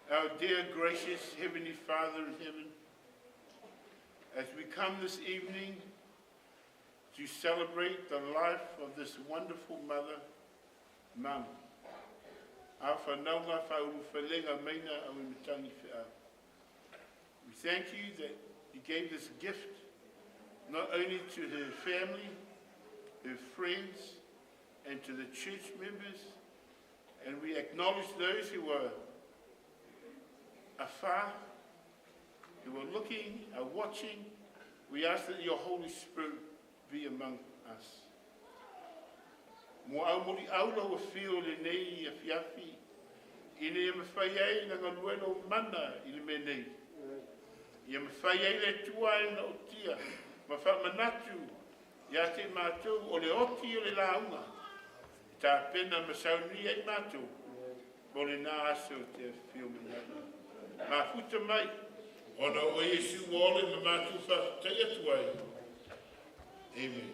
Our dear, gracious Heavenly Father in heaven, as we come this evening to celebrate the life of this wonderful mother, Mum. We thank you that you gave this gift not only to her family, her friends, and to the church members, and we acknowledge those who were afar, who are looking, are watching. We ask that your Holy Spirit be among us. Mo au moli aula o fio le nei a fiafi, ina ia mawhai ai na ngaluena o mana i le mea nei. Ia mawhai ai le tua e na o tia, ma wha manatu ia te mātou o le oti o le launga. Tāpena masauni ai mātou, mo le nā aso te whio mai ai. Mafuta mai, ona o Iesu ua ole ma mātou whawhitai atu ai. Amen.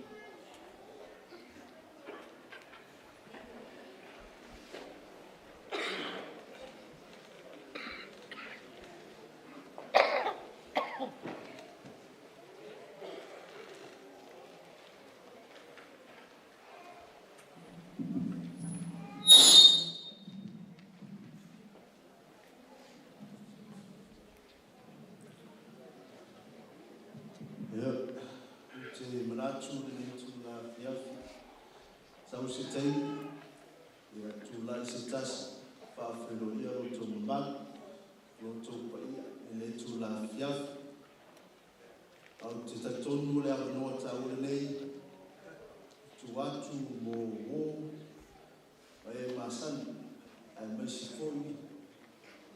Manatu le tula fiafi sau se taimi ia tulai se tasi faafeiloia lo outou mamalu lo outou paia i lenei tula fiafi. Ou te talitonu le avanoa taua lenei tu atu mo uō ma e masani aemaise foi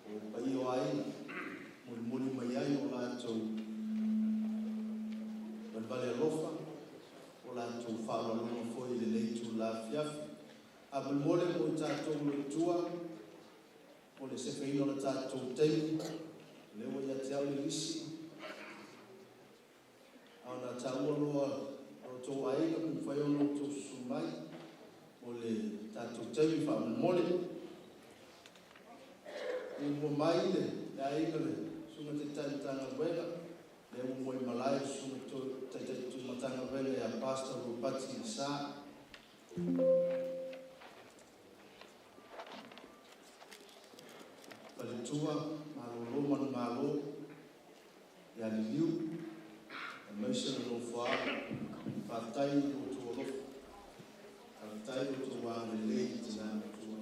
o paia o aiga molimoli mai ai o latou valevale alofa o latou faaaloaloga foi i lenei tula fiafi. A molemole mo i tatou lo i tua o le sefeina o le tatou taimi lea ua ia te au le lisi a ona taua loa o outou aiga pe mafai ona outou susu mai o le tatou taimi faamolemole. Muamua mai le aiga le Susuga Taitai Matagaluega lea ua moe malae le Susuga Taitai Matagaluega ia Pastor Ropati Sa. Faletua, malolo manumalo ia Liliu, aemaise le nofoa, faafetai i lo outou alofa, faafetai i lo outou agalelei i tina matua.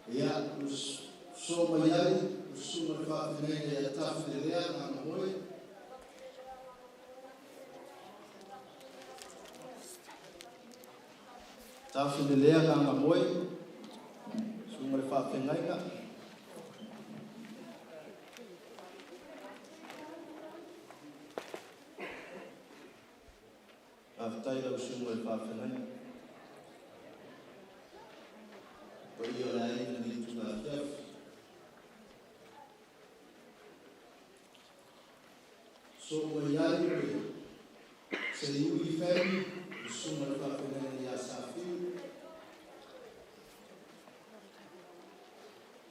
Ia, so mai ai, le susuga i le faafeagaiga ia Tafe Lelea Gagamoe. Tafe Lelea Gagamoe, susuga i le faafeagaiga. Faafetai lau susuga i le faafeagaiga. Paia o le aiga i lenei itula afiafi. So mai ai le Seiuli family, le susuga i le faafeagaiga ia Safiu.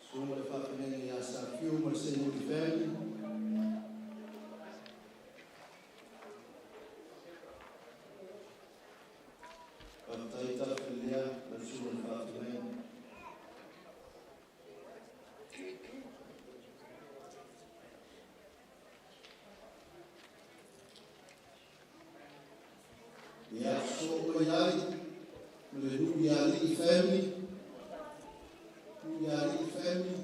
Susuga i le faafeagaiga ia Safiu ma le Seiuli family. Faafetai Tafe Lelea lau susuga i le faafeagaiga. Ia, so mai ai ma le Nuialii family. Nuialii family.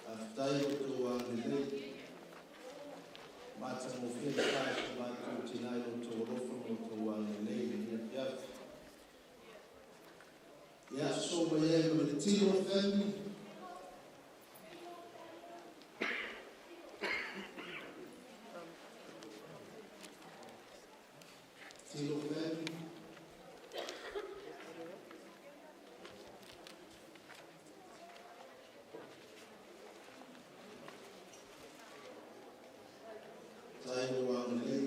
Faafetai o outou agalelei. Matagofie le faasoa matou tina i lo outou alofa ma lo outou agalelei i lenei afiafi. Ia, so mai ai ma le Tilo family. Tilo family. Tai o agalelei.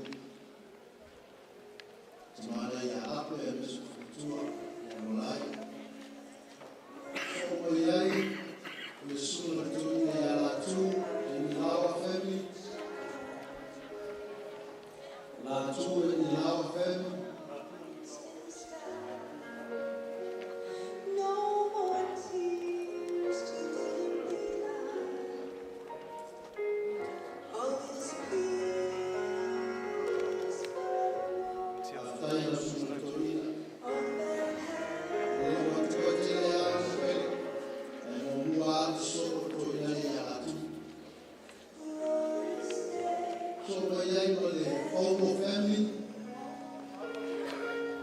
Tamana ia Ape aemaise o Futua ia Molai. So mai ai le susuga i le toeaina ia Latu e Nilawa family. Latu e Nilawa family. No more tears to dim the light. All is peace forevermore. Faafetai lau susuga i le toeaina. On that O lau atua tele a pele. E muamua atu so o toeaina ia Latu. glorious day. So mai ai ma le Omo family.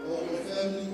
Omo family.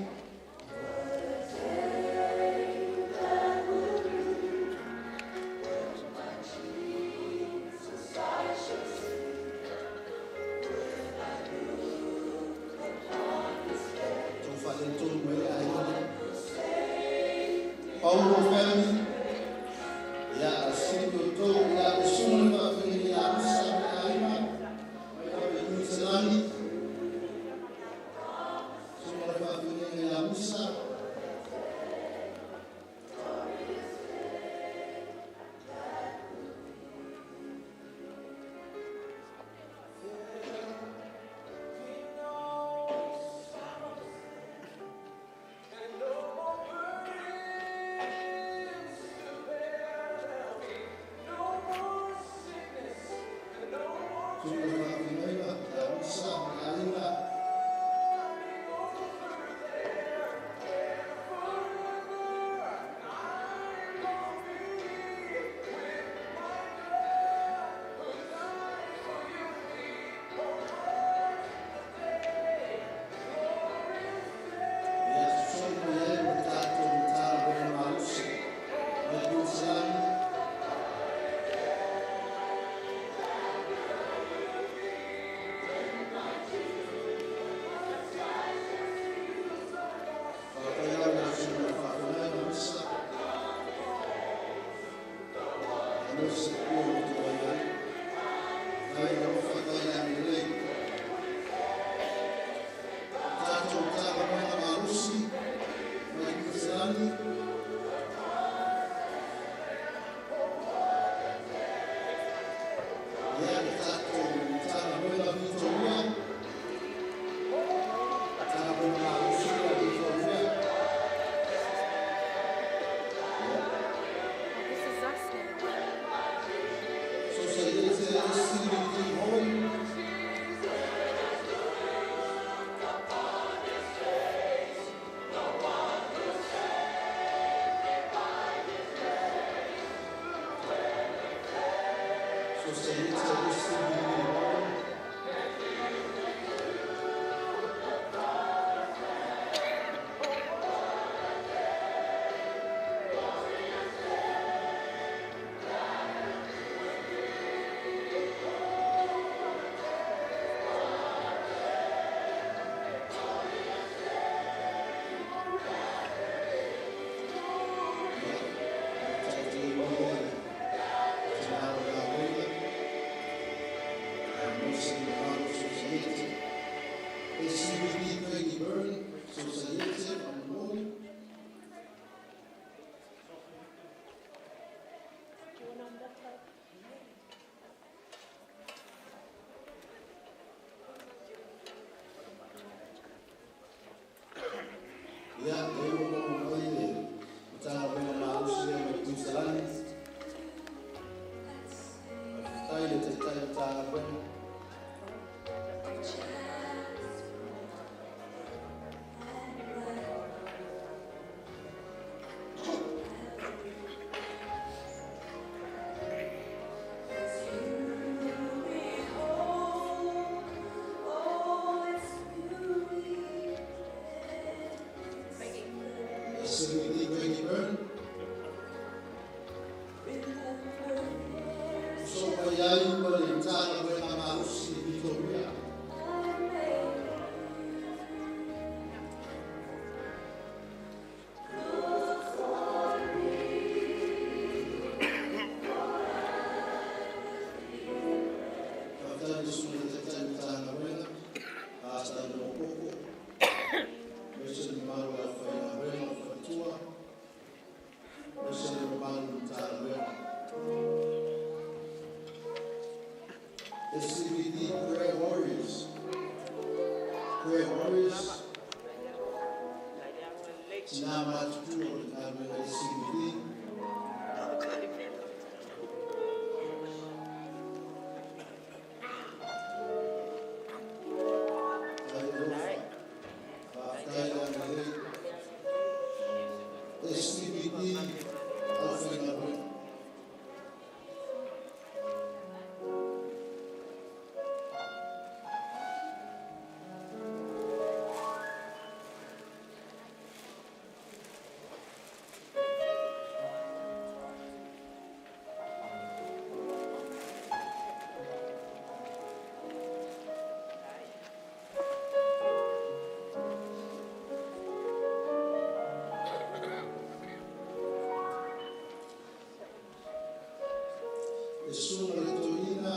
Le susuga le toeaina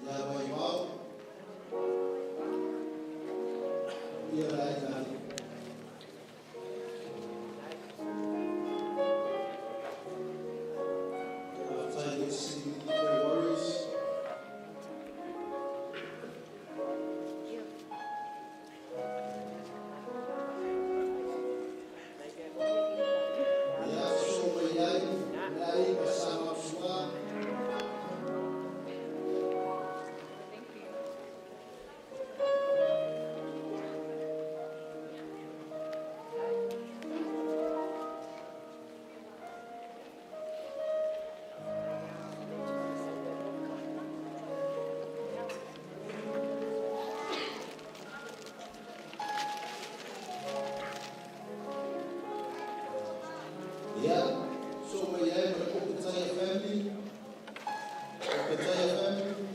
ia Vaivao ia le aiga alii. Faafetai i le SCBD Prayer Warriors. Ia so mai ai le aiga Sa Mausua. Ia so mai ai ma le Opetaia family. Opetaia family.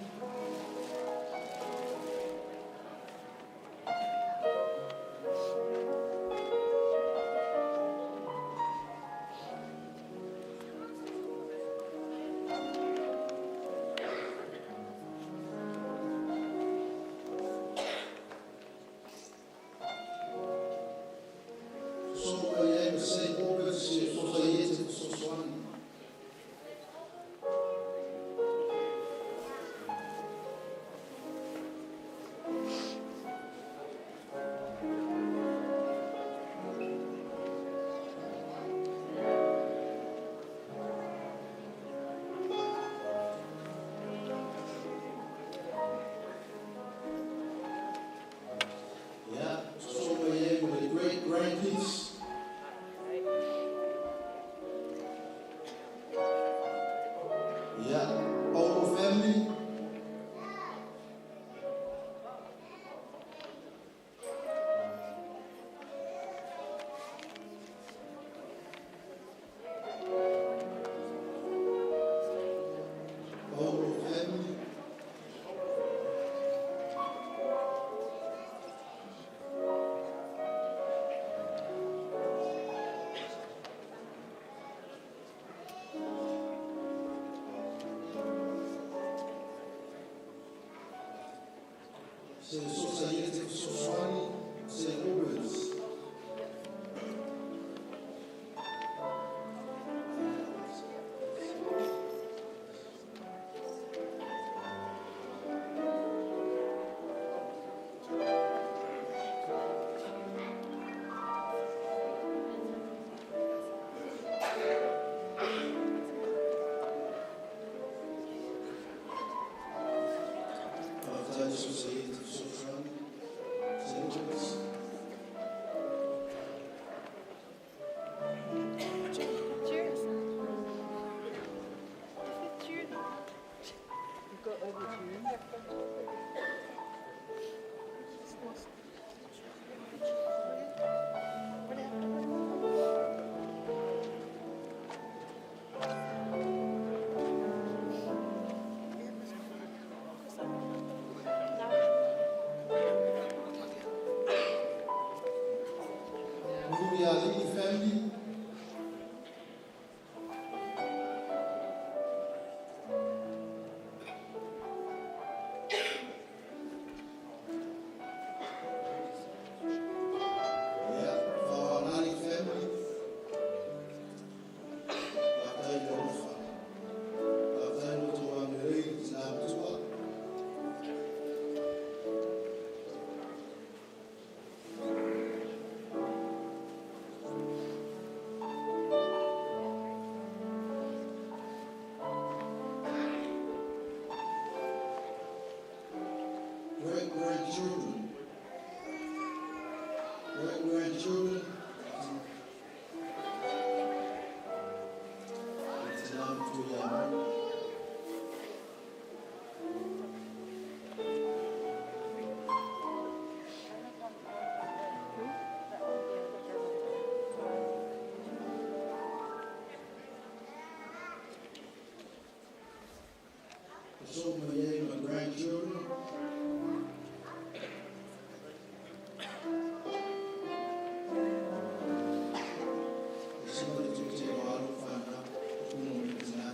So mai ai ma St. Albans se Sosaiete Fesoasoani. Ia so mai ai ma le great grandkids. Ia Paulo family. Paulo family. Se Sosaiete Fesoasoani St. Albans. Faafetai Sosaiete Fesoasoani St. Albans. Cheers. Cheers. You've got over to you. What happened? Nuialii family. Ia Faoalagi family. Faafetai le alofa. Faafetai lo outou agalelei tina matua. Great grandchildren. Great grandchildren. Tina matua ia mai. So mai ai ma grandchildren. E sima le tute o alo whanau, kuno me tina.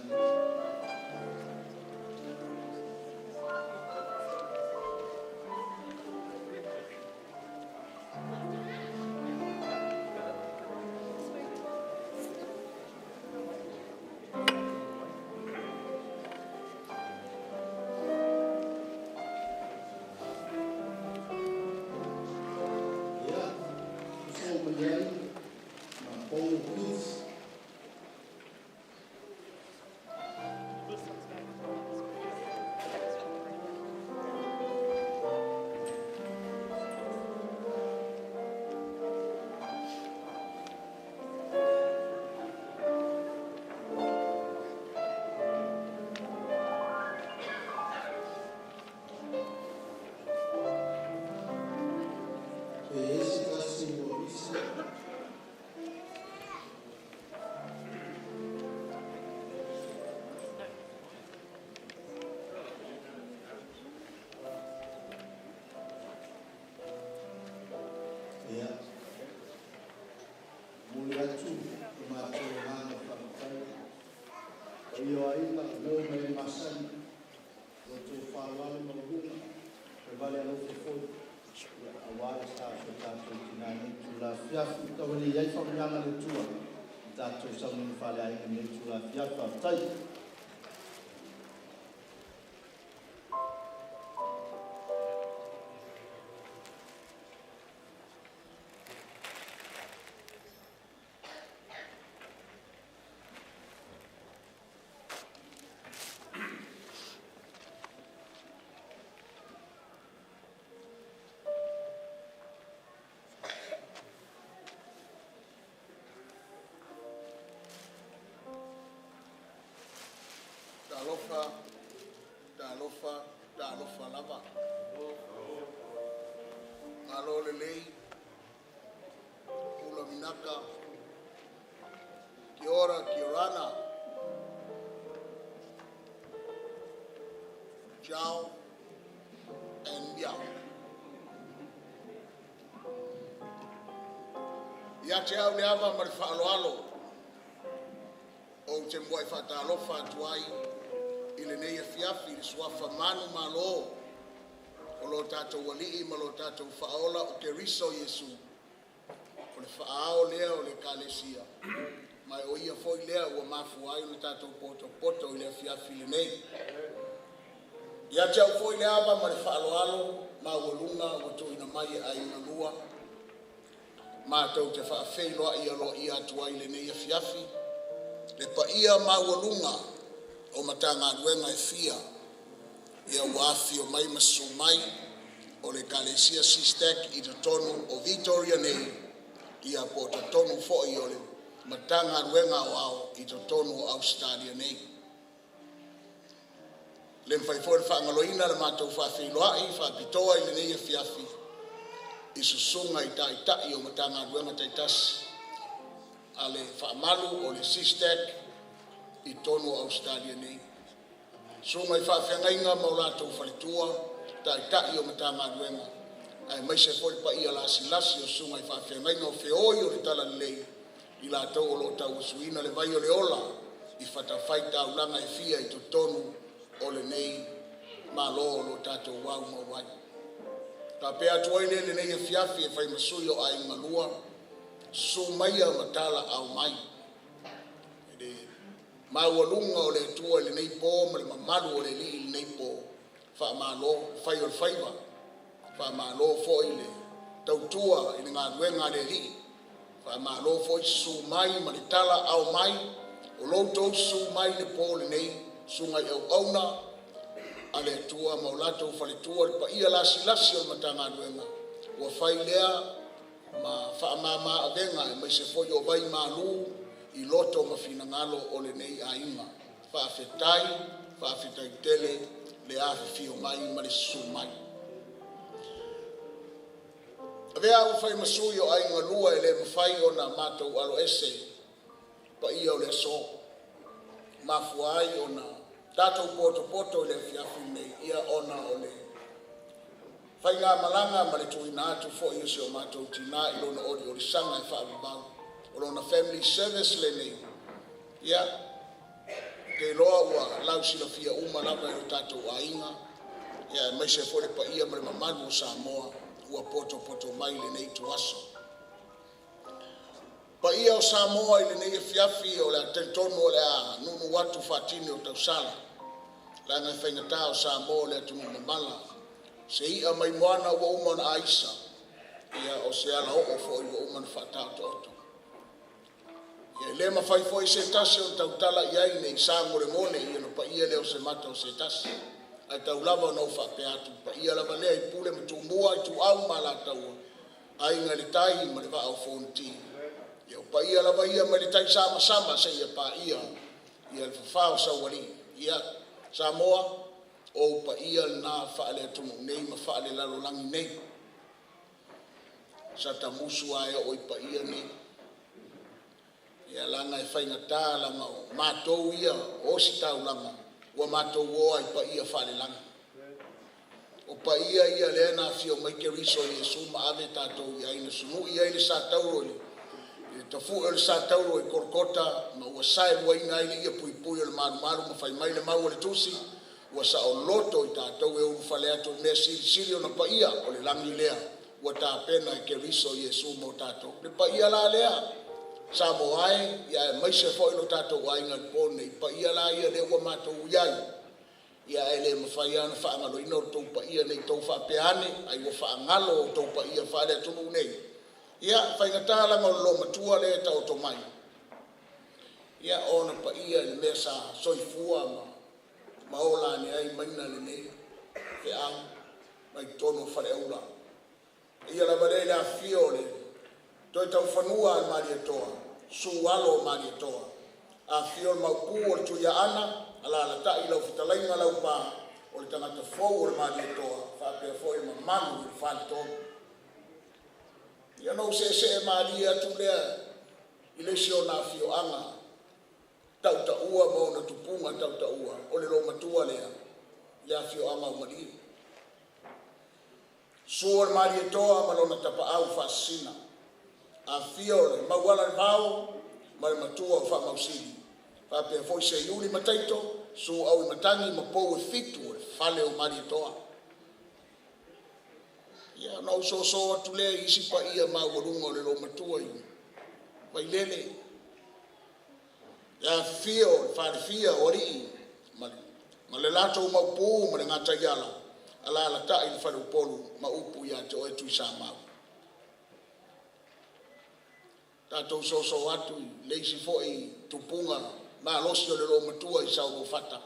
paia o aiga, uo ma e masani, lo outou faaaloalo ma lauga, fai vale alofa foi, ia aua le sa o si o tatou tina i lenei itula afiafi. Tau alii ai faamanuiaga a le Atua i tatou sauniga faaleaiga i lenei itula afiafi. Faafetai. Talofa, talofa, talofa lava. Malo lelei, pula vinaka, kia ora, kia orana. Ciao and meow. Ia te au le ava ma le faaaloalo, ou te muai faatalofa atu ai i lenei afiafi i le suafa manumalo o lo tatou Alii ma lo tatou Faaola o Keriso Iesu, o le faaao lea o le Ekalesia, ma o ia foi lea ua mafua ai ona tatou potopoto i le afiafi lenei. Ia te au foi le ava ma le faaaloalo maualuga ua tuuina mai e aiga lua, matou te faafeiloai aloaia atu ai i lenei afiafi le paia maualuga o Matagaluega e fia ia ua afifio mai ma susu mai o le Ekalesia SYSTAC i totonu o Vitoria nei, ia po o totonu foi o le Matagaluega Aoao i totonu o Ausetalia nei. E le mafai foi ona faagaloina le matou faafeiloai faapitoa i lenei afiafi i susuga i taitai o Matagaluega taitasi a le faamalu o le SYSTAC i totonu o Ausetalia nei. Susuga i faafeagaiga ma o latou faletua, taitai o Matagaluega, aemaise foi le paia lasilasi o susuga i faafeagaiga o feoi o le Talalelei, i latou o lo o tauasuina le vai o le ola i fatafaitaulaga e fia i totonu o lenei Malo o lo o tatou aumau ai. Faapea atu ai lea i lenei afiafi e fai ma sui o Aiga Lua, susu maia ma talaau mai i le maualuga o le Atua i lenei po ma le mamalu o le Alii i lenei po, faamalo le fai o le faiva, faamalo foi le tautua i le galuega a le Alii, faamalo foi susu mai ma le talaau mai. O lo outou susu mai i le po lenei, susuga i auauna a le Atua ma o latou faletua, le paia lasilasi o le Matagaluega, ua fai lea ma faamama avega aemaise foi o vaimalu i loto ma finagalo o lenei aiga. Faafetai, faafetai tele le afifio mai ma le susu mai. Avea au e fai ma sui o Aiga Lua, e le mafai ona matou aloese paia o le aso. Mafua ai ona tatou potopoto i le afiafi lenei, ia ona o le faigamalaga ma le tuuina atu foi o si o matou tina i lona oliolisaga e faavavau. O lona family service lenei, ia, ou te iloa ua lausilafia uma lava e o tatou aiga, ia aemaise foi le paia ma le mamalu o Samoa ua potopoto mai i lenei ituaso. Paia o Samoa i lenei afiafi, o le a talitonu o le a nuunuu atu faatini o tausala, leaga e faigata o Samoa o le atunuu mamala. Se i'a mai moana ua uma ona aisa, ia o se alaoo foi ua uma ona faataotooto. Ia e le mafai foi e se tasi ona tautala i ai ne i sagolegole ona paia lea o se mata o se tasi. Ae tau lava ona ou faapea atu, o paia lava lea i Pule ma Tumua, Ituau ma Alataua, Aiga i le Tai ma le Vaa o Fonoti. Ia o paia lava ia mai le taisamasama seia paia ia le fafao o Saualii. Ia, Samoa, o ou paia na faale-atunuu nei ma faale-lalolagi nei. Sa tamusu lava e oo i paia nei. Ia leaga e faigata, leaga o matou ia o ositaulaga, ua matou o lava i paia faalelagi. O paia ia lea na afio mai Keriso Iesu ma ave tatou i ai, na sunui ai le satauro i le I le tafu'e o le sa tauro i Kolokota ma ua saeluaina ai le ie puipui o le malumalu ma fai mai le mau a le Tusi, ua saoloto i tatou e ulufale atu i le mea silisili ona paia o le lagi lea ua tapena e Keriso Iesu mo tatou. Le paia la lea Samoa e, ia aemaise foi lo tatou aiga i le po nei, paia la ia lea ua matou i ai, ia ae le mafai lava ona faagaloina outou paia ne i tou faapea ane ai ua faagalo outou paia faale-atunuu nei. Ia, e faigata leaga o le loomatua lea e taoto mai, ia o ona paia i le mea sa soifua ma ola ane ai maina lenei feau mai totonu o Faleaula. Ia lava lea i le afifio o le Toetaufanua a le Malietoa, susu Alo o Malietoa, afifio le Maopu o le Tuiaana, alaalatai lau fetalaiga Laupa, o le tagata fou o le Malietoa faapea foi le mamalu i le Faletolu. Ia ona ou seesee malie atu lea i le isi ona afioaga tautaua ma ona tupuga tautaua, o le loomatua lea, le afioaga o Malie. Susu o le Malietoa ma lona tapaau Faasisina, afifio le Maualalevao ma le Matua o Faamausili, faapea foi Seiuli ma Taito, susu Auimatagi ma pou e fitu o le fale o Malietoa. Ia ona ou soso atu lea i isi paia maualuga o le loomatua i Vailele, le afifio o le Falefia o Alii ma le latou Maopu ma le Gataiala, alaalatai le faleupolu ma upu ia te oe Tuisamau. Tatou soso atu i le isi foi tupuga malosi o le loomatua i Saoluafata,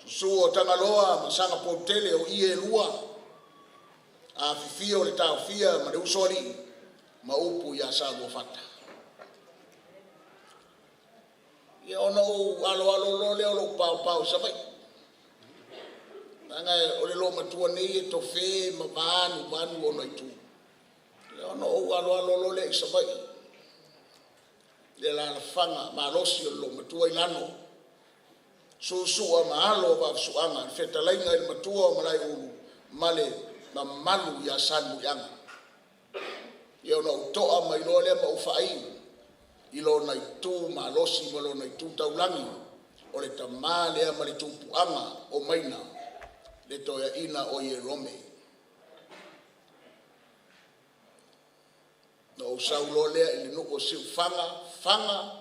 susu o Tagaloa ma Sagapolutele o ie e lua, afifio le Taofia ma le Usoalii ma upu ia Saoluafata. Ia ona ou aloalo loa lea o lou paopao i Savaii, leaga o le loomatua nei e tofe ma vanuvanu ona itu. Ia ona ou aloalo loa lea i Savaii, i le alaalafaga malosi o le loomatua i Lano, Suusua ma alo o Vaafusuaga, le fetalaiga i le Matua o Malaeulu ma le mamalu ia Salemuliaga. Ia ona ou toa mai loa lea ma ou faaiu i lona itu malosi ma lona itu taulagi, o le tama lea ma le tupuaga o Maina, le toeaina o Ierome. Na ou sau loa lea i le nuu o Siufaga, Faga,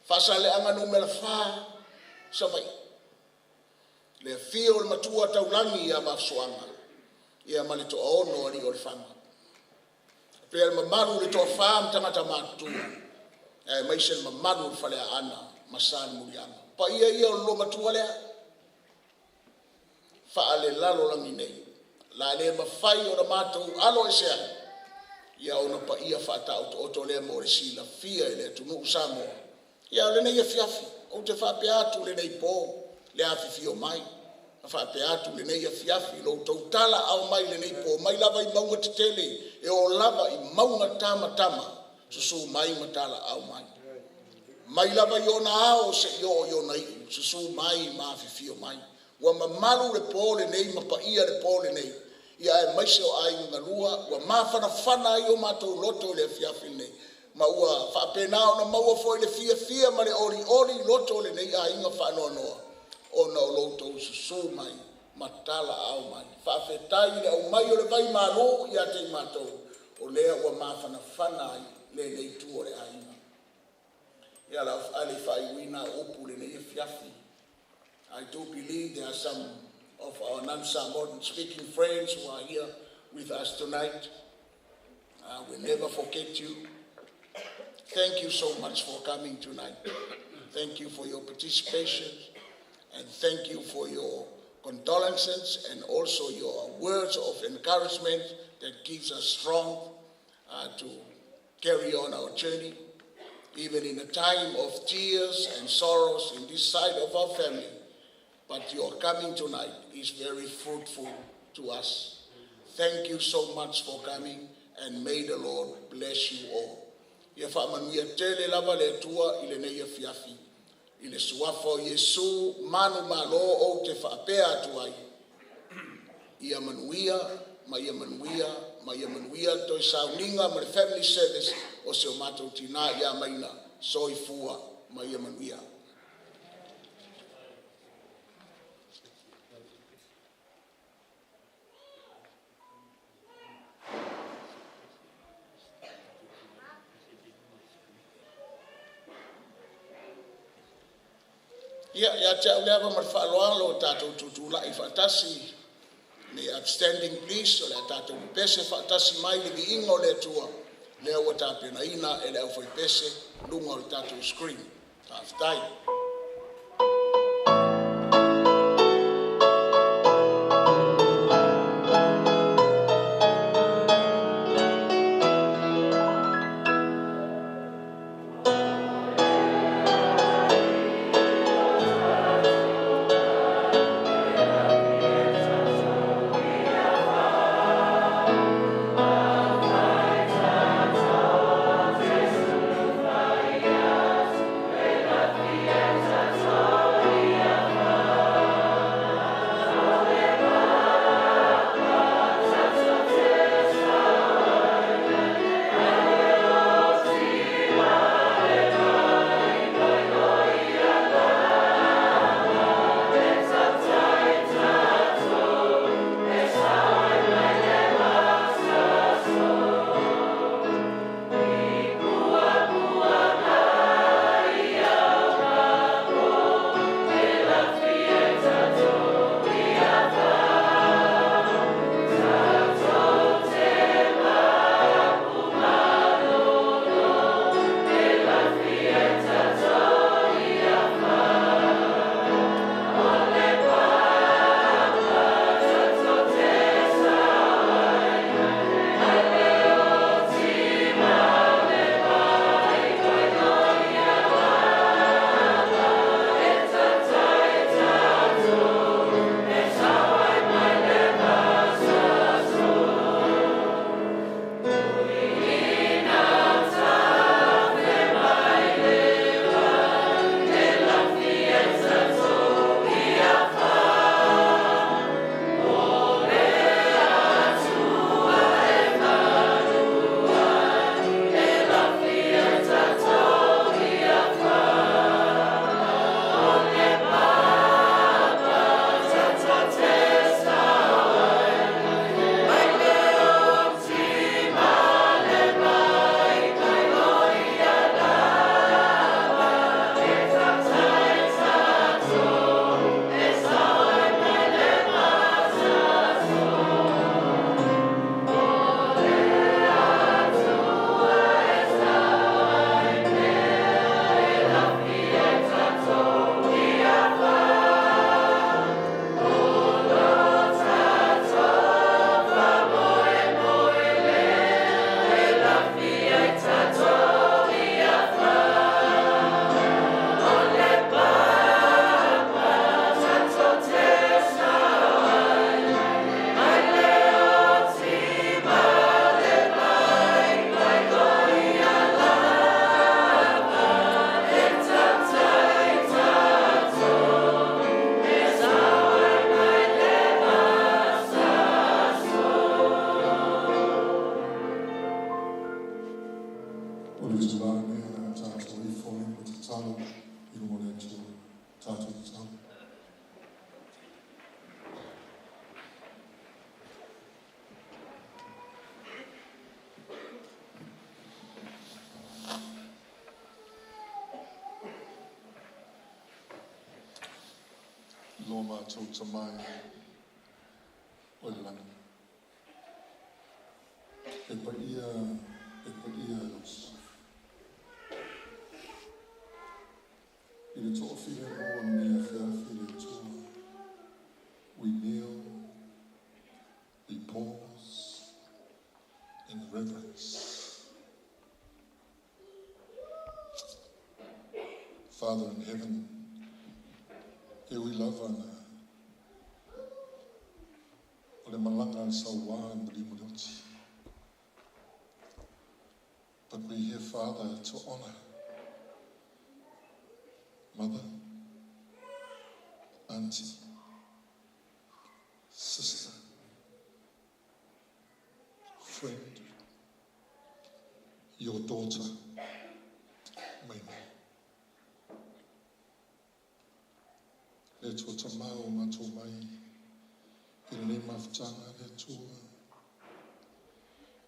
Faasaleleaga Nu.4, Savaii. Le afio o le Matua Taulagi ia Vaafusuaga ia ma le toaono o alii o le faga, faapea le mamalu i le toafa ma tagata matutua, aemaise le mamalu o le Faleaana ma Salemuliaga. O paia ia o le loomatua lea faalelalolagi nei, o le a le mafai ona matou aloesea ai, ia ona paia faataotooto lea mo le silafia e le atunuu o Samoa. Ia, o lenei afiafi, ou te faapea atu i lenei po le afifio mai, ma faapea atu lenei afiafi i lo outou talaaao mai i lenei po, mai lava i mauga tetele e oo lava i mauga tamatama, susu mai ma talaaao mai, mai lava i ona ao seia oo i ona iu, susu mai ma afifio mai. Ua mamalu le po lenei ma paia le po lenei, ia aemaise o aiga galua ua mafanafana ai o matou loto i le afiafi lenei, ma ua faapena ona maua foi le fiafia ma le olioli i loto o lenei aiga faanoanoa ona o lo outou susu mai ma talaaao mai. Faafetai i le aumai o le vai malu ia te i matou, o lea ua mafanafana ai lenei itu o le aiga. Ia, o le a le faaiuina au upu i lenei afiafi. I do believe there are some of our non-Samoan speaking friends who are here with us tonight. We'll never forget you. Thank you so much for coming tonight. Thank you for your participation and thank you for your condolences and also your words of encouragement that keeps us strong to carry on our journey, even in a time of tears and sorrows in this side of our family. But your coming tonight is very fruitful to us. Thank you so much for coming and may the Lord bless you all. Ia faamanuia tele lava le Atua i lenei afiafi. I le suafa o Iesu manu malo ou te faapea atu ai. Ia manuia ma ia manuia. Ma ia manuia le toe sauniga ma le family service o si o matou tina ia Maina. Soifua ma ia manuia. Ia, ia te au le ava ma le faaaloalo o tatou tutulai faatasi, may upstanding please, o le a tatou pepese faatasi mai le viiga o le Atua lea ua tapenaina e le aufaipese i luga o le tatou screen. Faafetai. O le tulaga nei o le a tatou ifo ai ma tatalo i luga o le Atua. Tatou tatalo. Lo matou Tama e o le lagi. E paia, e paia e lou suafa. I le toafilemu o lenei afiafi le Atua. We kneel, we pause in reverence. Father in heaven, e ui lava na o le malaga a le sauā i maliu ma le oti. But we're here, Father, to honor mother, auntie, sister, friend. daughter, Maina. Le Atua tamā o matou mai i lenei mafutaga le Atua,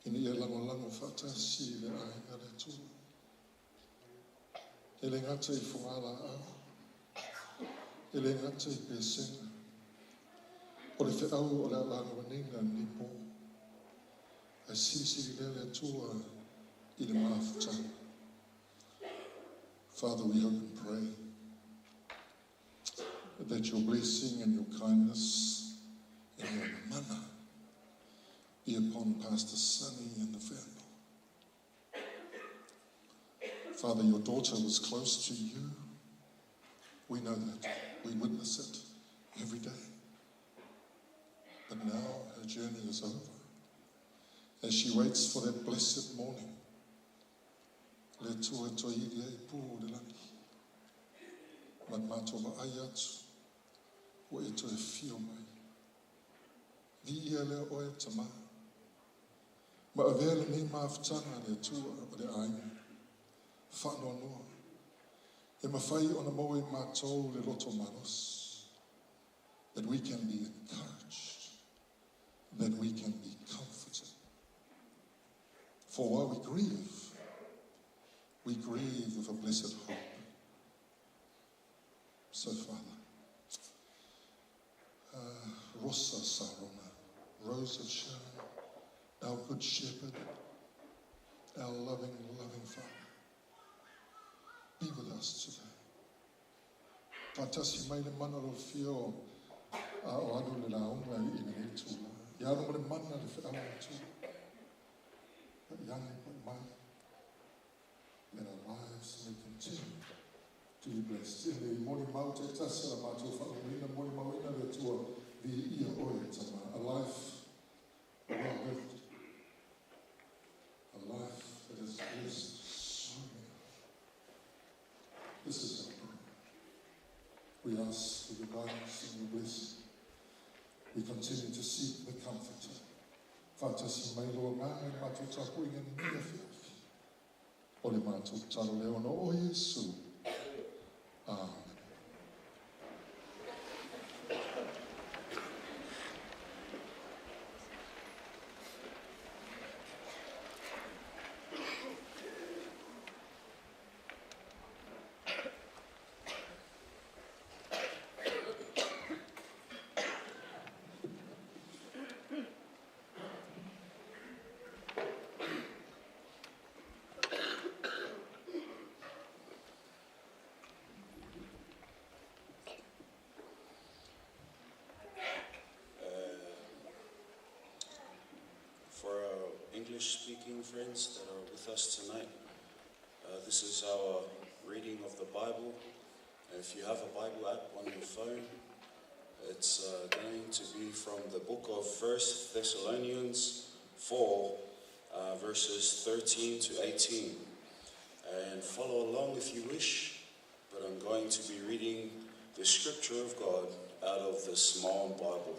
ina ia lagolago faatasi i le aiga le Atua. E le gata i fogalaau, e le gata i pesega, o le feau o le a lagolagoina lenei po, ae silisili lea le Atua i le mafutaga. Father, we hope and pray that your blessing and your kindness and your mana be upon Pastor Sonny and the family. Father, your daughter was close to you. We know that. We witness it every day. But now her journey is over. As she waits for that blessed morning, le Atua e toe ili ai pū o le lagi. Ma le matou vaai atu, ua e toe afio mai. Viia lea oe, Tamā. Ma avea lenei mafutaga a le Atua o le aiga, faanoanoa, e mafai ona maua e matou le loto malosi, that we can be encouraged, that we can be comforted. For while we grieve, we grieve with a blessed hope. So, Father, Rosa Sarona, Rose of Sharon, our good shepherd, our loving, loving Father, be with us today. Faatasi mai le mana o le fio a o alu le lauga i lenei tula. Ia alu ma le mana le feau le Atua. Pa'i ane, pa'i mai. That our lives may continue to be blessed. I le molimau taitasi a la matou faauuina, molimauina le Atua, viia oe e Tama. A life well lived. A life that has blessed so many. This is our prayer. We ask for your guidance and your blessing. We continue to seek the Comforter. Faatasi mai lou Agaga i le matou tapuaiga i lenei afiafi. O le matou tatalo lea ona o Iesu. Amene. For our English-speaking friends that are with us tonight, this is our reading of the Bible. If you have a Bible app on your phone, it's going to be from the book of 1 Thessalonians 4, verses 13 to 18. And follow along if you wish, but I'm going to be reading the scripture of God out of the Samoan Bible.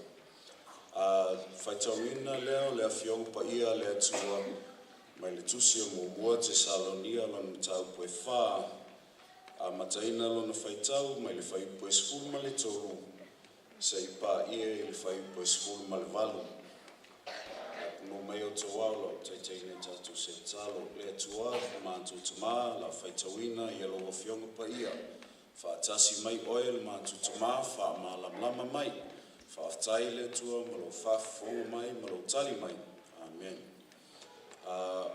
Faitauina lea o le Afioga Paia a le Atua mai le Tusi o Muamua Tesalonia lona mataupu e fa, amataina lona faitau mai le fuaiupu e 13 seia paia i le fuaiupu e 18. No mai o tau ao lau taitaiina i tatou se tatalo. Le Atua, matou Tamā, la faitauina i lou Afioga Paia. Faatasi mai oe le matou Tamā, faamalamalama mai. Faafetai le Atua ma lou faafofoga mai ma lou tali mai. Amen.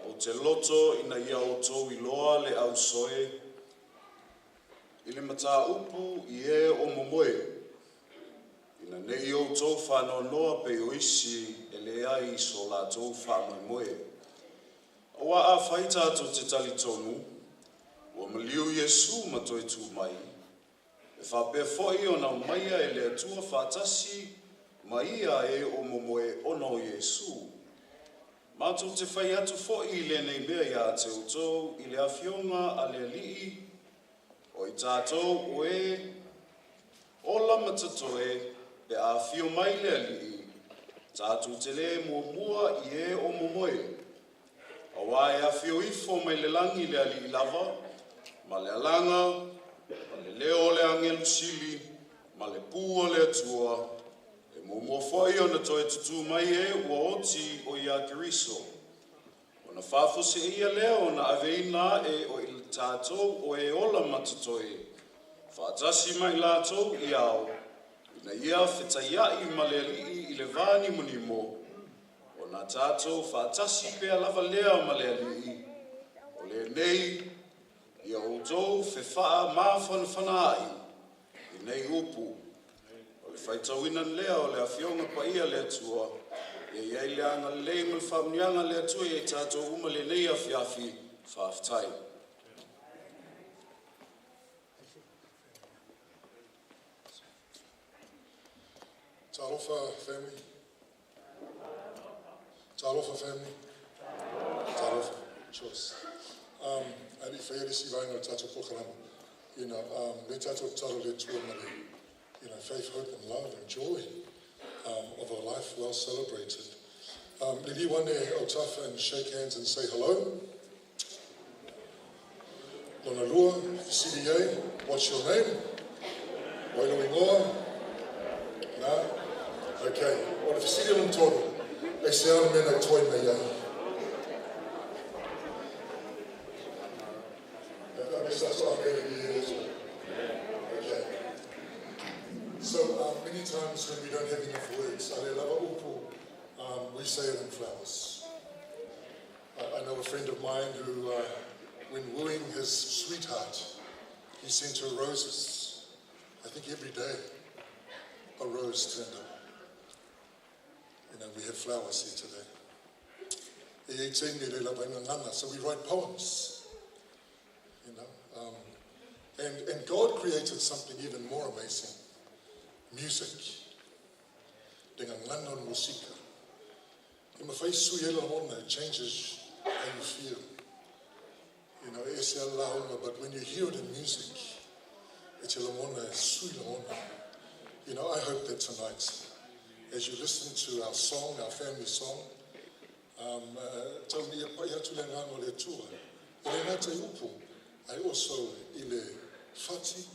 Ou te loto ina ia outou iloa le ausoe i le mataupu i e o momoe, ina ne i outou faanoanoa pei o isi e leai i so latou faamoemoe. Aua afai tatou te talitonu, ua maliu Iesu ma toe tu mai, e faapea foi ona aumaia e le Atua faatasi ma ia e o momoe ona o Iesu. Matou te fai atu foi i lenei mea iā te outou i le Afioga a le Alii, o i tatou o e ola ma totoe pe a afio mai le Alii, tatou te le muamua i e o momoe. Auā e afio ifo mai le lagi le Alii lava, ma le alaga, ma le leo o le agelu sili, ma le pu o le Atua, e muamua foi ona toe tutū mai e ua oti o iā Keriso. Ona faafuaseia lea ona aveina ae o i tatou o e ola ma totoe, faatasi ma i latou i ao, ina ia fetaiai ma le Alii i le vanimonimo, ona tatou faatasi pea lava lea ma le Alii, o lenei ia outou fefaamafanafanaai i nei upu. O le faitauina lea o le Afioga Paia a le Atua, ia i ai le agalelei ma le faamanuiaga a le Atua ia i tatou uma lenei afiafi. Faafetai. Talofa family. Talofa family. Talofa. Choice. Ali whaia si vaenga o tātou polokalame. Le tātou taro le tua ma le, faith, hope and love and joy of a life well celebrated. Lili wane autafa and shake hands and say hello. Lona lua, CDA, what's your name? Wailo ingoa? Na? Okay. O le fesili lona tolu, e se ana mena i toi mai ai. Okay. So many times when we don't have enough words, ale lava upu, we say it in flowers. I know a friend of mine who, when wooing his sweetheart, he sent her roses. I think every day a rose turned up. We have flowers here today. So we write poems. And God created something even more amazing. Music. Musika. It changes how you feel. But when you hear it in music, it's sui lamona. I hope that tonight, as you listen to our song, our family song, I also ile fati,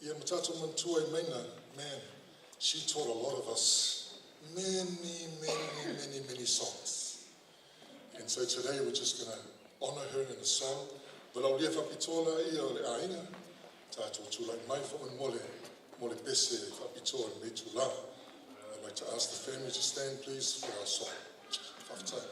ia matato mantua i maina, man, she taught a lot of us many, many, many, many songs. And so today we're just going to honor her in a song. But au lia whapitola ia o le ainga, tātou tūlai mai wha mole, mole pese whapitoa me tū la. I'd like to ask the family to stand, please, for our song. Whaftai.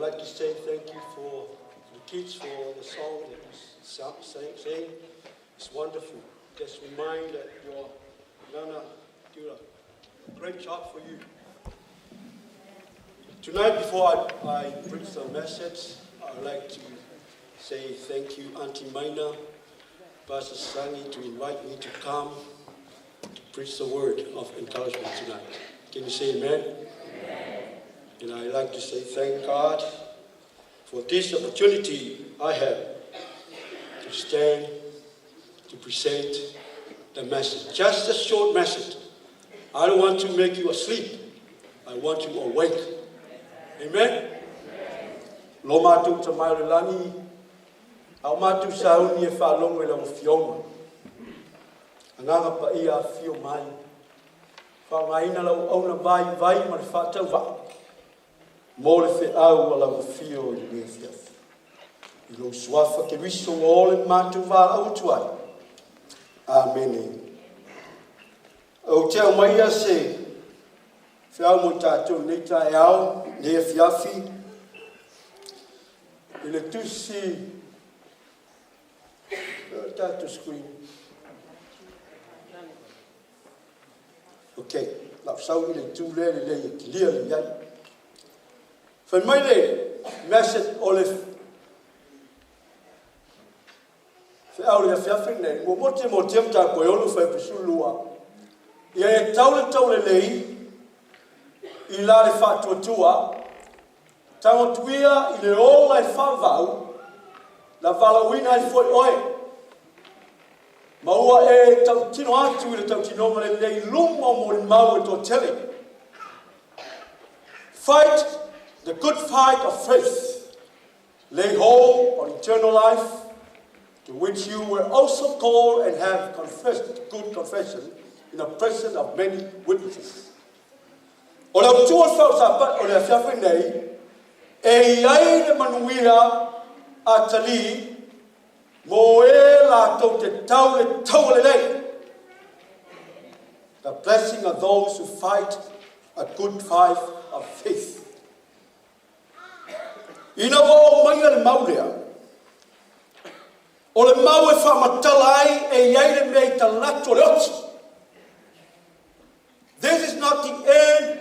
like to say thank you for the kids for the song that you sang. It's wonderful. Just remind that your Nana did a great job for you. Tonight, before I preach the message, I'd like to say thank you, Auntie Maina, Pastor Sangi, to invite me to come to preach the word of encouragement tonight. Can you say amen? Amen. And I'd like to say thank God for this opportunity I have to stand to present the message. Just a short message. I don't want to make you asleep. I want you awake. Amen? Lo matou Tama i le Lagi, a o matou sauni e faalogo i lau afioga. Agaga Paia afio mai. Faaaogaina lau auauna vaivai ma le faatauvaa mo le feau a lau afio i lenei afiafi. I lou suafa Keriso ua o le matou valaau atu ai. Amene. Ou te aumaia se feau mo i tatou nei taeao, nei afiafi, i le tusi, o tatou screen. Ok, lau sau i le tu lea lelei e kilia le iai. Fai mai le message o le feau le afiafi nei, mo te mo te mta ko yolu fai pusulua. Ia e tau le tau lelei i la le faatuatua, tagotuia i le ola e faavau, na valaauina ai foi oe. Ma ua e tautino atu i le tautinoga lelei luma o molimau e toatele. Fight the good fight of faith. Lay hold on eternal life, to which you were also called and have confessed good confession in the presence of many witnesses. O le autu o le feau o le afiafi nei, e i ai le manuia a tali mo e latou te tau le taua lelei. The blessing of those who fight a good fight of faith. Ina ua oo maia le mau lea, o le mau e faamatala ai e i ai le mea i talaatu o le oti. This is not the end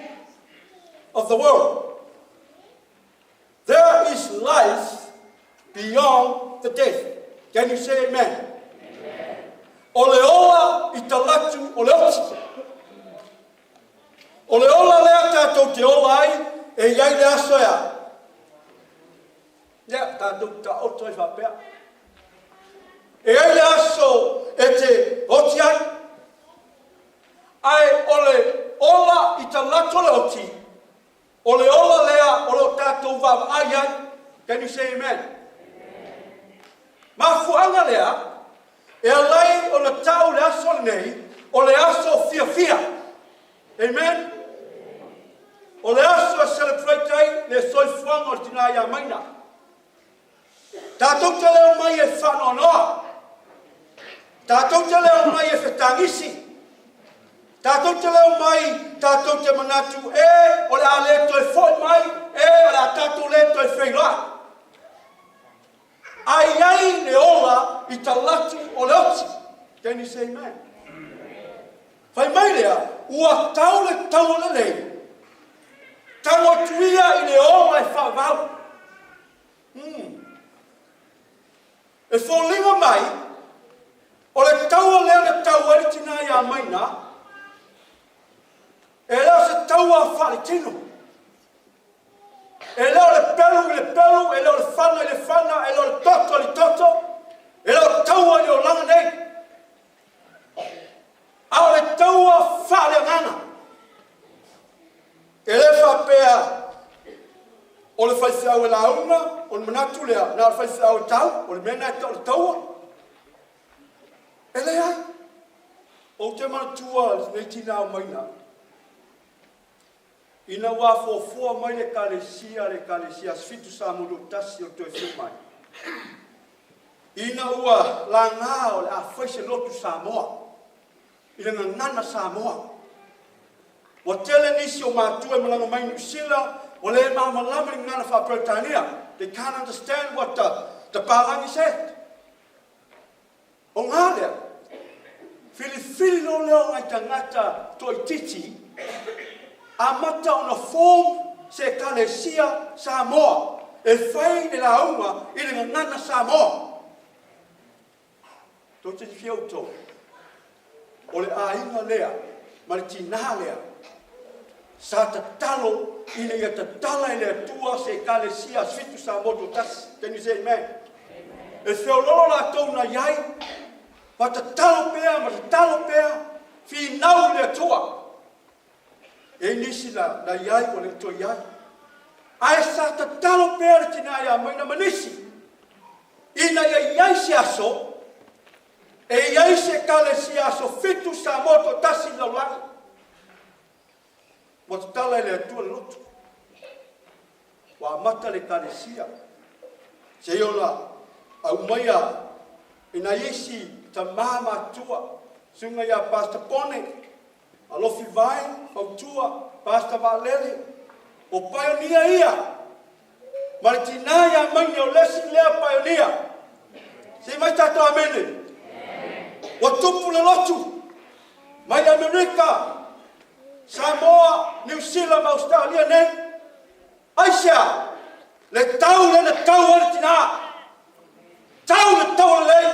of the world. There is life beyond the death. Can you say amen? Amen. O le ola i talatu o le oti. O le ola lea tatou te ola ai e i ai le aso ea. Ia, tatou taoto ai faapea. E ai le aso e te oti ai. Ae o le ola i talaatu o le oti, o le ola lea o lo o tatou vaavaai ai. Can you say amen? Mafuaaga lea, e alai ona tau le aso lenei, o le aso fiafia. Amen? O le aso e celebrate ai le soifuaga o le tina ia Maina. Tatou te leo mai e whaanoanoa. Tatou te leo mai e fetagisi. Tatou te leo mai, tatou te manatu e, o le a le toe foi mai, e, o le a tatou le toe feiloai. Ai ai le ola i talatu o le oti. Can you say amen? Fai mai lea, ua tau le taua lelei, tago atu ia i le ola e faavau. E foliga mai, o le taua lea na tau ai le tina ia Maina, e le o se taua faaletino. E le o le pelu i le pelu, e le o le fana i le fana, e le o le toto i le toto, e le o taua i le olaga nei. A o le taua faaleagaga. E le faapea o le faifeau e lauga, o le manatu lea, na o le faifeau e tau, o le mea na e tau o le taua. E leai. Ou te manatua lenei tina o Maina, ina ua afoafoa mai le ekalesia, le ekalesia Aso Fitu Samoa 21 o le toe afio mai, ina ua laga o le a fai se lotu Samoa, i le gagana Samoa. Ua tele nisi o matua e malaga mai Niu Sila Ua le malamalama i le gagana faa-Peretania. They can't understand what the Palangi said. O ngā lea, filifili lo lea o ngai tagata toaitiiti, amata ona form se ekalesia Samoa e fai le lauga i le gagana Samoa. Tou te silafia outou, o le aiga lea ma le tinā lea sa tatalo ina ia tatala e le Atua se ekalesia Aso Fitu Samoa toatasi. Can you say amen? E feololo latou na i ai, ma tatalo pea ma tatalo pea, finau i le Atua. E i ai nisi na i ai ua le toe i ai. Ae sa tatalo pea le tinā ia Maina ma nisi, ina ia i ai se aso, e i ai se ekalesia Aso Fitu Samoa toatasi i le lalolagi. Ua tatala e le Atua le lotu. Ua amata le ekalesia. Seia ona aumaia e nai isi tamā matutua, susuga ia Pastor Pone, Alofi Vai, Fautua, Pastor Vaalele, o pioneer ia, ma le tinā ia Maina o le isi lea pioneer. Se mai tatou amene. Ua tupu le lotu, mai Amerika, Samoa, Niu Sila ma Ausetalia nei. Aisea, le tau lea na tau ai le tinā, tau le tau lelei.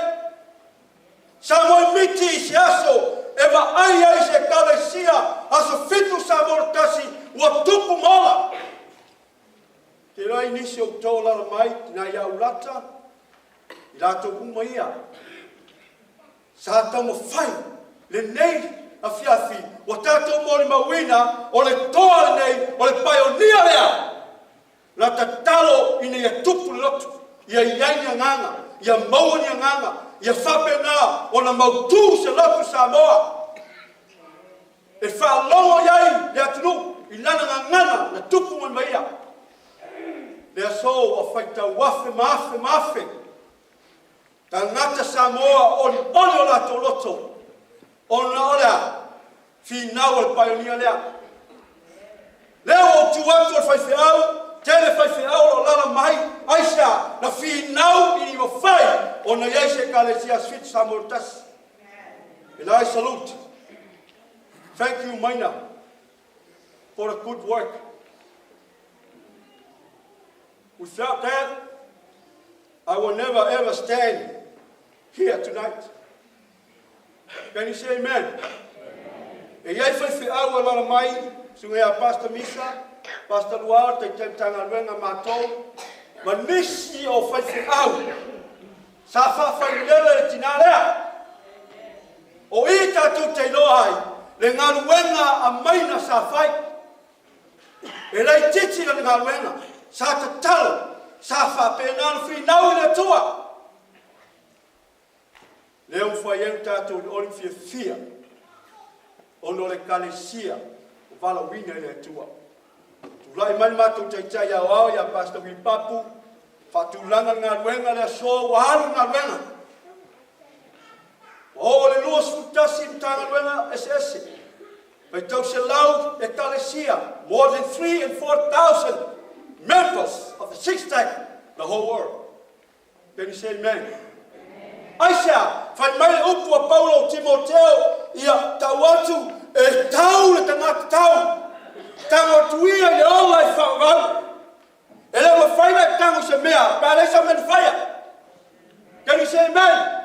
Samoa miti i se aso e vaai ai se ekalesia Aso Fitu Samoa tasi ua tupu ma ola. Te iloa i nisi o outou o alaala mai, tina ia Ulata, i latou uma ia, sa taumafai lenei afiafi ua tatou molimauina o le toa lenei, o le pioneer lea, na tatalo ina ia tupu le lotu, ia i ai ni agaga, ia maua ni agaga, ia faapena ona mautu se lotu Samoa. E faalogo i ai le atunuu i lana gagana na tupu mai ma ia. Le aso ua faitau afe ma afe ma afe. Tagata Samoa olioli o latou loto, ona o le a finau o le pioneer lea. Lea ua ou tu atu o le faifeau, tele faifeau o lo o alaala mai, aisea, na finau ina ia mafai ona i ai se ekalesia Aso Fitu Samoa tasi. And I salute. Thank you, Maina, for the good work. Without that, I will never ever stand here tonight. Can you say amen? E i ai faifeau o alaala mai, susuga ia Pastor Misa, Pastor Luao, taitai Matagaluega matou, ma nisi o faifeau sa faafailele le tinā lea. O i tatou te iloa ai le galuega a Maina sa fai. E laitiiti lana galuega, sa tatalo, sa faapena ona finau i le Atua. Lea ua fai ai le tatou olioli fiafia, ona o le ekalesia o valaauina e le Atua. Tulai mai le matou taitai aoao ia Pastor Wilipapu, faatulaga le galuega le aso ua alu le galuega. Ua oo le 21 Matagaluega eseese. Faitau 100 ekalesia, more than 3 and 4,000 members of the Six Tech, the whole world. Can you say amen? Aisea, fai mai le upu a Paulo Timoteo, ia tau atu e tau le tagata tau. Tago atu ia i le ola e faavavau. E le mafai na e tago i se mea, pe a leai sa mea na faia. Can you say amen?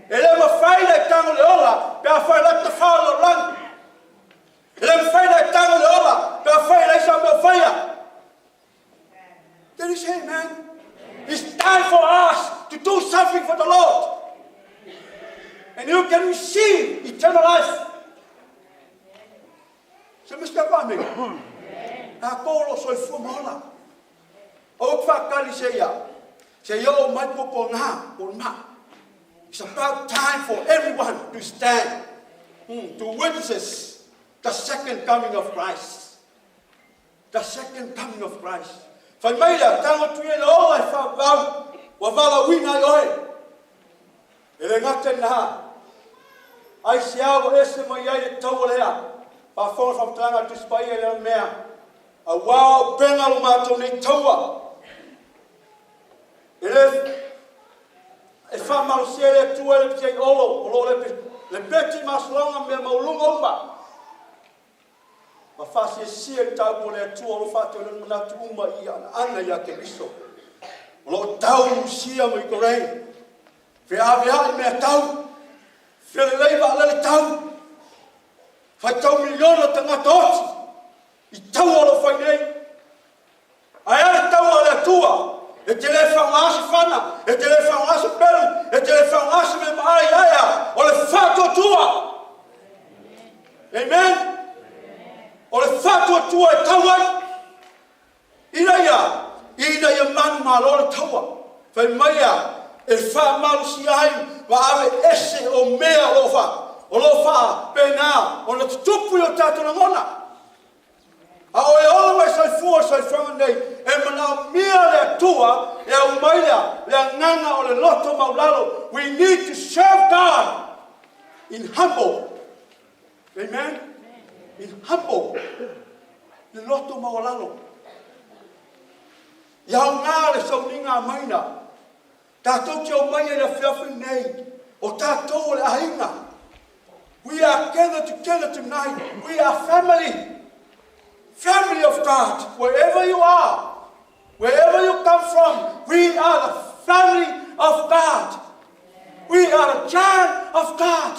E le mafai na e tago le ola, pe a fai la tafao le lalolagi. E le mafai na e tago le ola, pe a fai leai sa mea o faia. Can you say amen? It's time for us to do something for the Lord. And you can receive eternal life. Se Mr. Kwame. A polo soifua ma ola. O te whakali se ia. Se ia o mai popo ngā, o ma. It's about time for everyone to stand, to witness the second coming of Christ. The second coming of Christ. Fai mai lea, tago atu ia i le ola e faavavau, ua valaauina ai oe. E le gata i lena, aisea ua ese mai ai le taua lea, faafofoga le faamatalaga a le Tusi Paia i lea mea, Auā o upega o lo matou nei taua, e le e faamalosia e le Atua e le pitiaiolo o lo o lepeti i masaloga ma mea maualuga uma, ma faasiasia i le taupu a le Atua o lo o faatauina manatu uma i anaana ia Keriso. O lo o tau Rusia ma Ukraine, feaveai mea tau, felelei vaalele tau, faitau miliona tagata oti i taua o lo o fai nei. Ae a le taua a le Atua? E te le faaaogaa se fana, e te le faaaogaa se pelu, e te le faaaogaa se mea maai, ae a? O le faatuatua. Amen. O le faatuatua e tau ai. Ina ia manumalo le taua. Fai mai a, e faamalosia ai ma ave ese o mea o lo o faapena ona tutupu i o tatou lagona. A o e ola mai soifua o soifuaga nei, e manaomia le Atua e aumai lea le agaga o le loto maulalo. We need to serve God in humble. Amen? In humble. Le loto maualalo. Ia aoga le sauniga a maina. Tatou te omai ai i le afiafi nei, o tatou o le aiga. We are gathered together tonight. We are family. Family of God. Wherever you are, wherever you come from, we are the family of God. We are the child of God.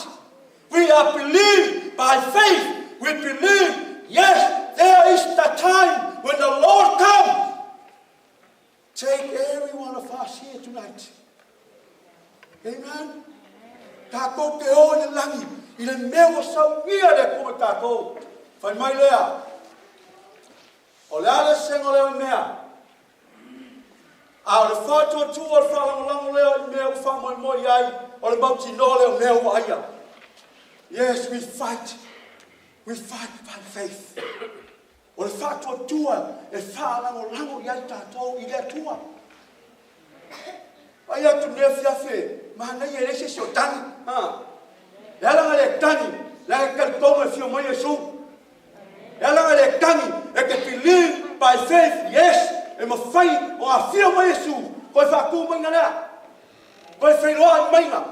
We are believed by faith. We believe, yes, there is the time when the Lord comes. Take every one of us here tonight. Amen. Tatou te o i le lagi, i le mea ua saunia le Atua ma tatou. Fai mai lea, o le a le sega o lea mea, a o le faatuatua o le faalagolago lea i mea ua faamoemoe i ai, o le mautinoa lea o mea ua aia. Yes, we fight. We fight by faith. O le faatuatua e faalagolago i ai tatou i le Atua. Ai atu nei afiafi, manaia e leai se isi o tagi. Ha. Le alaga le tagi, le aga talitonu e fio mai Iesu. Le alaga le tagi, e te believe by faith, yes, e mafai o afio mai Iesu, koe faatu maina lea. Koe whailoa i maina.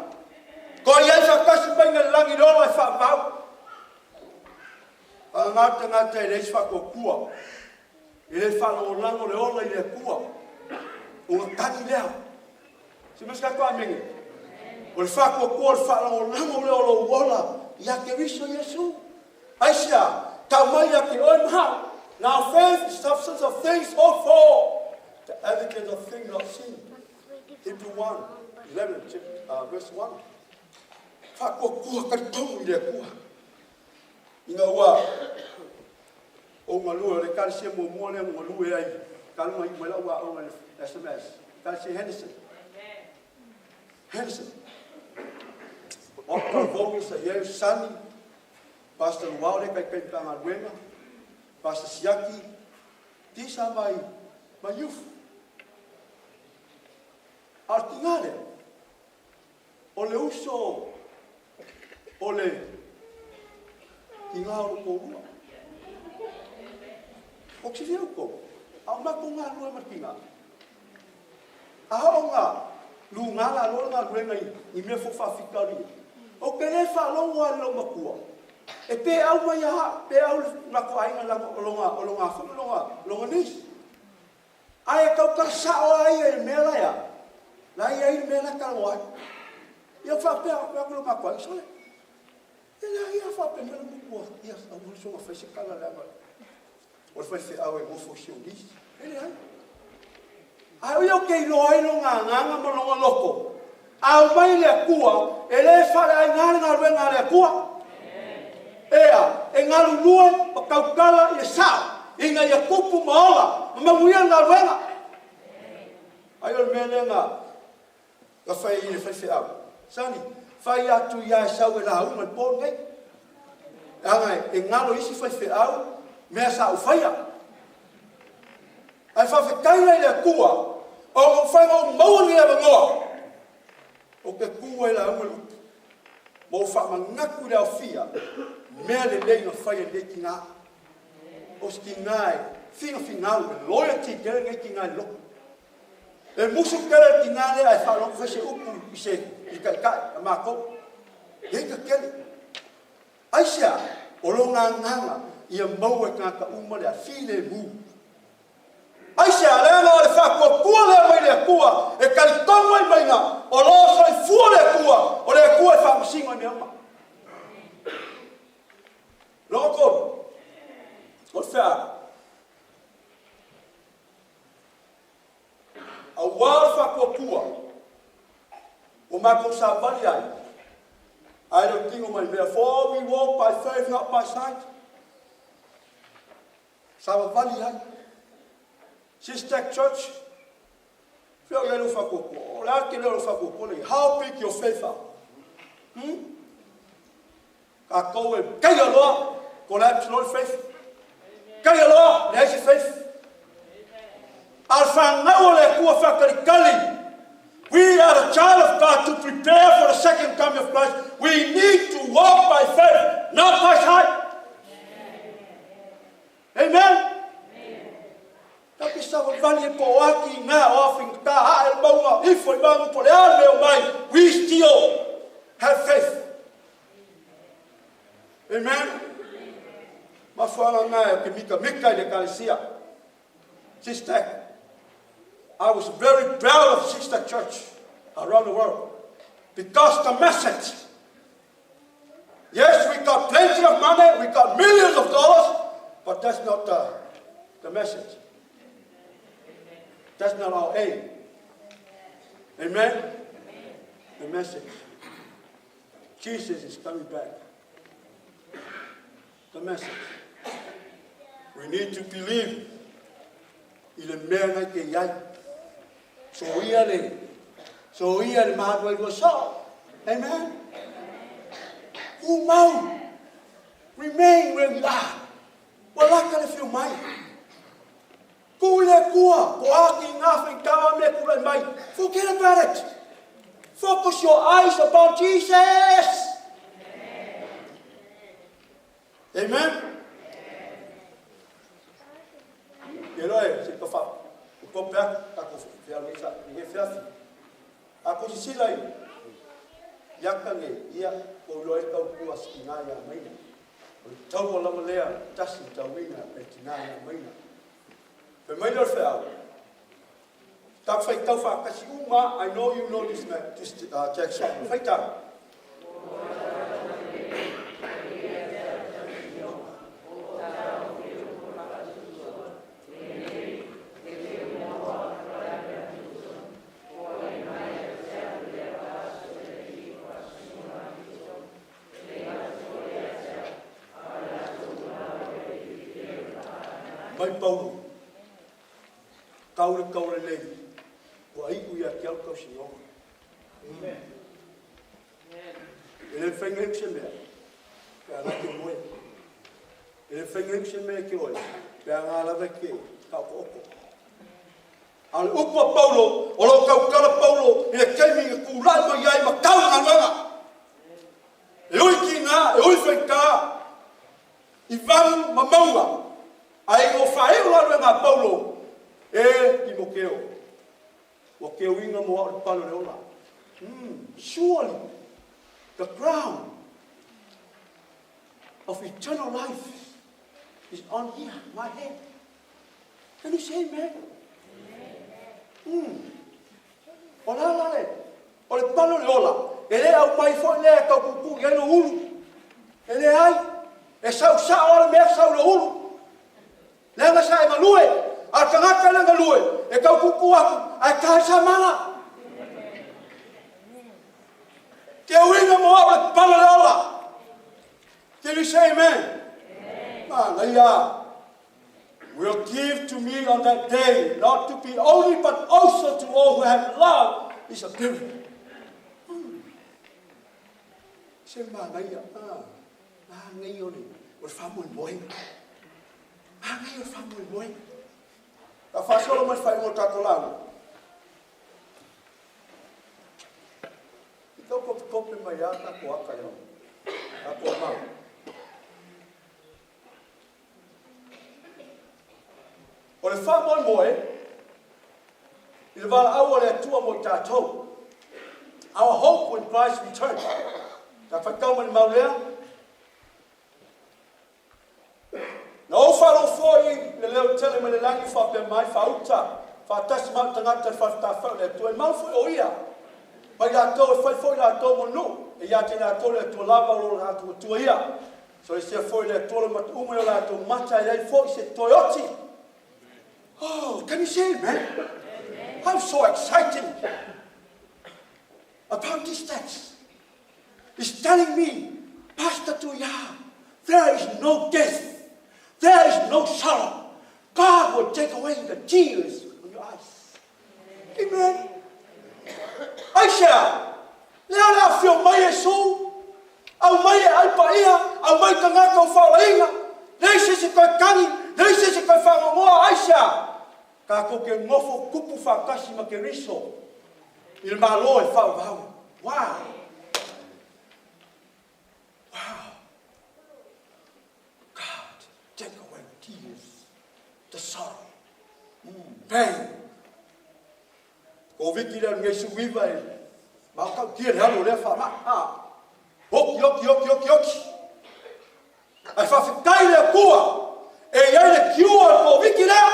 Koe iai whakatasi maina le langi le ola e whaamau. A ngā tangata e leai se faatuatua, e le faalagolago le ola i le Atua, o le tagi lea. Se mea se tatou amene. O le faatuatua o le faalagolago lea o lou ola ia Keriso Iesu. Aisea, tau mai ia te oe ma hao. Now faith is substance of things hoped for, the evidence of things not seen. Hebrew 1, 11, verse 1. Faatuatua talitonu i le Atua. Ina ua ou galue, o le ekalesia muamua lea na galue ai, talu na iu mai lau aoga i le SMS, ekalesia Henderson. Henderson. Otto Vogel sa i ai o Sani, Pastor Luao lea taitai Matagaluega, Pastor Siaki, these are my youth. A o le tiga lea, o le uso o le tiga o lou toalua. O te silafia outou, a o matou galulue ma le tiga, a oo ina luga lalo le galuega i mea foi faafitauli ia, ou te le faalogo lava i lou matua e peau mai ia au, peau le matou aiga o lona foi ma lona niece. Ae tautala sao lava ia i le mea la e a, la e i ai le mea la e talanoa ai. Ia ou faapea atu i lou matua, sole, e leai a faapea mai le matua, ia aua le soona fai se tala leaga o le faifeau e nofo i si ou niece. E leai. Ae o ia ou te iloa ai lona agaga ma lona loto, a omai le Atua, e le faaleaiga le galuega a le Atua. Ea, e galulue ma tautala i le sao, ina ia tupu ma ola ma manuia le galuega. Ai o le mea lea na fai i le faifeau. Sani, fai atu ia e sau e lauga i le po lenei. Leaga e galo isi faifeau mea sa ou faia. Ae faafetai la i le Atua, o lou fai na ou maua lenei avanoa, ou te tu ai lauga i le upu, ma ou faamanatu i le aofia, mea lelei na fai e lenei tina. O se tina e Figafigau, e loyalty tele lenei tina i le lotu. E musu tele le tina lea ae faalogo fai se upu i se i taitai a matou. E ita tele. Aisea? O lona agaga ia maua e tagata uma le filemu. Aisea? Leaga o le faatuatua lea mai le Atua e talitonu ai maiga o lo o soifua le Atua, o le Atua e faamasino i mea uma. Lona tolu, o le feau. Auā le faatuatua ua matou savali ai, ae le o tino mai mea. For we walk by faith, not by sight. Savavali ai. Sister Church, fea o i ai lou faatuatua? O le a le tele o lou faatuatua lea? How big your faith are? Tatou e taia loa, collapse loa le faith. Taia loa, leai se faith. A o le fanau a le Atua faatalitali. We are the child of God to prepare for the second coming of Christ. We need to walk by faith, not by sight. Amen. Ta te savavali e po o aki ngā o a whingata, a e maunga, ifo i mangu po le a mea o mai. We still have faith. Amen. Mafuanga ngā e te mika mika i le ekalesia. Sister, I was very proud of Sister Church around the world because the message. Yes, we got plenty of money, we got millions of dollars, but that's not the message. That's not our aim. Amen? The message. Jesus is coming back. The message. We need to believe i le mea na te iai. So ia le, so ia le mahatu ai lua sao. Amen? Umau. Remain where you are. Ua laka le fiu mai. Ku i le Atua, ko aki ngā whaitawa me kura mai. Forget about it. Focus your eyes upon Jesus. Amen. Ke loa e se ka wha, o kope aku, tako whia nei sa, ni he whiawhi. A ko sisila i, iaka ne, ia, ko uloa e tau kua si ngā ia maina. O le taua lava lea, tasi tauina e tinā ia maina. Fai mai lea o le feau, taku whaitau whaakasi uma, I know you know this, man, this text, whaitau. Mai Paulo, kau le kau lelei, ua iu ia te au tausinōga. E le mafai ona iu se mea, pe a na te moe. E le mafai ona iu se mea ke oe, pe a ngā lava ke taokooko. A o le upu a Paulo, o lo o tautala Paulo i le taimi na tulai mai ai ma tau le galuega. E ui tinā, e ui faigata, i valu ma mauga, ae ina ua faaiu galuega a Paulo, e Timoteo, ua teuina mo au le pale o le ola. Surely the crown of eternal life is on here, my head. Can you say amen? O la la le, o le pale o le ola, e le aumai foi lea e tau puupuu i ai lou ulu. E leai, e sau sao lava le mea sau i lou ulu. Leaga sa e galue, a o le tagata e le galue, e tau puupuu atu, ae ta i le samala. Te uiga mo au le pale o le ola. Can you say amen? Manaia. Will give to me on that day, not to be only, but also to all who have loved his appearing. Se manaia, manaia o le, o le faamoemoega. Manaia o le faamoemoega. Ta faasolo mai le faaiuga o tatou lauga. I tau kopikopi mai a tatou aka i tatou mau. O le faamoemoe i le valaau a le Atua mo i tatou. Our hope when Christ returns. Ta faitau ma le mau lea. Na ou faalogo foi i le leo tele mai le lagi faapea mai, Faauta faatasi ma au tagata i le fale tafaifa o le Atua, e mau foi o ia ma i latou e fai foi latou ma nuu, e ia te i latou le Atua lava o lo latou Atua ia. Soisea foi le Atua le mata uma i o latou mata, e leai foi se toe oti. Oh, can you see it, man? I'm so excited about this text. It's telling me, Pastor Tuia, there is no death. There is no sorrow. God will take away the tears from your eyes. Amen. Aisea, lea le afio mai Iesu, aumai e ai paia, aumai tagata o faolaina, leai se isi toe tagi, leai se isi toe fagogoa, aisea, tatou te nofo tupu faatasi ma Keriso i le Malo e faavavau. Wow! Wow! God, take away tears, the sorrow, pain. Koviti lea nei suiva e makautia le alu o lea faamai. Ha. Oki, oki, oki, oki, oki. Ae faafetai i le Atua e i ai le cure o le Koviti lea.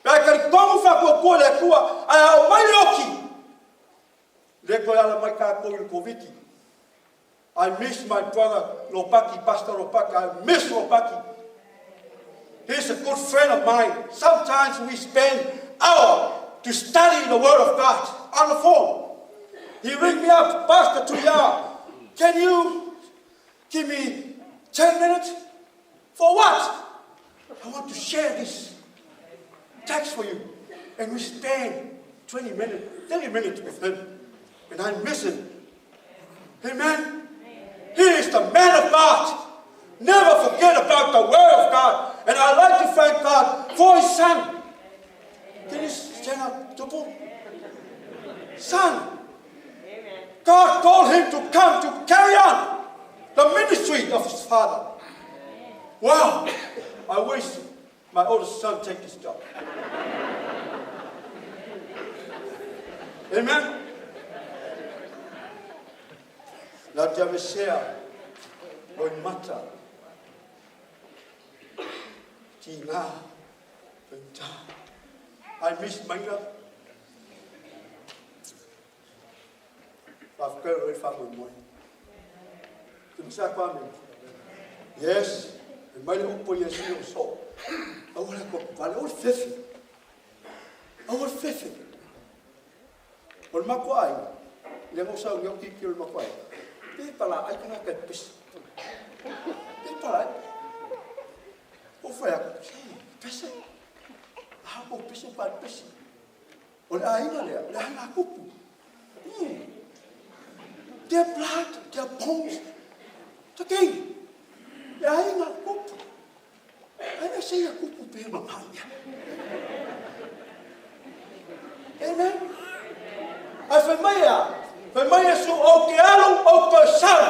Pe a e talitonu faatuatua i le Atua ae a oo mai le oti, le toe ala mai tatou i le Koviti. I miss my brother Lopaki, Pastor Lopaki. I miss Lopaki. He's a good friend of mine. Sometimes we spend hour to study the Word of God on the phone. He ring me up, Pastor Tuia, can you give me 10 minutes? For what? I want to share this text for you. And we spend 20 minutes, 30 minutes with him. And I miss him. Amen. He is the man of God. Never forget about the Word of God. And I like to thank God for his son. Can you stand up, Tupu? Son. God called him to come to carry on the ministry of his father. Wow. I wish my oldest son take this job. Amen. Na te avesea loimata tigā faigata. I miss Maina. Faafetai o le faamoemoe. Te misa kwa me. Yes, e mai le upu i Iesu o so. Aua le ko vale o le fefe. Aua le fefe. O le matua aiga, i le gausa o ki o le matua aiga. Pe pala ai kana ka pese. Pe pala ai. O whai aku, pese. A o pese pa pese. O le aiga lea, o le aiga kupu. Their blood, their bones. Takei, le aiga kupu. Ai se ia kupu pe mamai. Amen. Ai fai mai a, fai mai Iesu, o ke alu o ke sau.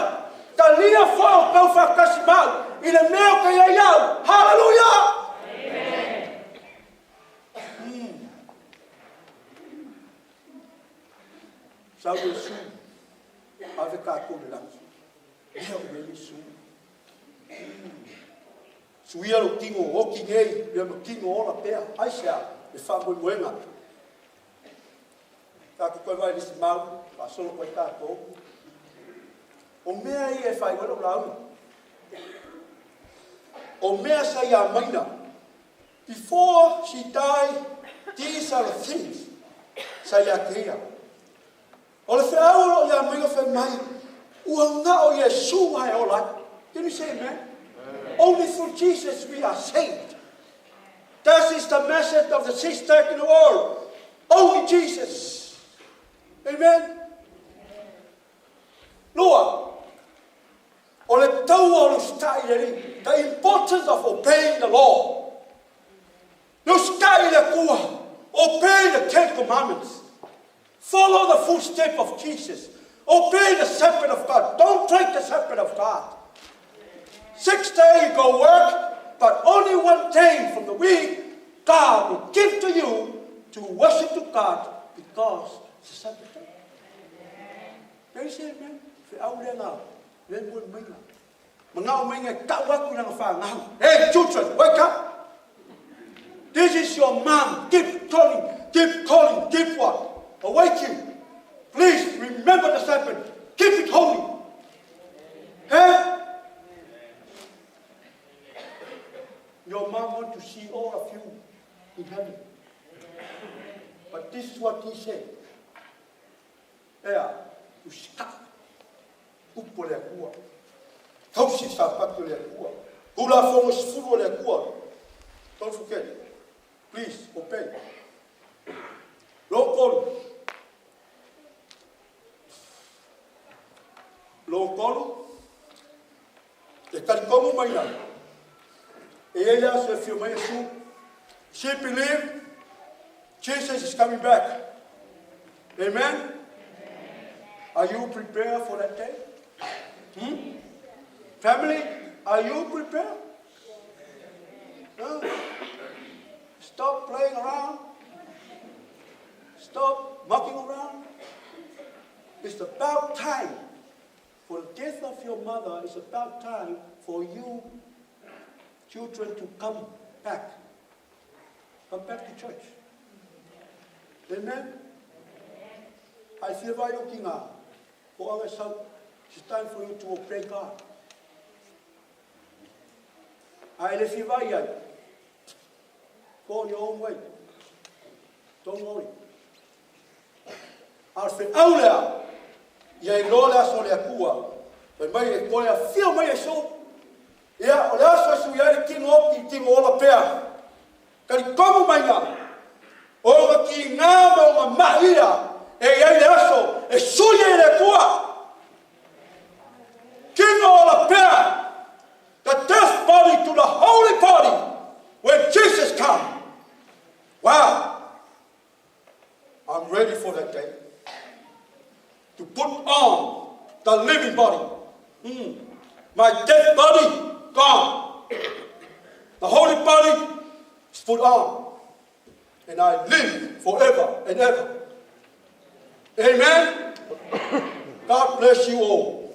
Talia foi o kau whakasi mau, i le mea o ke iai au. Hallelujah! Amen. Sau Iesu, ave tātou le lagi. Lea o mea Iesu. Suia lo tino oki nei, lea ma tino ola pea. Ai sea, le whaamoemoega. Tātou koe vai lisi mau, whaasolo koe tātou. O mea ia e whai wala o lauga. O mea sa ia maina. Before she died, these are the things sa ia te ia. O le feau o loo ia maina fai mai, ua na o Iesu ai ola ai. Can you say amen? Only through Jesus we are saved. That is the message of the sister in the world. Only Jesus. Amen. Lua, o le taua o le usitai i le Alii. The importance of obeying the law. Le usitai i le Atua. Obey the Ten Commandments. Follow the footsteps of Jesus. Obey the Shepherd of God. Don't break the Shepherd of God. 6 days you go work, but only one day from the week, God will give to you to worship to God because it's the Sabbath day. Can you say amen? Feau lea la, le mo le mainga. Mangao mainga e tau aku i lana whāngau. Hey, children, wake up! This is your mom. Keep calling, keep calling, keep what? Awake you. Please remember the Sabbath. Keep it holy. Hey? Your mom want to see all of you in heaven. But this is what he said. Ea, usika. Upo le akua. Tausi sapatu le akua. Hula fongo sifuru le akua. Don't forget. Please, obey. Lokolu. Lokolu. E kalikomu maina. E ele aso e fio mai e su. She believed Jesus is coming back. Amen? Are you prepared for that day? Family, are you prepared? Huh? Stop playing around. Stop mucking around. It's about time for the death of your mother. It's about time for you children to come back. Come back to church. Amen? I feel right looking at for others. It's time for you to obey God. I le feel right. Go your own way. Don't worry. A fe aulea, ia i loa le aso le akua, fai mai e koe a fio mai e so. Ia, o le aso e sui ai le kino oki, kino ola pea. Kari komu mai ngā. O ngā ki ngā ma o ngā mahia, e iai le aso, e sui ai le akua. Kino ola pea. The death body to the holy body when Jesus comes. Wow. I'm ready for that day. To put on the living body. My dead body, gone. The holy body is put on. And I live forever and ever. Amen. God bless you all.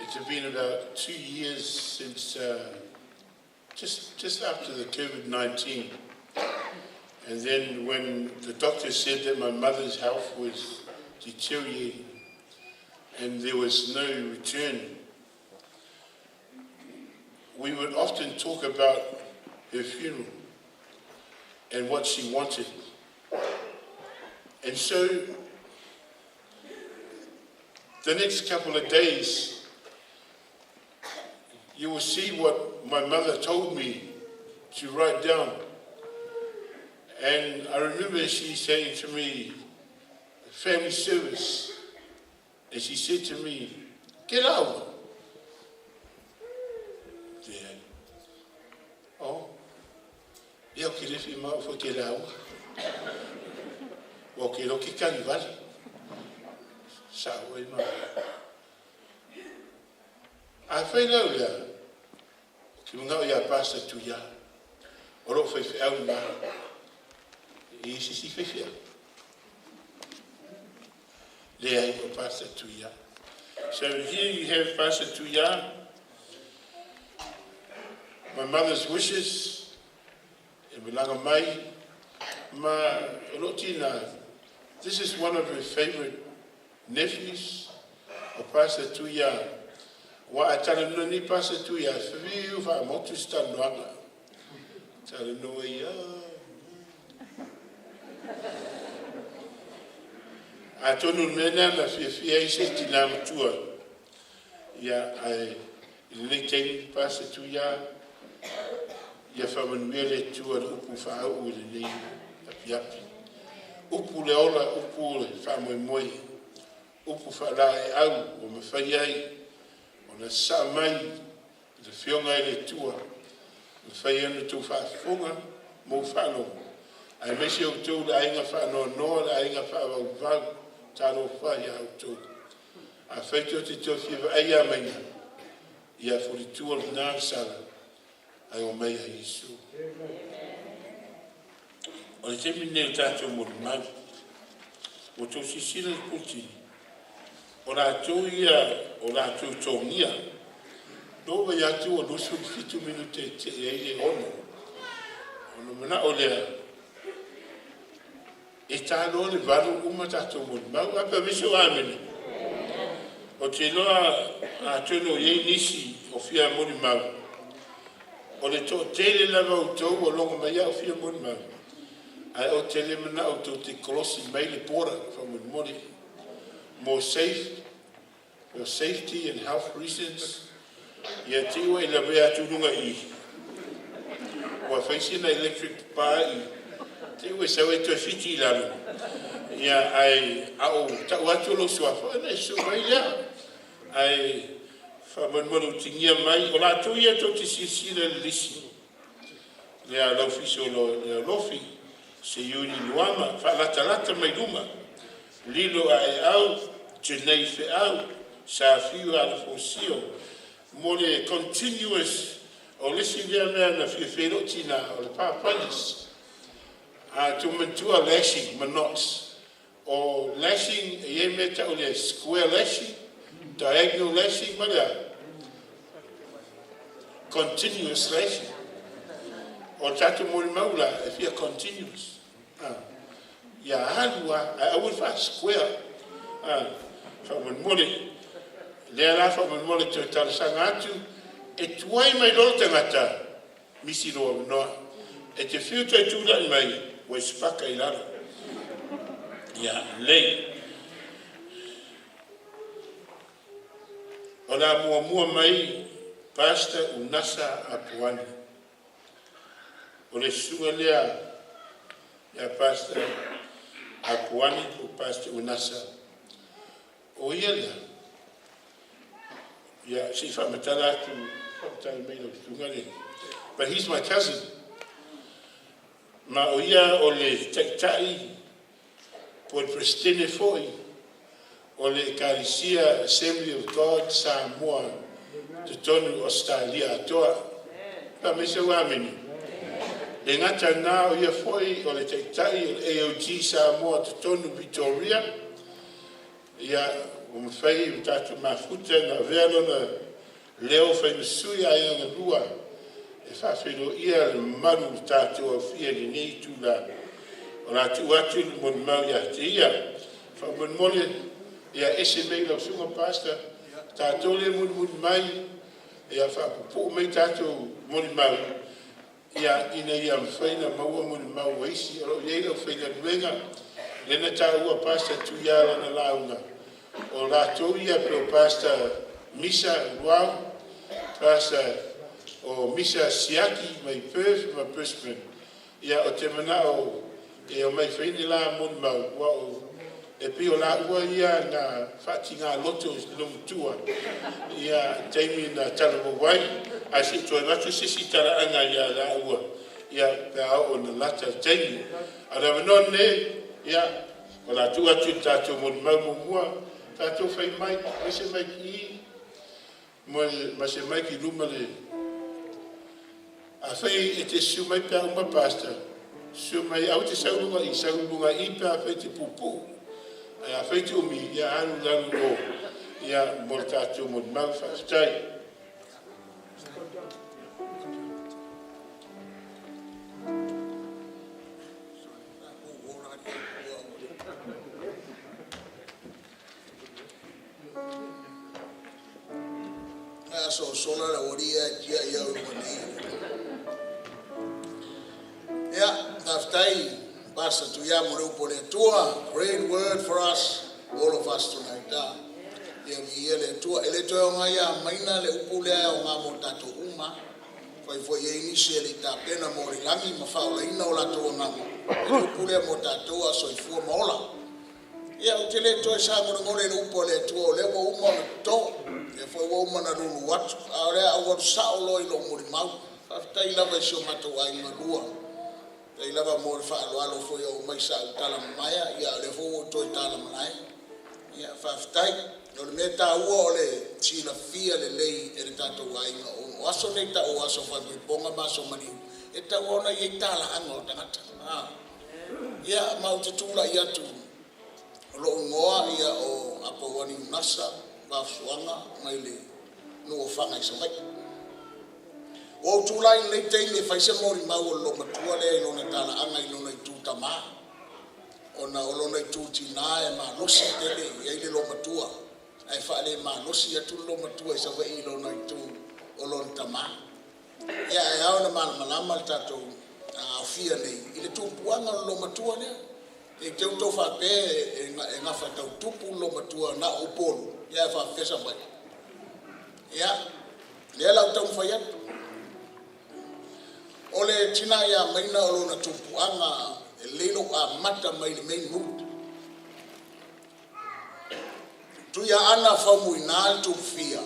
It's been about 2 years since, just after the COVID-19. And then when the doctor said that my mother's health was deteriorating and there was no return, we would often talk about her funeral and what she wanted. And so the next couple of days, you will see what my mother told me to write down. And I remember she saying to me, family service. And she said to me, get out. Yeah. Oh, ia ke lefi ma fo ke lau. O ke roki kangi vale. Sa oi ma. A whai lau ia, ki mangao ia pasa tu ia. O ro whai whi au ma. I sisi whai whi au. Le ai o pasa tu ia. So here you have Pastor Tuya, my mother's wishes, e milanga mai, ma rotina. This is one of her favorite nephews, o Pastor Tuya. Wa a tala nui ni Pastor Tuya, whiu wha motu sta noanga. Tala nui ia. A tonu mena na fia fia i se tina matua. Ia ai i lenei taimi Pastor Tuya, ia whamanuia le tua le upu whaau i lenei apiapi. Upu le ola, upu le whaamoemoe, upu whaala e au o mawhai ai, O le sasaa mai i le Afioga i le Atua, mafai ona outou faafofoga ma ou faalogo, aemaise outou le aiga faanoanoa, le aiga faavauvau, talofa e ia outou. Afai tou te toe fia vaai ia Maina, ia fulitua lena le sala, ae omai ia Iesu. O le taimi lenei o le tatou molimau, ua outou silasila i le puletini, o latou ia o latou togia. Na ou vaai atu ua 27 minute e te'i ai le 6. Ona manao lea, e ta loa le 8 uma tatou molimau. Ae fai mai se o amene. Ou te iloa atonu o i ai nisi o fia molimau, o le toatele lava o outou ua logo mai au fia molimau, ae ou te le manao tou te kolosi mai le border faamolemole. More safe, for safety and health reasons, ia te i ua e lavea atu i luga i i, ua fai sina electric pa i, te i ua e sau e toe fiti i lalo, ia ae a ou tau atu lou suafa, ona e susu mai lea. Ae faamolemole utigia mai, o latou ia tou te silasila i le lisi, lea Laufiso Lealofi, Seiuli Luama, faalatalata mai luma, Lilo Aeau, Jenei Feau, Safiu Alefosio, mo le continuous, o le isi lea mea na fiafia ai lou tina, o le Pathfinders. A outou manatua lashing ma knots, o lashing e i ai mea tau le square lashing, diagonal lashing, ma le a? Continuous lashing. O le tatou molimau la, e fia continuous. Ah. Ia alu lava, ae aua le faa-square. Ah. Faamolemole. Lea la faamolemole toe talosaga atu, e tuai mai loa le tagata, misi lou avanoa. E te fiu toe tulai mai, ua e sipaka i lalo. Ia, lelei. O le a muamua mai Pastor Unasa Apuani. O le susuga lea ia Pastor Apuani po Pastor Unasa. O ia lea, ia se i faamatala atu, faamatala mai lau susuga le. But he's my cousin. Ma o ia o le taitai po o le presidente foi o le Ekalesia Assembly of God Samoa totonu o Australia atoa. Fai mai se amene. Le gata na o ia foi o le taitai o le AOG Samoa totonu Victoria. Ia, ua mafai o tatou mafuta na avea lona leo faimasui aiga lua e faafeiloia le mamalu o tatou aofia i lenei itula. O le a tuu atu le molimau ia te ia. Faamolemole, ia ese mai lau susuga Pastor, tatou le mulimuli mai, ia faapupuu mai tatou molimau, ia ina ia mafai ona maua molimau a isi. O lo o i ai le aufaigaluega, lea na taua Pastor Tuia lana lauga, o latou ia pe o Pastor Misa Luau, Pastor o Misa Siaki mai Perth ma Brisbane. Ia o te manao e o mai whaine la molimau, ua o e pei o la ua ia na whaatinga loto i lomutua ia taimi na talavawai ae se i toe avatu se isi talaaga ia la ua ia pe a oo na lata le taimi. A o le avanoa lenei, ia, o le a tuu atu i le tatou molimau muamua, tatou fai mai, ai se mic i, ma se mic i luma le. Afai e te susu mai pe a uma pastor, susu mai aua te sau luga i, sau luga i pe afai te puupuu. Ae afai te umi, ia alu i lalo o, ia mo le tatou molimau faafetai. Ae sosola le aualii ae tiai au i luga nei. Ia, faafetai Pastor Tuia mo le upu a le Atua. Great word for us, all of us tonight. Ah. Ia viia le Atua. E le toe aoga ia maina le upu lea e aoga mo tatou uma. Fai foi e nisi e le i tapena mo le lagi ma faaolaina o latou agaga. Le upu lea mo tatou a soifua ma ola. Ia, ou te le toe sagolegole i le upu a le Atua o lea ua uma ona toto, lea foi ua uma ona lulu atu, a o le a ou alu sao loa i lou molimau. Faafetai lava i si o matou aiga lua. Faafetai lava mo le faaaloalo foi ua aumai sa ou tala mamaea, ia a o lea foi ua ou toe tala malae. Ia, faafetai. O le mea taua o le silafia lelei e le tatou aiga, o aso nei e tau o aso faaipoipoga ma aso maliu, e tatau lava ona i ai talaaga o tagata. Ia, ma ou te tulai atu, o lou igoa o Apaulagi Unasa Vaafusuaga mai le nuu o Faga i Savaii. Ua ou tulai i lenei taimi e fai se molimau o le loomatua lea i lona talaaga i lona itu tamā, ona o lona itu tinā e malosi tele i ai le loomatua, ae faalemalosi atu le loomatua i Savaii i lona itu o lona tamā. Ia, ae ao ona malamalama le tatou aofia nei i le tupuaga o le loomatua lea. Ne i te i ua outou faapea e gafa tau tupu le loomatua na o Upolu, ia ae faapefea Savaii. Ia, lea o le a ou taumafai atu. O le tina ia Maina o lona tupuaga e lelei lou amata mai le main root. Tuiaana Faumuina le Tupufia,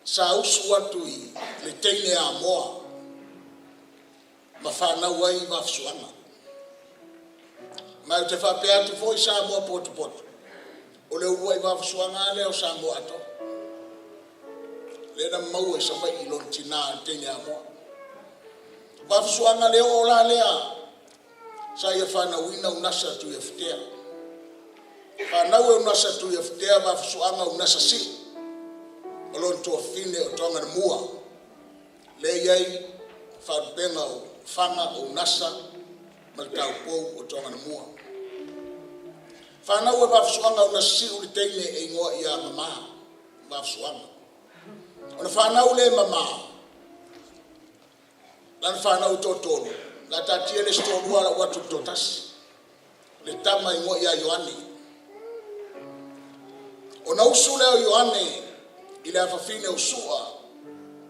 sa usu atu i le teine Amoa ma fanau ai Vaafusuaga. Ma ou te faapea atu foi Samoa potopoto, o le uluai Vaafusuaga lava lea o Samoa atoa, lea na maua i Savaii i lona tina le teine Amoa. Vaafusuaga le oo la lea sa ia fanauina Unasa Tuiafitea. Fanau e Unasa Tuiafitea Vaafusuaga Unasa Si'u, o lona tuafafine o Toaganamua, lea e i ai faalupega o Faga o Unasa ma le taupou o Toaganamua. Fanau e Vaafusuaga Unasa Si'u le teine e igoa ia Mamā Vaafusuaga. Ona fanau lea e Mamā, lana fanau e toatolu, la taatia le isi toalua alu atu i le toatasi, le tama igoa ia Ioane. Ona usu lea o Ioane i le afafine o Sua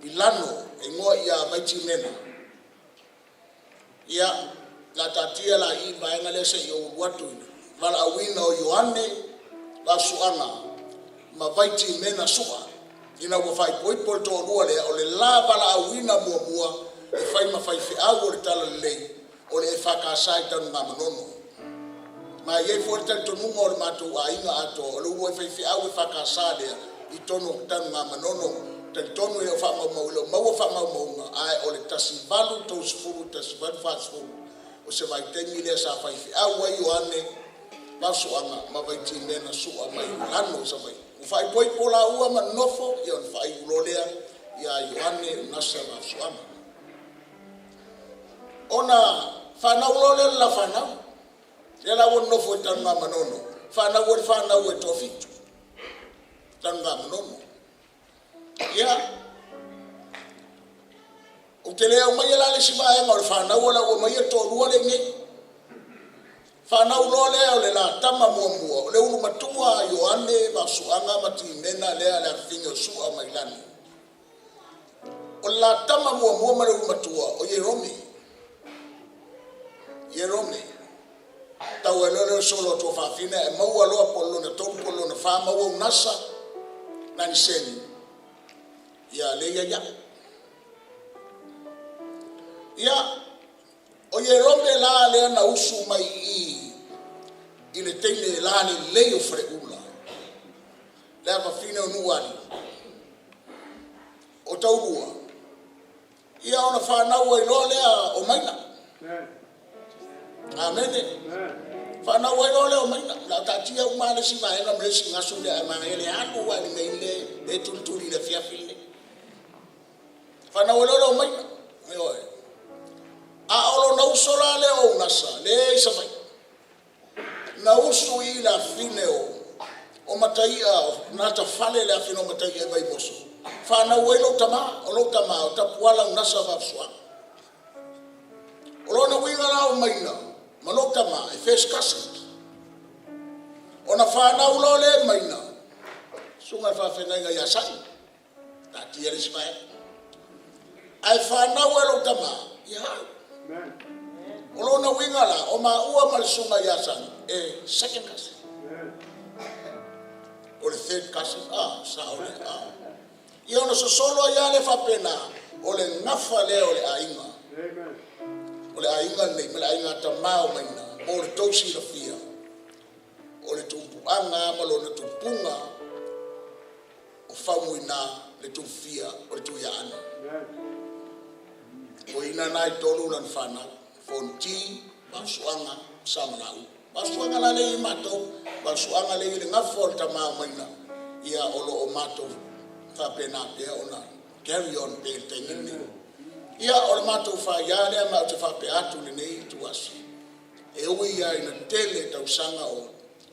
i Lano e igoa ia Vaitimena. Ia, la taatia la i le vaega lea se i ou alu atu i le valaauina o Ioane Vaafusuaga ma Vaitimena Sua, ina ua faaipoipo le toalua lea, o le la valaauina muamua e fai ma faifeau o le Talalelei o le EFKS i Tanugamanono. Ma e i ai foi le talitonuga o le matou aiga atoa, o le uluai faifeau EFKS lea i totonu o Tanugamanono. Talitonu e le o faamaumau, e le o maua faamaumauga, ae o le 1830 1840 o se vaitaimi lea sa faifeau ai Ioane Vaafusuaga ma Vaitimena Sua mai Lano i Savaii. Ua faaipoipo laua ma nonofo, ia ona faaiu loa lea ia Ioane Unasa Vaafusuaga. Ona fanau loa lea o le la fanau, lea la ua nonofo i Tanugamanono, fanau ai le fanau e toafitu, Tanugamanono. Ia, ou te le aumaia la le isi vaega o le fanau, o la ua aumaia le toalua lea i nei. Fanau loa lea o le la tama muamua, o le ulu matua Ioane Vaafusuaga ma Timena lea le afafine o Sua mai Lano. O le la tama muamua ma le ulu matua o Ierome. Ierome. Tau ai loa lea o le solo a tuafafine ae maua loa po o lona 3 po o lona 4 maua Unasa Naniseni. Ia le ia ia. Ia, o Ierome la lea na usu mai i le teine la lelei o Faleula, le afafine o Nuuali, o Taulua, ia ona fanau ai loa lea o Maina. Amene. Fanau ai loa lea o Maina. La taatia uma le isi vaega ma le isi gasu lea, ae manaia le alu lava i le mea le tulituli i le afiafi lenei. Fanau ai loa lea o Maina. Ioe. A o lona uso la lea o Unasa, le i Savaii, na usu i le afine o Mataia, o Gatafale le afine o Mataia i Vaimoso, fanau ai lou tamā, o lou tamā o Tapuala Unasa Vaafusuaga. O lona uiga la o Maina ma lou tamā e first cousin. Ona fanau loa lea Maina, susuga i le faafeagaiga ia Sa'i, taatia le isi vaega. Ae fanau e lou tamā, ia au. O lona uiga la, o maua ma le susuga ia Sagi, e E second cousin. O le third cousin, sa o le, Ia ona sosolo ai lava lea faapena, o le gafa lea o le aiga. O le aiga lenei ma le aiga tama o Maina, mo le tou silafia, o le tupuaga lava ma lona tupuga o Faumuina le tufia o le Tuiaana. O ina na i tolu lana fanau, Fonoti, Vaafusuaga, Samalaua. Vaafusuaga la lea e i ai matou, Vaafusuaga lea e i le gafa o le tama o Maina, ia o lo o matou faapena pea ona carry on pea i le taimi lenei. Ia o le matou faia lea ma ou te faapea atu i lenei ituaso, e ui lava ina tele tausaga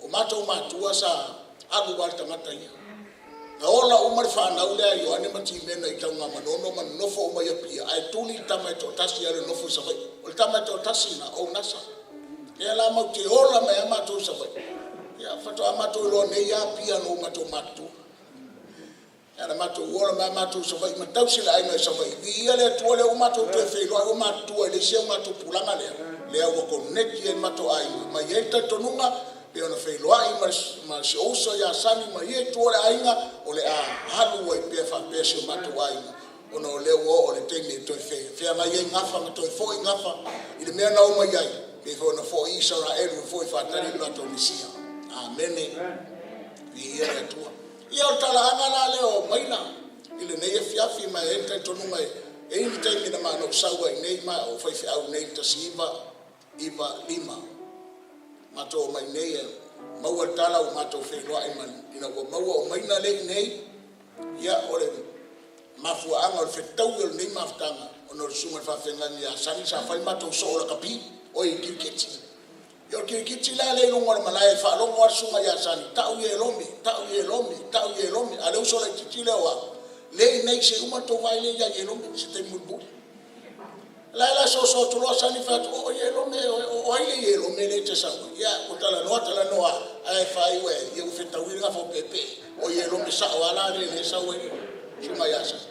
o matou matua sa alu lava le tagata ia. Na ola uma le fanau lea a Ioane ma Timena i Tanugamanono ma nonofo uma i Apia, ae tuli le tama e toatasi alu e nofo i Savaii. O le tama e toatasi lena o Unasa. Lea la matou te ola mai lava matou i Savaii. Ia faatoa matou iloa nei lava Apia ina ua matou matutua. Ia na matou ola mai lava matou i Savaii ma tausi le aiga i Savaii. Viia le Atua lea ua matou toe feiloai ua matutua e leai se augatupulaga lea, lea ua connect i ai le matou aiga ma e i ai le talitonuga pei ona feiloai ma si ou uso ia Sami ma ia itu o le aiga, o le a alu ai pea faapea si o matou aiga ona o lea ua oo i le taimi e toe feagai ai gafa ma toe foi gafa i le mea na omai ai, pei foi ona foi Isaraelu e foi e faatali lo latou Mesia. Amene. Viia le Atua. Ia o le talaaga la lea o Maina i lenei afiafi ma e i ai le talitonuga e i ai le taimi na ma ou sau ai nei ma ou faifeau nei i le 1995. Matou omai nei e maua le tala ua matou feiloai ma ina ua maua o Maina lea i inei, ia o le mafuaaga o le fetaui o lenei mafutaga ona o le susuga i le faafeagaiga ia Sani sa fai le matou soo lakapi, oi kirikiti. Ia o le kirikiti la lea i luga o le malae e faalogo lava le susuga ia Sani, tau Ielomi, tau Ielomi, tau Ielomi, a o le uso laitiiti lea o au, lea i inei se i uma le tou vaai lea ia Ielomi i se taimi mulimuli. La e la soso atu loa Sani fai atu, o Ielomi, o ai le Ielomi lea e te sau ai? Ia ua talanoa, talanoa, ae faaiu e, ia ua fetaui le gafa o peepee, o Ielomi sao lava la lea e sau ai le susuga ia Sani.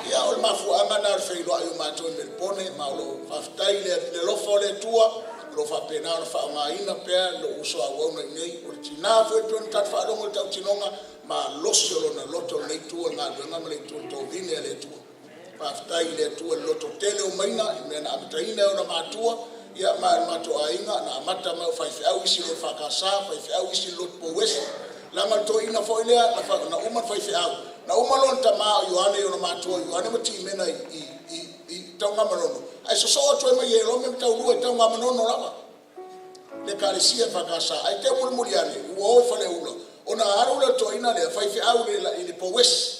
Ia o le mafuaaga lena o le feiloai o matou i Melepone, ma o lo o faafetai i le alofa o le Atua, o lo o faapena ona faaaogaina pea lou uso auauna i inei. O le tina foi pei ona tatou faalogo i le tautinoga, malosi o lona loto i lenei itu o le galuega ma le itu o le tovine a le Atua. Faafetai i le Atua i le lototele o Maina i mea na amataina e ona matua, ia ma le matou aiga na amata mai o faifeau isi i le EFKS, faifeau isi i le Lotu Pouese. Leaga o le toeaina foi lea na uma le faifeau, na uma lona tama o Ioane i ona matua o Ioane ma Timena i Tanugamanono, ae sosoo atu ai ma Ielomi ma taulua i Tanugamanono lava le Ekalesia EFKS. Ae teu mulimuli ane ua o i Faleula, ona alu lea o le toeaina lea faifeau i le Pouese.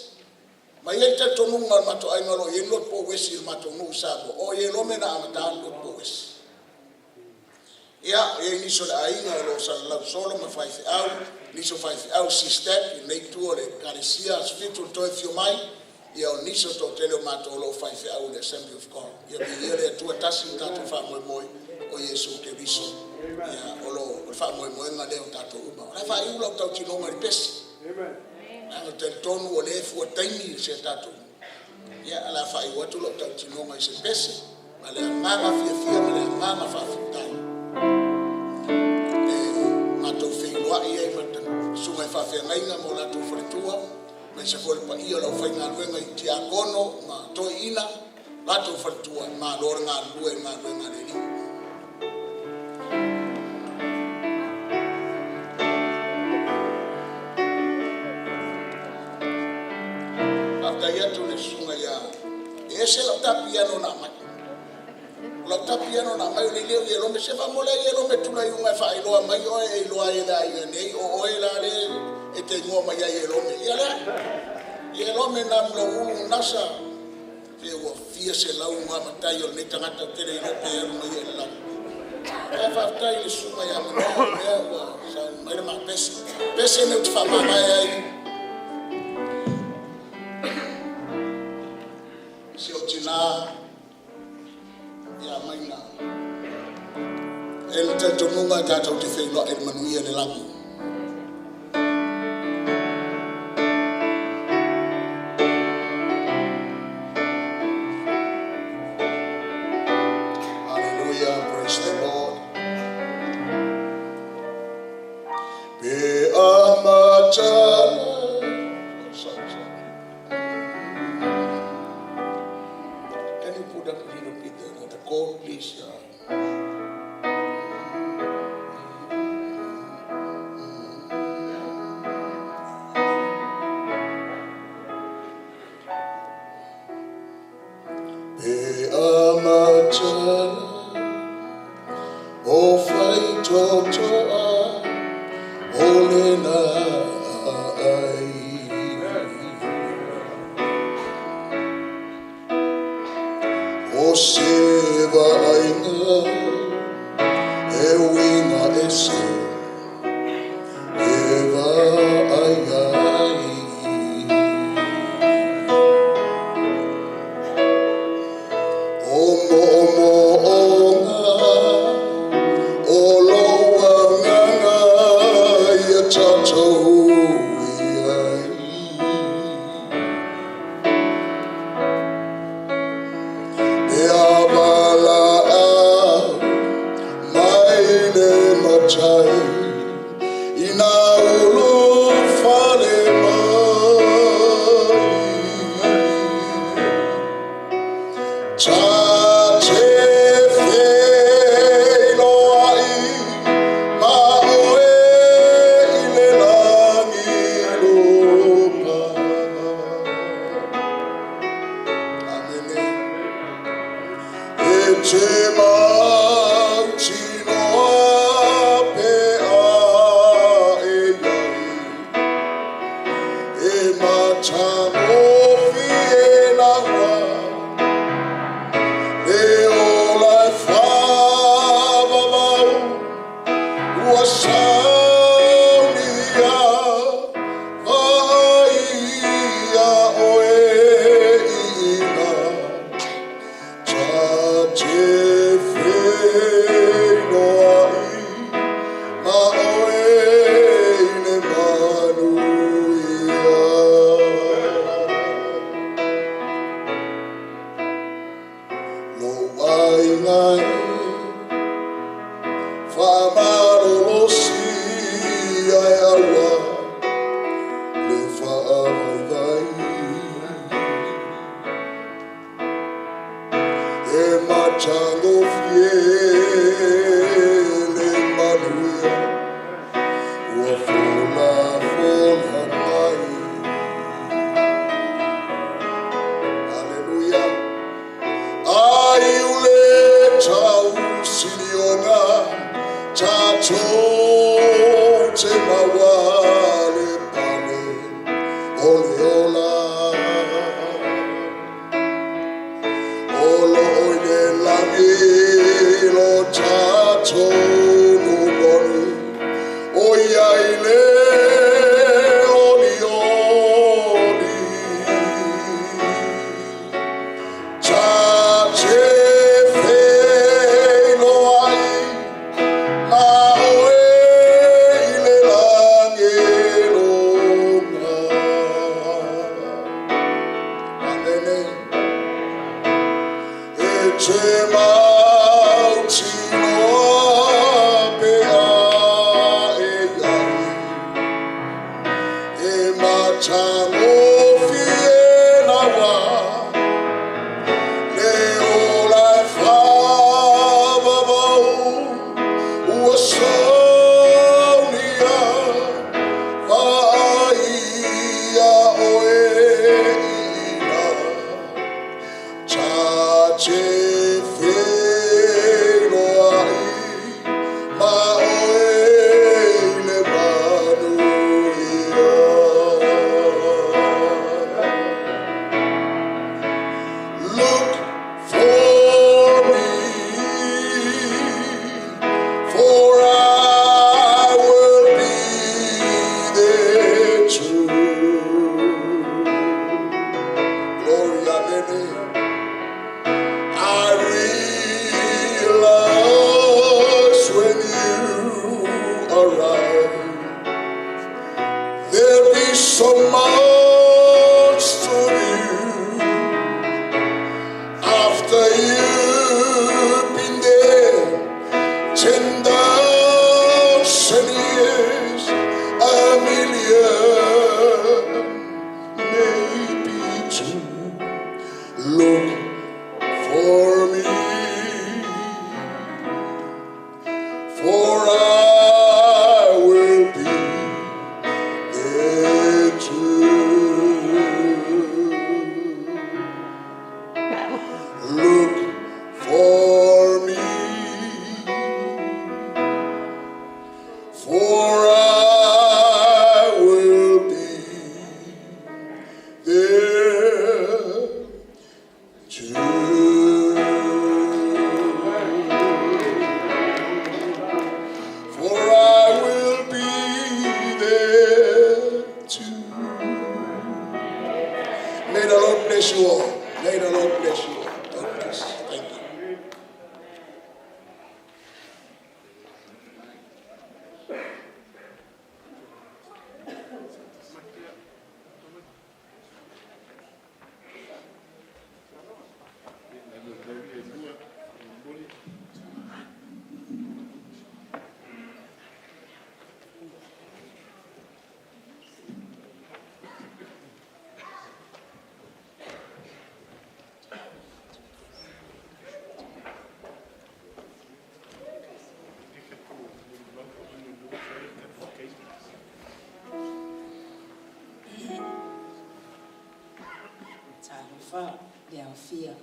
Ma e i ai le talitonuga o le matou aiga o lo o i ai le lotu Pouesi i le matou nuu i Samoa, o Ielomi na amata le lotu Pouesi. Ia, e i ai nisi o le aiga o lo o salalau solo ma faifeau, nisi o faifeau SISTEC, i lenei itu o le Ekalesia, Aso Fitu le toe afio mai, ia o nisi o le toatele o matou o lo o faifeau i le Assembly of God. Ia viia le Atua, tasi lo tatou faamoemoe, o Iesu Keriso. Ia, o lo o le faamoemoega lea o tatou uma. O le a faaiu lau tautinoga i le pese. Leaga ou te talitonu o lea e fua taimi si a tatou. Ia, o le a faaiu atu lau tautinoga i se pese, ma le agaga fiafia ma le agaga faafetai. E matou feiloai ai ma le susuga i faafeagaiga ma o latou faletua, aemaise foi le paia o le aufaigaluega i tiakono ma toeaiina, latou faletua, malo le galulue i le galuega a le Alii. Faafetai atu i le susuga ia, e ese lau ta piano na aumai. O lau ta piano na aumai o le leo Ielomi, se faamolemole Ielomi e tulai i luga e faailoa mai oe e iloa ai e le aiga nei, o oe la le e te igoa mai ai Ielomi. Ia lea, Ielomi na mlo ulu nasa, se ua fia selau matai o lenei tagata ou te le iloa pe alu mai ai i le lagi. Ae faafetai i le susuga ia Manoa, lea ua sauni mai le ma pese. Pese nei ou te faamavae ai si ou tina ia Maina. E le talitonuga tatou te feiloai i le manuia i le lagi. Hallelujah, praise the Lord. Please. Pe amatala o whai totoa o le na ai. O seva aina e winga ese e va ai ai. O mo mo o ngā o loa ngā ia tātou i ai. E a mai le matai For I will be there too. Look for me, for I will be there too. For I will be there too. May the Lord bless you all. May the Lord bless you all. God bless. Thank you. Talofa le aofia.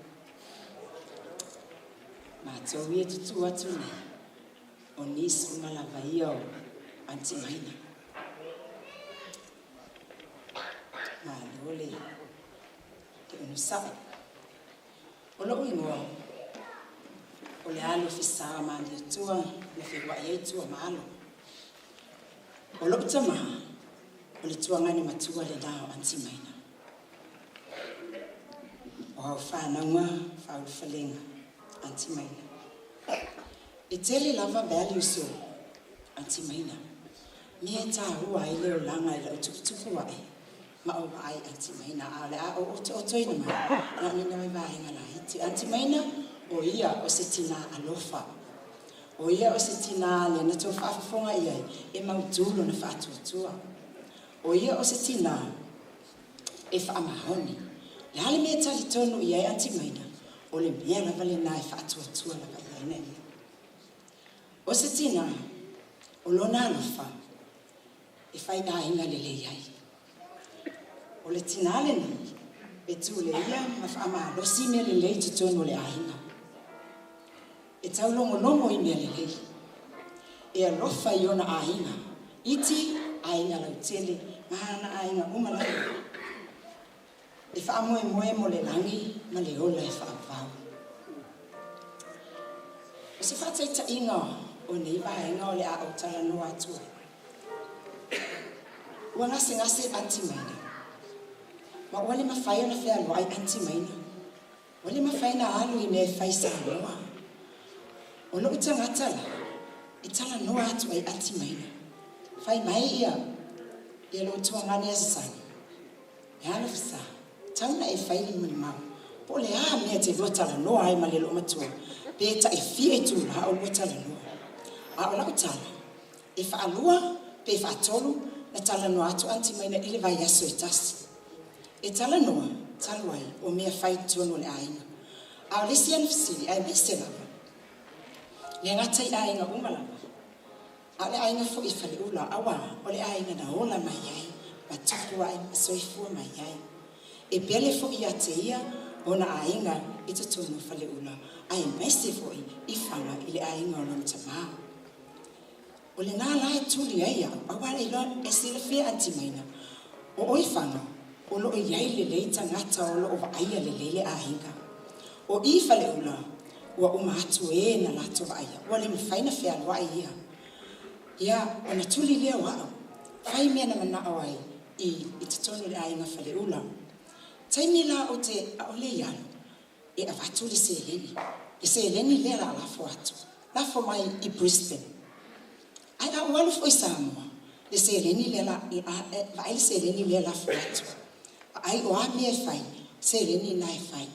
Matou ia tutu atu nei, o nisi uma lava ia o Aunty Maina. Malo le le onosai. O lou igoa, o le alo fisa ma le Atua na feiloai ai tua ma alo. O lou tamā, o le tuagane matua lenā o Aunty Maina. O au whānaunga, whaulufalenga, Aunty Maina. E tele lava values o Aunty Maina. Mea e tāua ai le olaga i lau tuputupu ae, ma o vaai Aunty Maina a o le a o otoina mai, na o ni nai vaega laiti. Aunty Maina, o ia o se tinā alofa. O ia o se tinā le na tau faafofoga i ai, e mautū lona faatuatua. O ia o se tinā e faamaoni. Le a le mea e talitonu i ai Aunty Maina, o le mea lava lenā e faatuatua lava i ai na ia. O se tinā, o lona alofa, e fai aiga lelei ai. O le tinā lenei, e tule ia ma faamalosi mea lelei i totonu o le aiga. E taulogologo i mea lelei. E alofa i ona aiga. Iti, aiga lautele, ma ana aiga uma lava. E faamoemoe mo le lagi ma le ola e faavavau. O se faataitaiga o nei vaega o le a ou talanoa atu ai. Ua gasegase Aunty Maina. Ma ua le mafai ona fealuai Aunty Maina. Ua le mafai ona alu i mea e fai i Samoa. O lou tagata la, e talanoa atu ai Aunty Maina. Fai mai ia, ia lou tuagane a Sasani. E alo fisa, tau na e fai le molimau. Po o le a mea e te lua talanoa ai ma le loomatua, pe tai fia itulā o lua talanoa. A o lau tala, e faalua pe faatolu na talanoa atu Aunty Maina i le vaiaso e tasi. E talanoa, talu ai, o mea fai i totonu o le aiga. A o le isi ana fesili, aemaise lava, le gata i aiga uma lava, a o le aiga foi i Faleula, auā o le aiga na ola mai ai, ma tupu ai, ma soifua mai ai. E pele foi ia te ia ona aiga i totonu o Faleula, aemaise foi i Faga i le aiga o lona tamā. O lenā la e tuli ai au, auā le iloa e silafia Aunty Maina, o oe Faga, o loo i ai lelei tagata o loo vaaia lelei le aiga. O i Faleula, ua uma atu e na latou vaaia, ua le mafai ona fealuai ia. Ia, ona tuli lea o au, fai mea na manao ai i i totonu o le aiga Faleula. Taimi la ou te aole i alu, e avatu le seleni. Le seleni lea la lafo atu. Lafo mai i Brisbane. Ae a ou alu foi i Samoa, le seleni lea la, vaai le seleni lea lafo atu. Vaai o a mea e fai, seleni na e fai.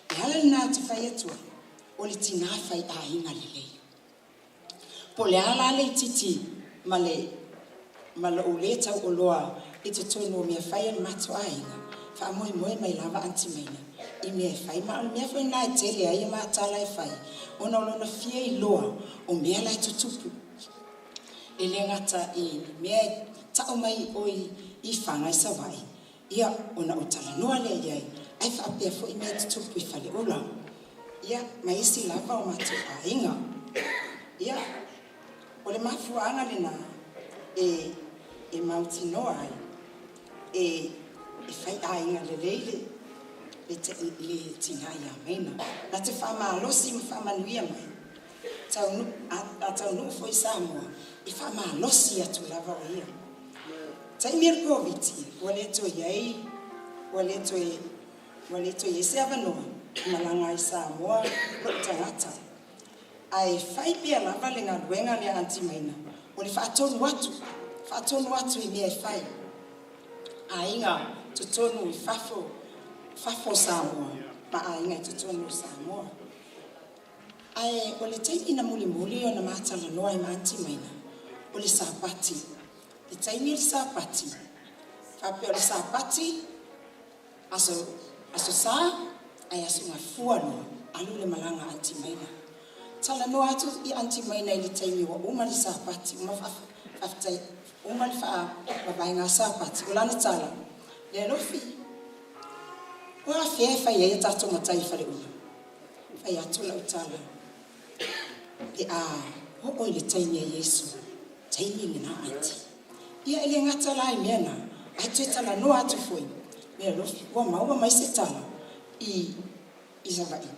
E ala lenā ou te fai atu ai, o le tinā fai aiga lelei. Po o le a la le itiiti ma le ma lou le tauoloa i totonu o mea fai a le matou aiga, faamoemoe mai lava Aunty Maina i mea e fai. Ma o le mea foi lenā e tele ai a ma tala e fai, ona o lona fia iloa o mea la e tutupu. E le gata i mea e ta'u mai oi i Faga i Savaii, ia ona ou talanoa lea i ai, ae faapea fo'i mea e tutupu i Faleula, ia ma isi lava o matou aiga. Ia o le mafuaaga lenā e mautinoa ai e faiaiga lelei le le tinā ia Maina. Na te faamalosi ma faamanuia mai taunu a taunuu foi i Samoa, e faamalosi atu lava o ia. Taimi o le Koviti ua le toe iai ua le toe iai se avanoa e malaga ai i Samoa lo'u tagata. Ae fai pea lava le galuega lea a Aunty Maina o le faatonu atu, faatonu atu i mea e fai. Aiga totonu i fafo o Samoa ma aiga i totonu o Samoa. Ae o le taimi na mulimuli ona matalanoa ai ma Aunty Maina, o le Sapati. Le taimi o le Sapati, faapea o le Sapati, Aso Sa, ae Aso Gafua loa, alu le malaga a Aunty Maina. Talanoa atu i Aunty Maina i le taimi ua uma le Sapati, uma faafetai, uma le faamavaega a Sapati, o lana tala, Lealofi, o afea e fai ai a tatou matai i Faleula? Fai atu lau tala, pe a oo i le taimi a Iesu, taimi lena Aunty. Ia e le gata la i mea na, ae toe talanoa atu foi, Lealofi, ua maua mai se tala i Savaii.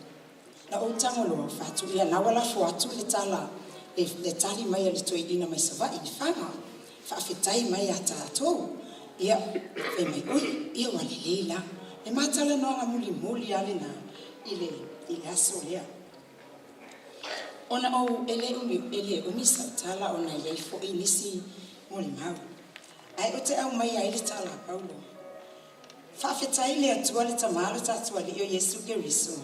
Na ou tago loa ou fai atu, ia na ua lafo atu le tala le tali mai a le toeaina mai Savaii i Faga, faafetai mai ia tatou. Ia fai mai, oi, ia ua lelei la. Le ma talanoaga mulimuli lava lena i le aso lea. Ona ou e le umi, e le umi sau tala ona e iai fo'i nisi molimau. Ae ou te aumaia ai le tala a Paulo. Faafetai i le Atua le Tamā lo tatou Alii o Iesu Keriso,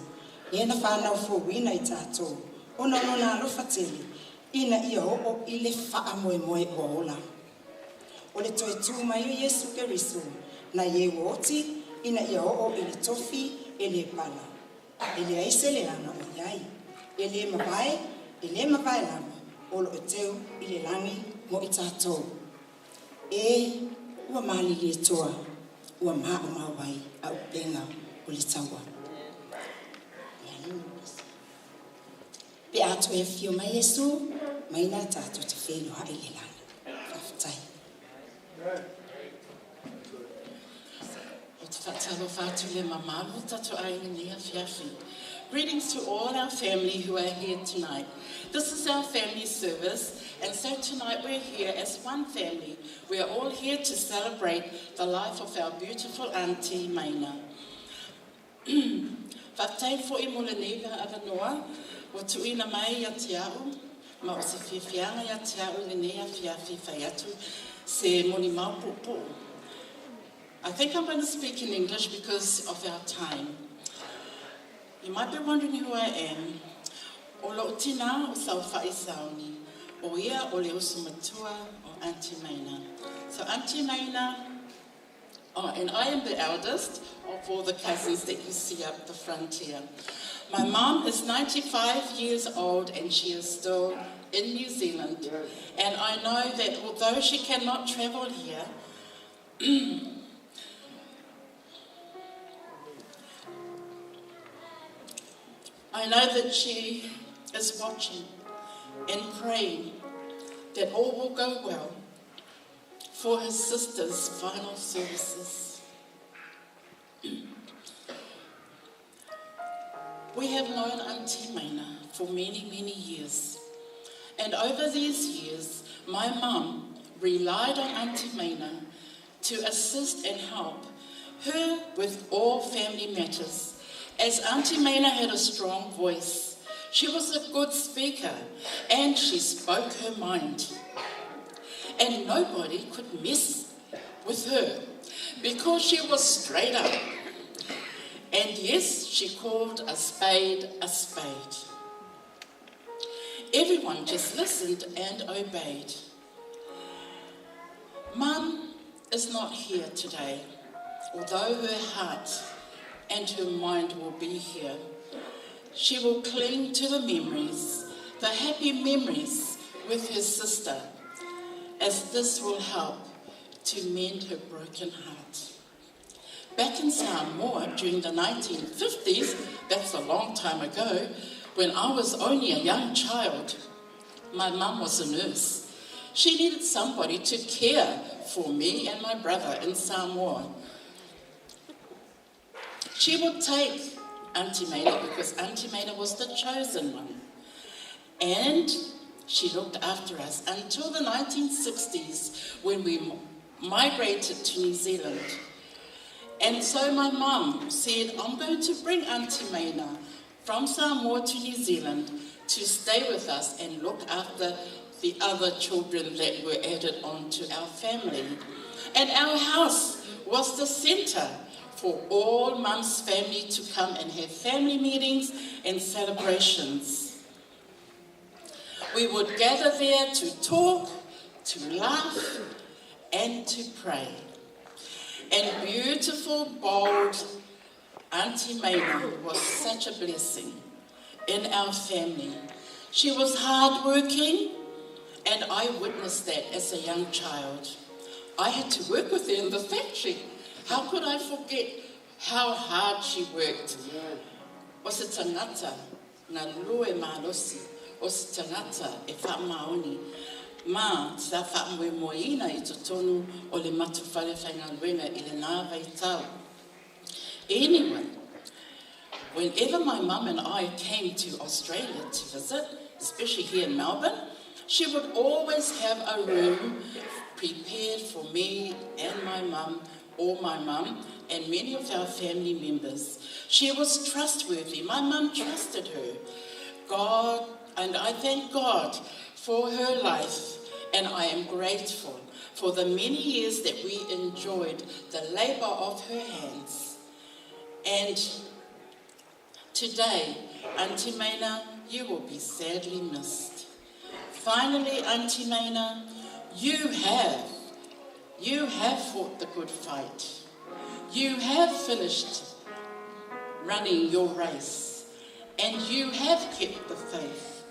le na whānau fouina i tātou, ona o lona alofa tele, ina ia oo i le faamoemoe ua ola. O le toe tū mai o Iesu Keriso, na ie ua oti, ina ia oo i le tofi e le pala. E leai se leaga o i ai. E le mavae, e le mavae lava, o loo teu i le lagi mo i tatou. E ua malilie toa, ua maumau ai a upega o le taua. Pe a toe afio mai Iesu, mai na tatou te feiloai i le lagi. Faafetai. O te whakatalofa atu le mamalu o tatou aiga i lenei afiafi. Greetings to all our family who are here tonight. This is our family service, and so tonight we're here as one family. We are all here to celebrate the life of our beautiful Auntie Maina. Faafetai fo'i mo lenei avanoa, ua tuuina mai ia te au, ma o se fiafiaga ia te au i lenei afiafi fai atu se molimau puupuu. I think I'm going to speak in English because of our time. You might be wondering who I am. O lo'u tinā o Saofa'i Sauni. O ia o le uso matua o Auntie Maina. So Auntie Maina, oh, and I am the eldest of all the cousins that you see up the front here. My mom is 95 years old and she is still in New Zealand. And I know that although she cannot travel here, I know that she is watching and praying that all will go well for his sister's final services. We have known Auntie Maina for many, many years. And over these years, my mum relied on Auntie Maina to assist and help her with all family matters. As Auntie Maina had a strong voice, she was a good speaker and she spoke her mind. And nobody could mess with her because she was straight up. And yes, she called a spade a spade. Everyone just listened and obeyed. Mum is not here today, although her heart and her mind will be here. She will cling to the memories, the happy memories with her sister. as this will help to mend her broken heart. Back in Samoa during the 1950s, that's a long time ago, when I was only a young child, my mum was a nurse. She needed somebody to care for me and my brother in Samoa. She would take Auntie Maina because Auntie Maina was the chosen one. And she looked after us until the 1960s when we migrated to New Zealand. And so my mum said, I'm going to bring Auntie Maina from Samoa to New Zealand to stay with us and look after the other children that were added on to our family. And our house was the centre for all mum's family to come and have family meetings and celebrations. We would gather there to talk, to laugh, and to pray. And beautiful, bold Auntie Maina was such a blessing in our family. She was hardworking, and I witnessed that as a young child. I had to work with her in the factory. How could I forget how hard she worked? O se tangata, ngā lue malosi, o se tangata e whaamaoni, ma sa whaamoemoeina i totonu o le matu whare whaingaluenga i le ngā vaitau. Anyway, whenever my mum and I came to Australia to visit, especially here in Melbourne, she would always have a room prepared for me and my mum, or my mum, and many of our family members. She was trustworthy. My mum trusted her. God, and I thank God for her life, and I am grateful for the many years that we enjoyed the labor of her hands. And today, Auntie Maina, you will be sadly missed. Finally, Auntie Maina, you have fought the good fight. You have finished running your race, and you have kept the faith.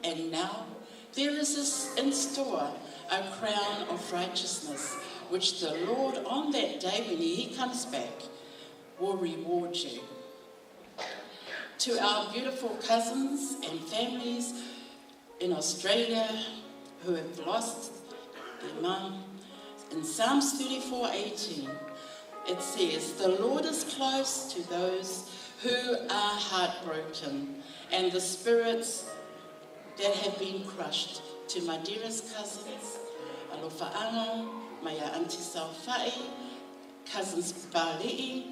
And now there is in store a crown of righteousness, which the Lord on that day when he comes back will reward you. To our beautiful cousins and families in Australia who have lost their mum, in Psalms 34:18, it says, "The Lord is close to those who are heartbroken and the spirits that have been crushed." To my dearest cousins, Alofa'anga, Maya Auntie Saufai, cousins Bale'i,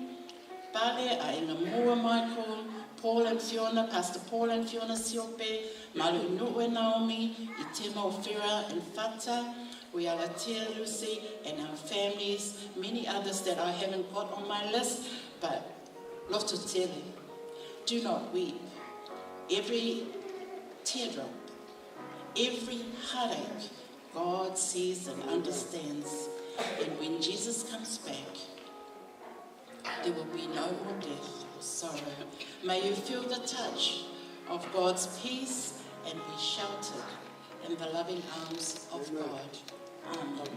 Bale, Ainga Mua Michael, Paul and Fiona, Pastor Paul and Fiona Siope, Malu Nu'e Naomi, Itema Ofira and Fata, Uialatea Lucy, and our families, many others that I haven't got on my list, but loto tele, do not weep. Every teardrop, every heartache, God sees and understands. And when Jesus comes back, there will be no more death or sorrow. May you feel the touch of God's peace and be sheltered in the loving arms of God. Amen.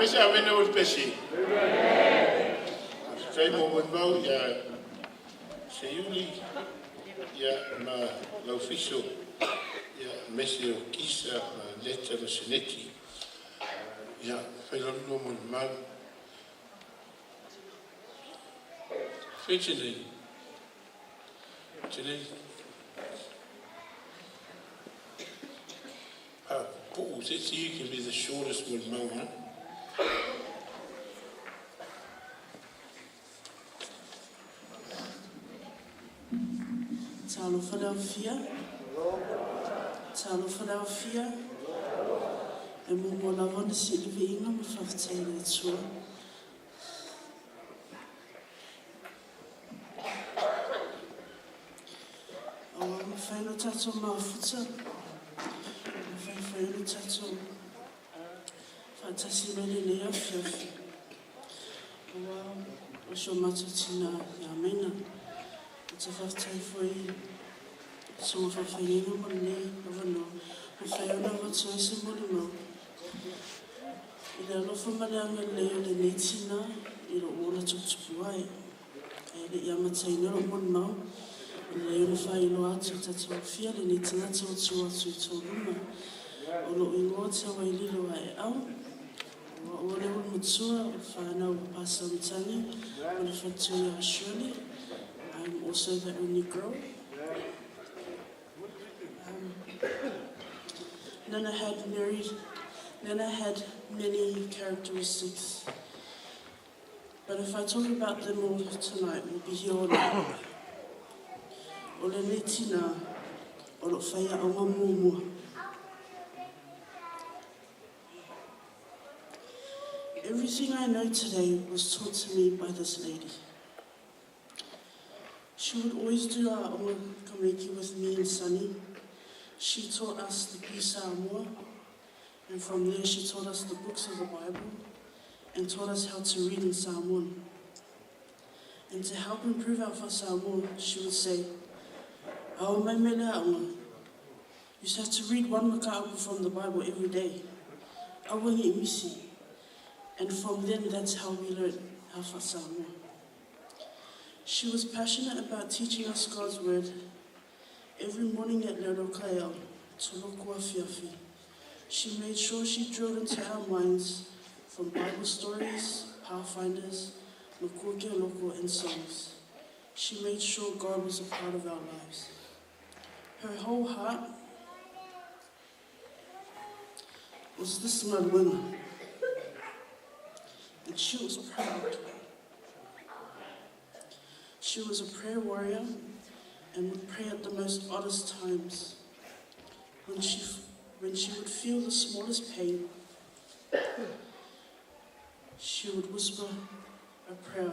Mese amene o le pesi. Faafetai mo molimau ia Seiuli ia ma Laufiso ia mese o Kisa ma Leta ma Seneti. Ia fai la lua molimau. Fai tenei. Tenei. Pu'u, this you can be the shortest molimau, huh? Talofa le aofia. Talofa le aofia. E muamua lava ona sii le viiga ma faafetai i le Atua. Ua mafai ona tatou mafuta, mafai foi ona tatou faatasi mai lenei afiafi. Ua o si o matou tina ia Maina. Ou te faafetai foi i susuga faafeagaiga mo lenei avanoa. Mafai ona avatu ai se molimau. I le alofa ma le agalelei o lenei tina i lou ola tuputupu ae. Ae le i amataina lou molimau, e lelei ona faailoa atu i tatou aofia lenei tagata ua tu atu i tou luma. O lou igoa o Teawaililo Aeau. O au o le ulumatua o le whānau o Pasa Matangi, o le faletua ia Shirley. I'm also the only girl. Nana had married, Nana had many characteristics. But if I talk about them all tonight, we'll be here all night. O lenei tina, o lou faiaoga muamua. Everything I know today was taught to me by this lady. She would always do our a'oga with me and Sonny. She taught us the Pisa Samoa, and from there she taught us the books of the Bible and taught us how to read in Samoan. And to help improve our Samoa, she would say, Ao mai mele a'oga. You just have to read one mataupu from the Bible every day. Aua ne i misi. And from then, that's how we learned our Samoa. She was passionate about teaching us God's word. Every morning at Lero Kaiao, to Lokua Fiafi, she made sure she drilled into our minds from Bible stories, Pathfinders, Makuke Loko, and songs. She made sure God was a part of our lives. Her whole heart was this Maluena. And she was proud. She was a prayer warrior and would pray at the most oddest times. When she, when she would feel the smallest pain, she would whisper a prayer.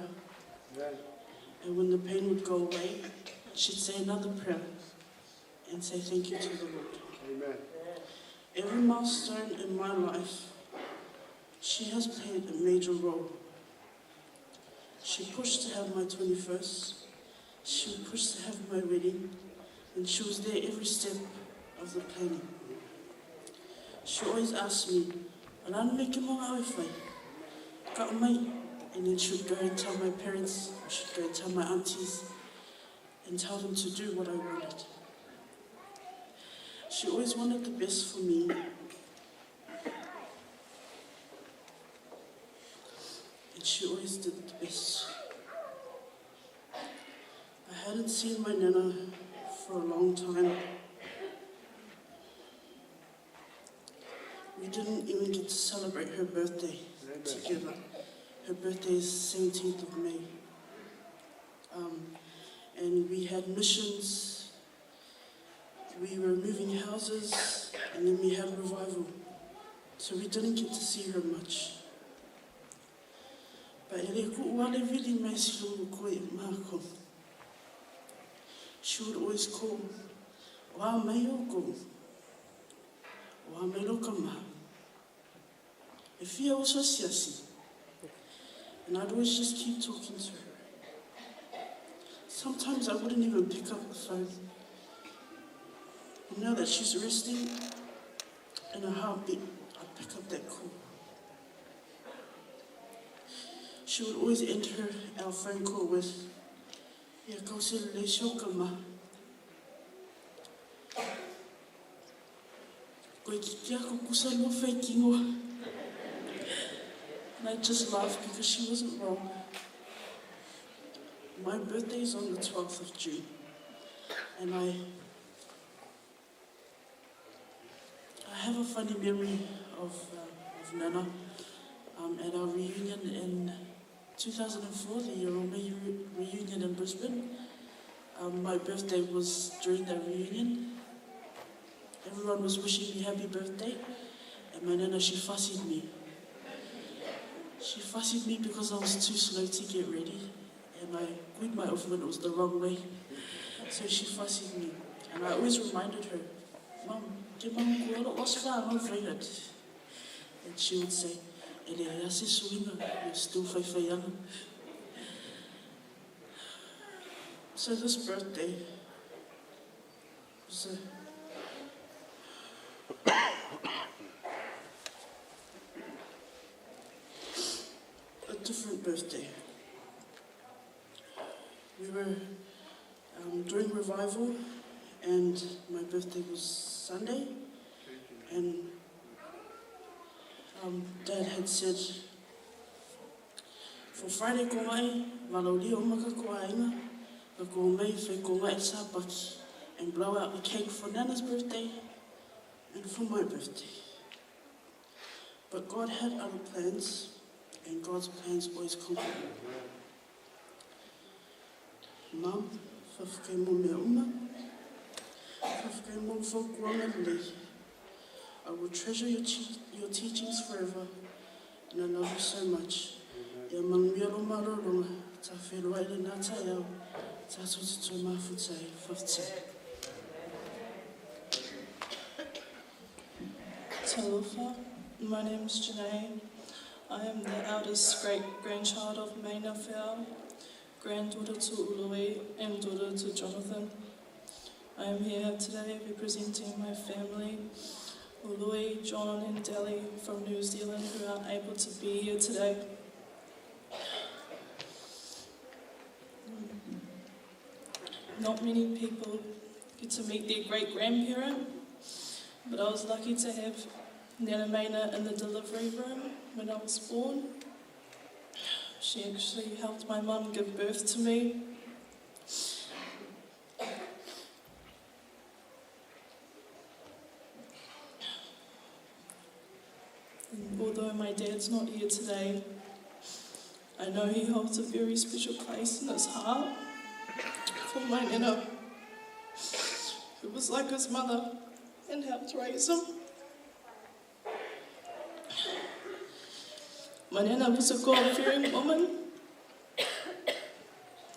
And when the pain would go away, she'd say another prayer and say thank you to the Lord. Amen. Every milestone in my life, she has played a major role. She pushed to have my 21st. She pushed to have my wedding. And she was there every step of the planning. She always asked me, "Alana me ke mo ngā whai?" Ka mai. And then she would go and tell my parents, or she'd go and tell my aunties, and tell them to do what I wanted. She always wanted the best for me. And she always did the best. I hadn't seen my nana for a long time. We didn't even get to celebrate her birthday together. Her birthday is 17th of May. And we had missions. We were moving houses, and then we had revival. So we didn't get to see her much. But e le ku wale vili mai si lungu koe mako. She would always call, Wa mai o ko. Wa mai lo ka maha. E fia o so siasi. And I'd always just keep talking to her. Sometimes I wouldn't even pick up the phone. But now that she's resting, in a heartbeat, I'd pick up that call. She would always end her, our phone call with, Ia kau se lelei se o ka ma. Koe ki kia ko kusa no fai kingoa. And I just laughed because she wasn't wrong. My birthday is on the 12th of June. And I I have a funny memory of, of Nana at our reunion in 2004, the Yoroma reunion in Brisbane. My birthday was during that reunion. Everyone was wishing me happy birthday, and my nana, she fussied me. She fussied me because I was too slow to get ready, and I glued my off when it was the wrong way. So she fussied me, and I always reminded her, Mum, ke mum ko alo os wha. And she would say, Ele e ase suinga, you're still whaiwhai ana. So this birthday was a different birthday. We were doing revival, and my birthday was Sunday, and Dad had said, for Friday ko ngai, valauli o maka ko ainga, ka ko mei whai ko ngai sapaki, and blow out the cake for Nana's birthday and for my birthday. But God had other plans, and God's plans always conquer. Mum, whawhikai mō mea uma, whawhikai mō whaukuanga lei. I will treasure your teachings forever, and I love you so much. Ia manuia lo marolonga, tā whenua i le nā tai au, tā tō te mafutai, whawhitai. Talofa, my name is Janae. I am the eldest great-grandchild of Maina Feau, granddaughter to Ului and daughter to Jonathan. I am here today representing my family, Ului, John and Deli from New Zealand, who aren't able to be here today. Not many people get to meet their great-grandparent, but I was lucky to have Nana Maina in the delivery room when I was born. She actually helped my mum give birth to me. And although my dad's not here today, I know he holds a very special place in his heart for my nana, who was like his mother and helped raise him. My nana was a God-fearing woman.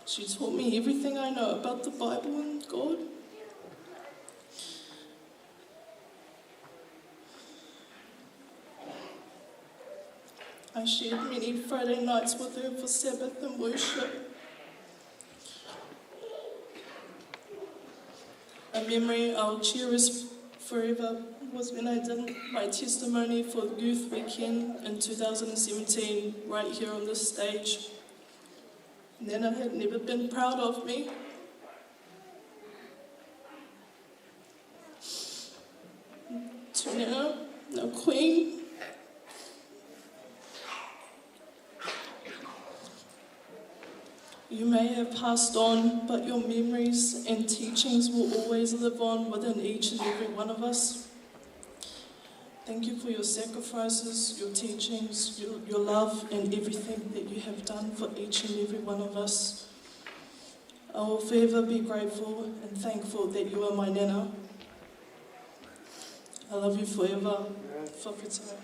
She taught me everything I know about the Bible and God. I shared many Friday nights with her for Sabbath and worship. A memory I'll cherish forever was when I did my testimony for the Youth Weekend in 2017, right here on this stage. Nana had never been proud of me. To Nana, our queen, you may have passed on, but your memories and teachings will always live on within each and every one of us. Thank you for your sacrifices, your teachings, your love, and everything that you have done for each and every one of us. I will forever be grateful and thankful that you are my nana. I love you forever. Whawhitai.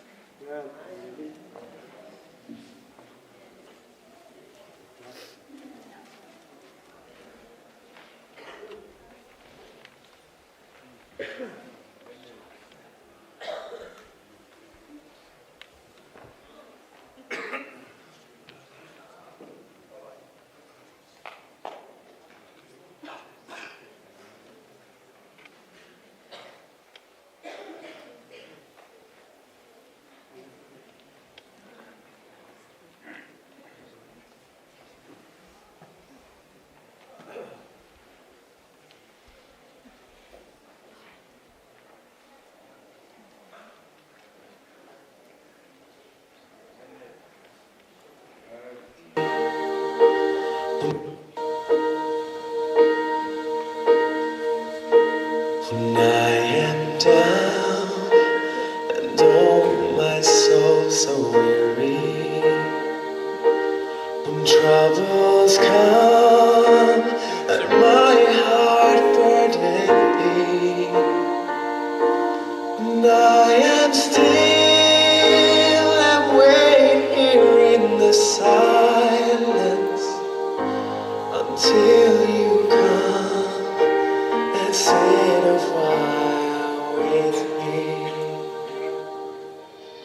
Troubles come and my heart burdened be, and I am still and wait here in the silence until you come and sit a while with me.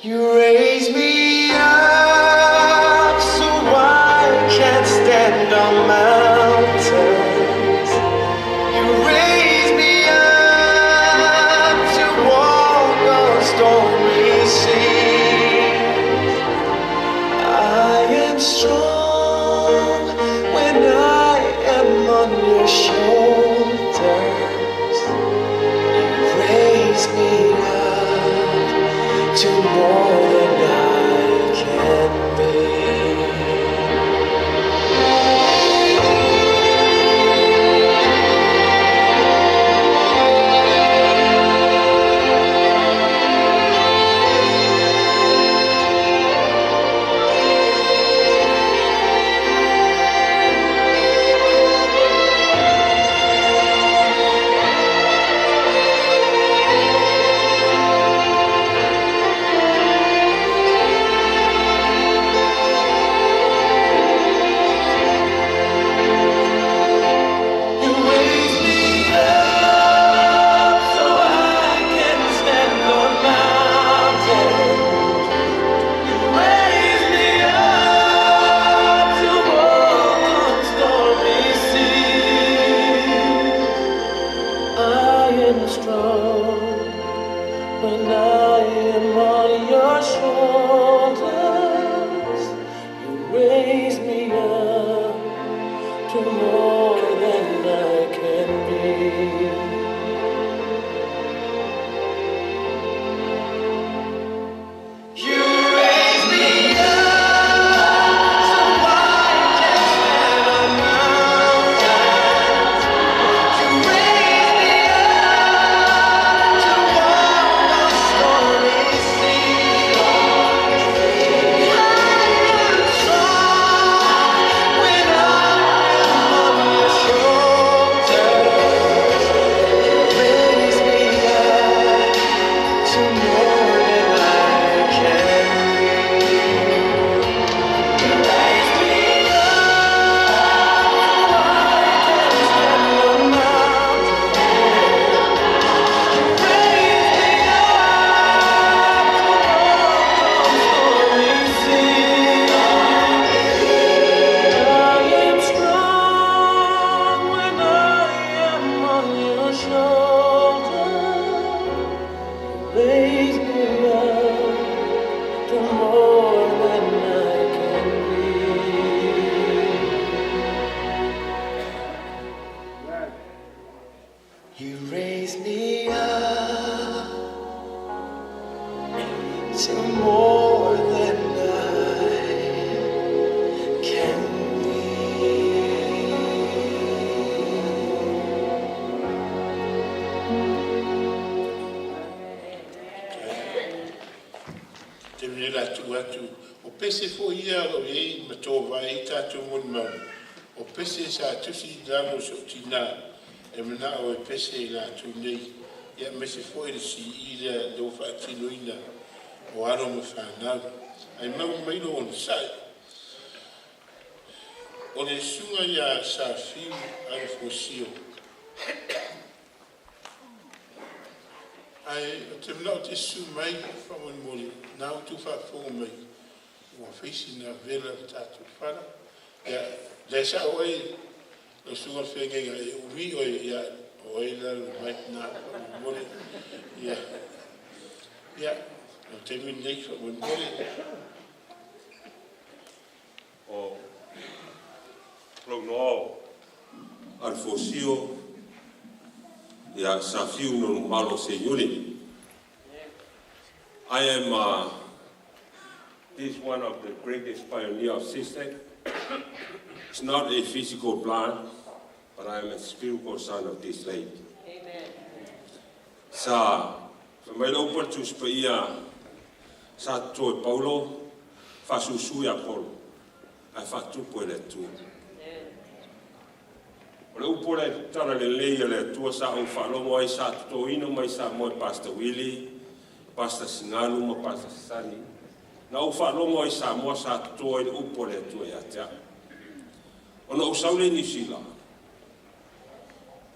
You raise me up so I can stand on mountains. You raise me up to walk on stormy seas. I am strong when I am on your shoulders. You raise me up to more than I can be. You raise me up so I can stand on mountains. You raise me up to walk on stormy seas. I am strong when I am on your shoulders. You raise me up to more than I can be. You raise me up so I can stand on mountains. You raise me up to walk on stormy seas. I am strong when I am on your shoulders. You raise me up to more than I can be. You raise me up so I can stand on mountains. You raise me up to walk on stormy seas. I am strong when I am on your shoulders. Raise me up to more than I can be. You raise me up to more than I can be. Te mene la tu atu. O pese fo ia o iei ma tō vai i tātou moni mau. O pese sa tusi lalo so tina e mana o e pese i la tu nei. Ia mese fo i le si i lea leo whaatino ina o aro ma whanau. Ai mau mailo o sai. O le sunga ia sa fiu ale fosio. Ai, o te mna o te su mai wha mole, nā o tu wha mai, ua feisi na vela o tātou whara. Ia, le sa o e, o sunga whengenga e umi o e, ia, o e la mai nā wha mole. Ia, ia, o te min nei wha mole. O Launoao Alfosio ia sa fiu no malo se iuli. I am this one of the greatest pioneer of SISTech. It's not a physical blind, but I am a spiritual son of this lady. Amen. Sa mai lau pa tu ia sa toi Paulo fa susu ia Paulo. Ae faatupu e le Atua. O le upu o le talalelei a le Atua sa ou faalogo ai sa totoina mai Samoa e Pastor Willie, Pastor Singalu ma Pastor Sani. Na ou faalogo ai Samoa sa toto ai le upu a le Atua ia te au. Ona ou sau lea i Niu Sila,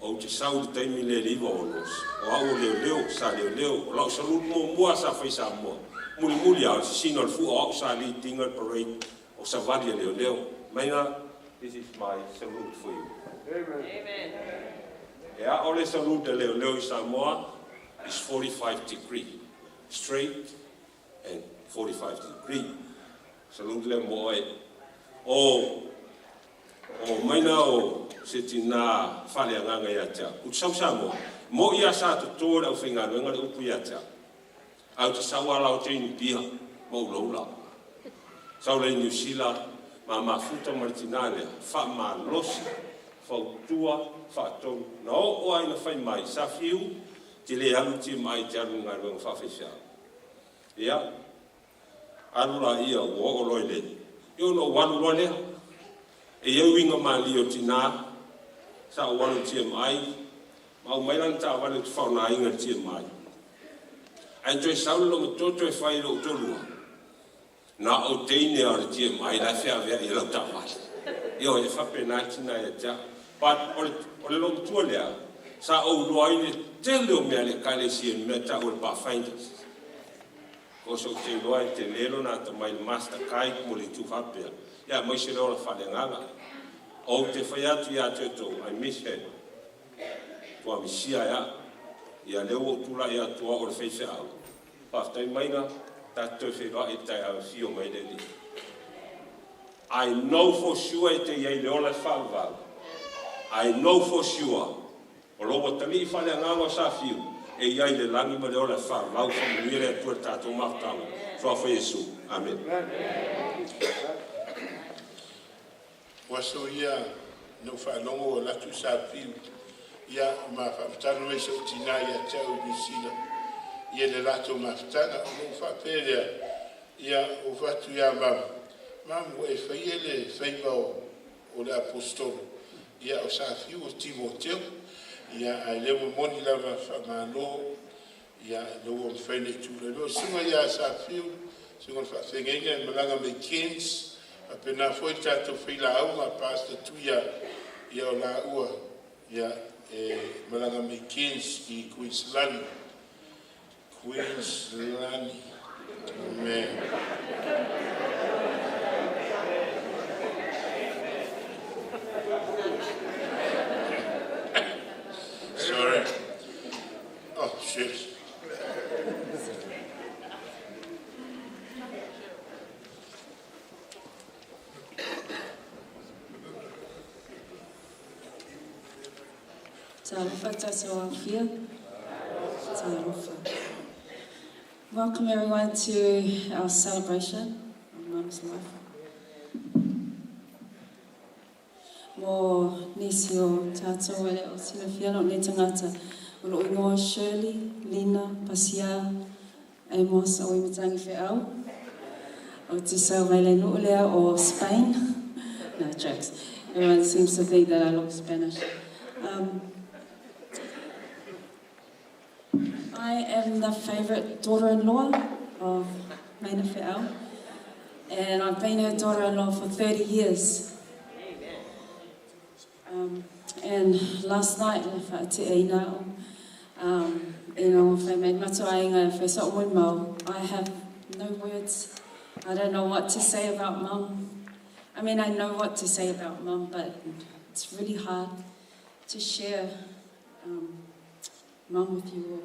ou te sau i le taimi lea i le 96, o au o leoleo, sa leoleo, o lau salute muamua sa fai i Samoa, mulimuli lava o le sisina o le fua o au sa lead ina le parade o savali a leoleo. Maina, this is my salute for you. Amen. E ao le salute a leoleo i Samoa is 45 degree, straight and 45 degree. Salute lea mo oe. O o maina o se tina faaleagaga ia te au. Ou te sau Samoa, mo'i a sa toto e le aufaigaluega le upu ia te au. Ae ou te sau lava te inu pia ma ou loula. Sau lea i Niu Sila, ma mafuta ma le tina lea, faamalosi, fautua, faatonu. Na oo lava ina fai mai, Safiu, te le alu i TMI e te alu i le galuega faafaifeau. Ia, alu laia ua oo loa i le, ia ona ou alu loa lea. E i ai uiga malie o tina, sa ou alu i le TMI, ma aumai lana taavale ou te faaaogaina i le TMI. Ae na toe sau le lomatoto e fai i lou toalua, na o teine lava o le TMI la e feaveai i lau taavale. Ioe, e faapena le tina ia te au. But o le, o le lomatua lea, sa ou iloa ai le tele o mea a le ekalesia i le mea e tau o le Pathfinders. Cause ou te iloa e tele lona atamai i le Master Guide mo le itu faapea, ia aemaise le ola faaleagaga. Ou te fai atu ia te outou, I miss her. Ua misia e au. Ia lea ua ou tulai atu au o le faifeau. Faafetai maina, tatou toe feiloai i le taeao e afio mai ai le Alii. I know for sure e te i ai i le ola e faavavau. I know for sure o lou atalii faaleagaga o Safiu e i ai i le lagi ma le ola e faavavau. Faamanuia le Atua i le tatou mafutaga. Suafa Iesu. Amene. O aso ia na ou faalogo ua alu atu sa fiu ia ma faamatala mai si ou tina ia te au i Niu Sila ia le latou mafutaga. Ona ou faapea lea, ia ou fai atu ia Mama, Mama ua e faia le faiva o o le Aposetolo, ia o sa fiu o Timoteo, ia ae lea ua moni lava faamalo ia lea ua mafai ona e tulai mai. O le susuga ia Safiu, susuga i le faafeagaiga e malaga mai Cairns, faapena foi le tatou failauga Pastor Tuia, ia o laua ia e malaga mai Cairns i Queensland. Queensland. Amen. Sorry. Oh, shit. Talofa tātou afia. Talofa. Welcome everyone to our celebration of Mum's life. Mo nisi o tātou e le o silafia lou nei tagata, o lou ingoa Shirley Lina Pasia Amos Auimatagi Feau. Ou te sau mai le nuu lea o Spain. No, jokes. Everyone seems to think that I look Spanish. I am the favourite daughter-in-law of Maina Fe'au, and I've been her daughter-in-law for 30 years. And last night, le fa'ate'aina a'u, ina ua fai mai le matou aiga e fai so'o molimau, I have no words. I don't know what to say about Mum. I mean, I know what to say about Mum, but it's really hard to share Mum with you all.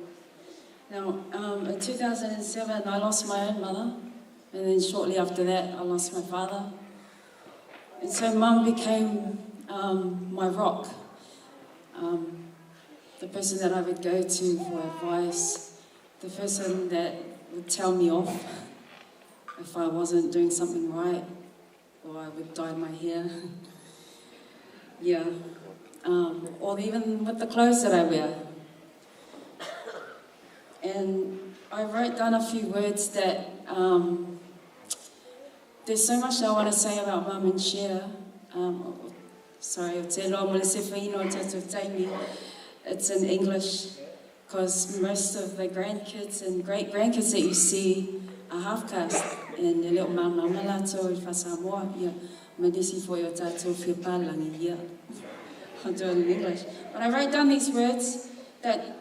Now, in 2007, I lost my own mother, and then shortly after that, I lost my father. And so Mum became my rock, the person that I would go to for advice, the person that would tell me off if I wasn't doing something right, or I would dye my hair. Yeah. Or even with the clothes that I wear. And I wrote down a few words that There's so much I want to say about Mum and share. Sorry, o te loa mo le sefaina o tātou taimi. It's in English because most of the grandkids and great-grandkids that you see are half-caste. And e le o māmalaama lātou i Whasamoa, ia, ma nisi foi o tātou whia pālangi, ia. I'll do it in English. But I wrote down these words that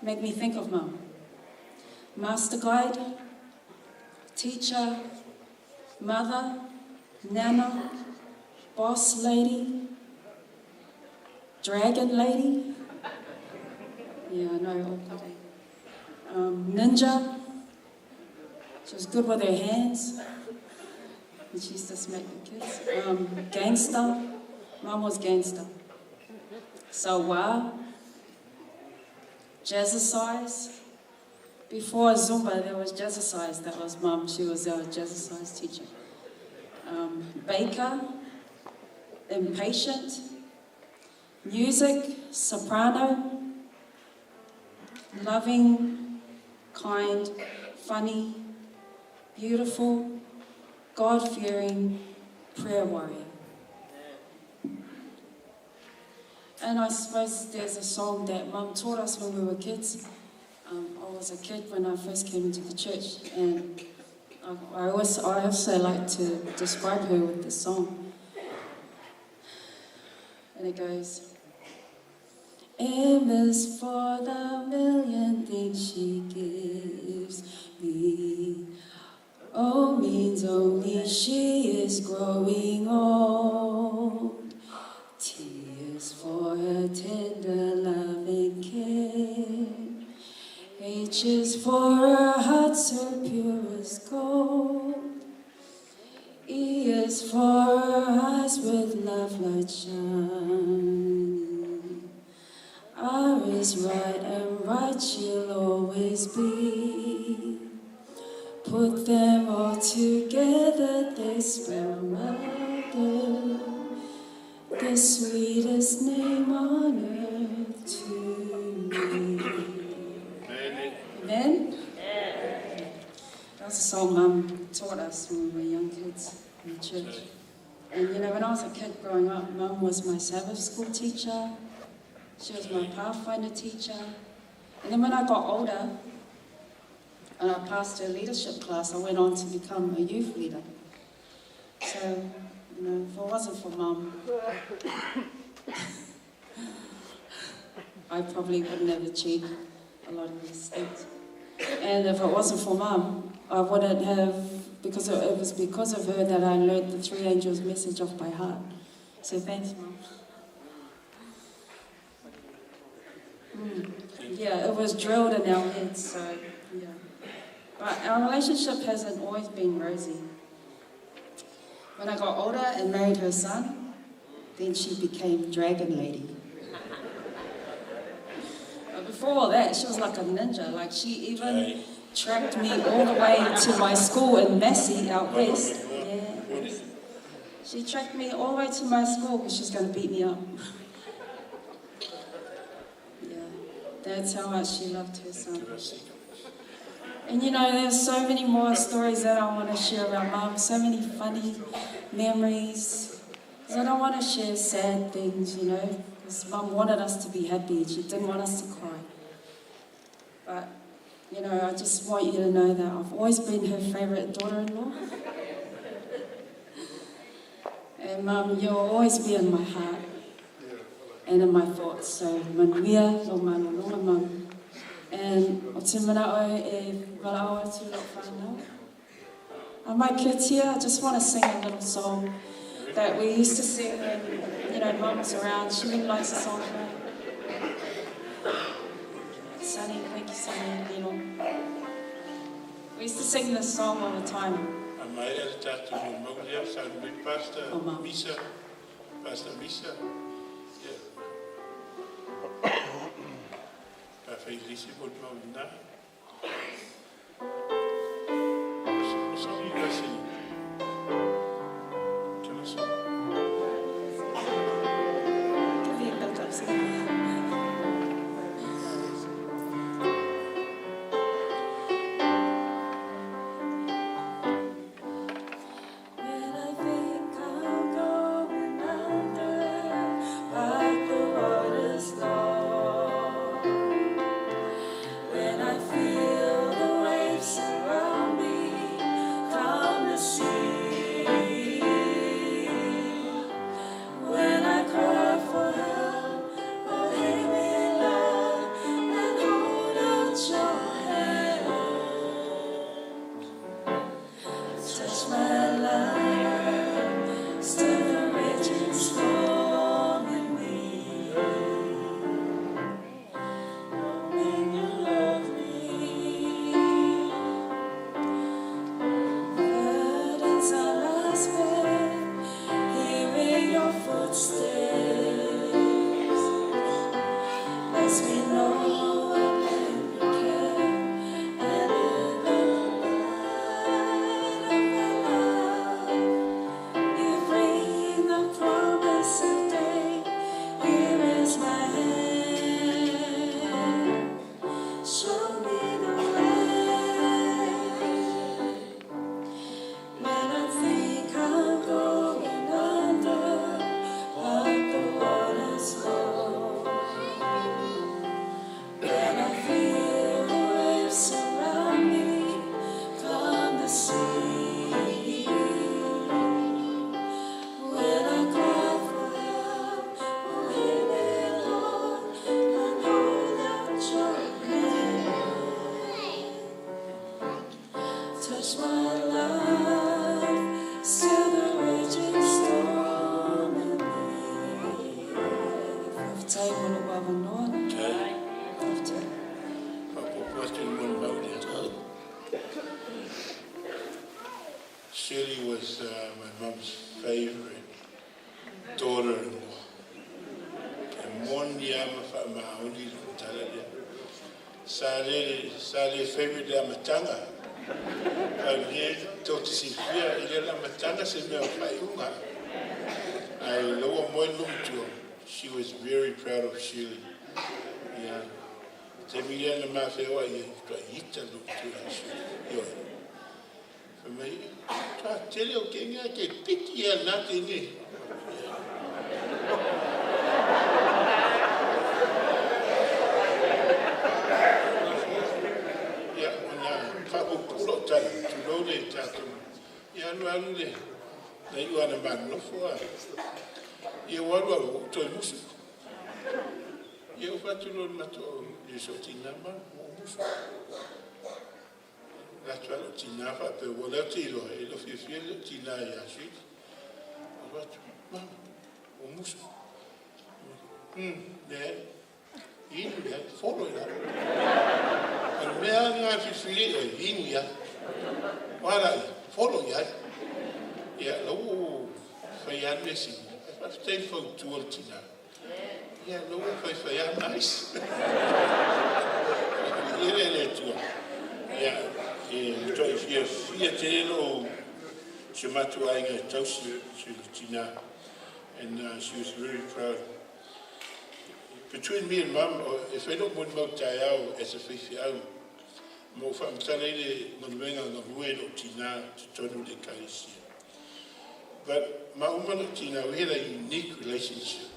make me think of Mum. Master guide, teacher, mother, nana, boss lady, dragon lady. Yeah, I know, awkward. Eh? Ninja. She was good with her hands. And she used to smack the kids. Gangster. Mum was gangster. Sawa. Jazzercise. Before Zumba, there was jazzercise. That was Mum. She was our jazzercise teacher. Baker. Impatient. Music. Soprano. Loving. Kind. Funny. Beautiful. God-fearing. Prayer warrior. And I suppose there's a song that Mum taught us when we were kids. I was a kid when I first came into the church, and I also like to describe her with this song. And it goes, M is for the million things she gives me. O means only she is growing old. T is for her tender loving care. H is for her heart so pure as gold. E is for her eyes with love light shining. R is right and right she'll always be. Put them all together, they spell mother, the sweetest name on earth to me. Amen? That was a song Mum taught us when we were young kids in the church. And you know, when I was a kid growing up, Mum was my Sabbath school teacher. She was my Pathfinder teacher. And then when I got older, and I passed her leadership class, I went on to become a youth leader. So, you know, if it wasn't for Mum, I probably wouldn't have achieved a lot of these things. And if it wasn't for Mum, I wouldn't have, because it was because of her that I learned the Three Angels message off by heart. So thanks, Mum. Yeah, it was drilled in our heads, so yeah. But our relationship hasn't always been rosy. When I got older and married her son, then she became Dragon Lady. But before all that, she was like a ninja. Like, she even tracked me all the way to my school in Massey out west. Yeah. She tracked me all the way to my school because she was going to beat me up. Yeah, that's how much she loved her son. And you know, there's so many more stories that I want to share about Mum, so many funny memories. Because I don't want to share sad things, you know, because Mum wanted us to be happy. She didn't want us to cry. But, you know, I just want you to know that I've always been her favourite daughter-in-law. And Mum, you'll always be in my heart and in my thoughts. So, manuia, lo malologa, Mum. And o te mana o e walao atu lo whanau. My kids here, I just want to sing a little song that we used to sing when, you know, Mum was around. She really likes the song. Sunny, thank you, Sunny, Lilo. We used to sing this song all the time. Oh, Mum. Misa, Pastor Misa. Yeah. Touch my life, still the raging storm and wave. Faafetai mo lou avanoa. Faafetai. Faaopoopo atu le molimau lea. Shirley was my mum's favourite daughter-in-law. E moni lava ma faamaoni le tala lea. Sa le, sa le favourite i le amataga, a o lenei tou te silafia, e le o le amataga se mea o faaiuga. Ae o lea ua moe le matua, she was very proud of Shirley. Ia, taimi lea na ma feoai ai, faatoa ita le matua ia Shirley. Ioe. Fai mai, matua tele o kenge ae ke piki ia na te nei. Ia, ona faapuupuu lau tala, tulou le tatou, ia alu alu le, na iu lava ina ma nonofo a, ia ua alu alu ua ou toe musu. Ia ou fai atu loa i le matou, i si ou tina, ma, ua ou musu. Alu atu lava lou tina faapea, aua o lea ou te iloa e le o fiafia lou tina ia Shirley. Alu atu, Mama, ua musu. Leai, inu i ai, folo i lalo. O le mea lava lena e filifili ai oe, inu i ai. O a la i ai? Folo i ai. Ia, la ua fai lava le mea sili, ae faafetai i le fautua a le tina. Ia, la ua faifai lava nice. Viia le Atua. Ia, e matuai fiafia tele lou si o matou aiga e tausi si tina. And she was very proud. Between me and mum, e fai lou molimau taeao as a faifeau, ma ou faamatala ai le galuega galue i lou tina i totonu o le ekalesia. But maua ma lou tina, we had a unique relationship.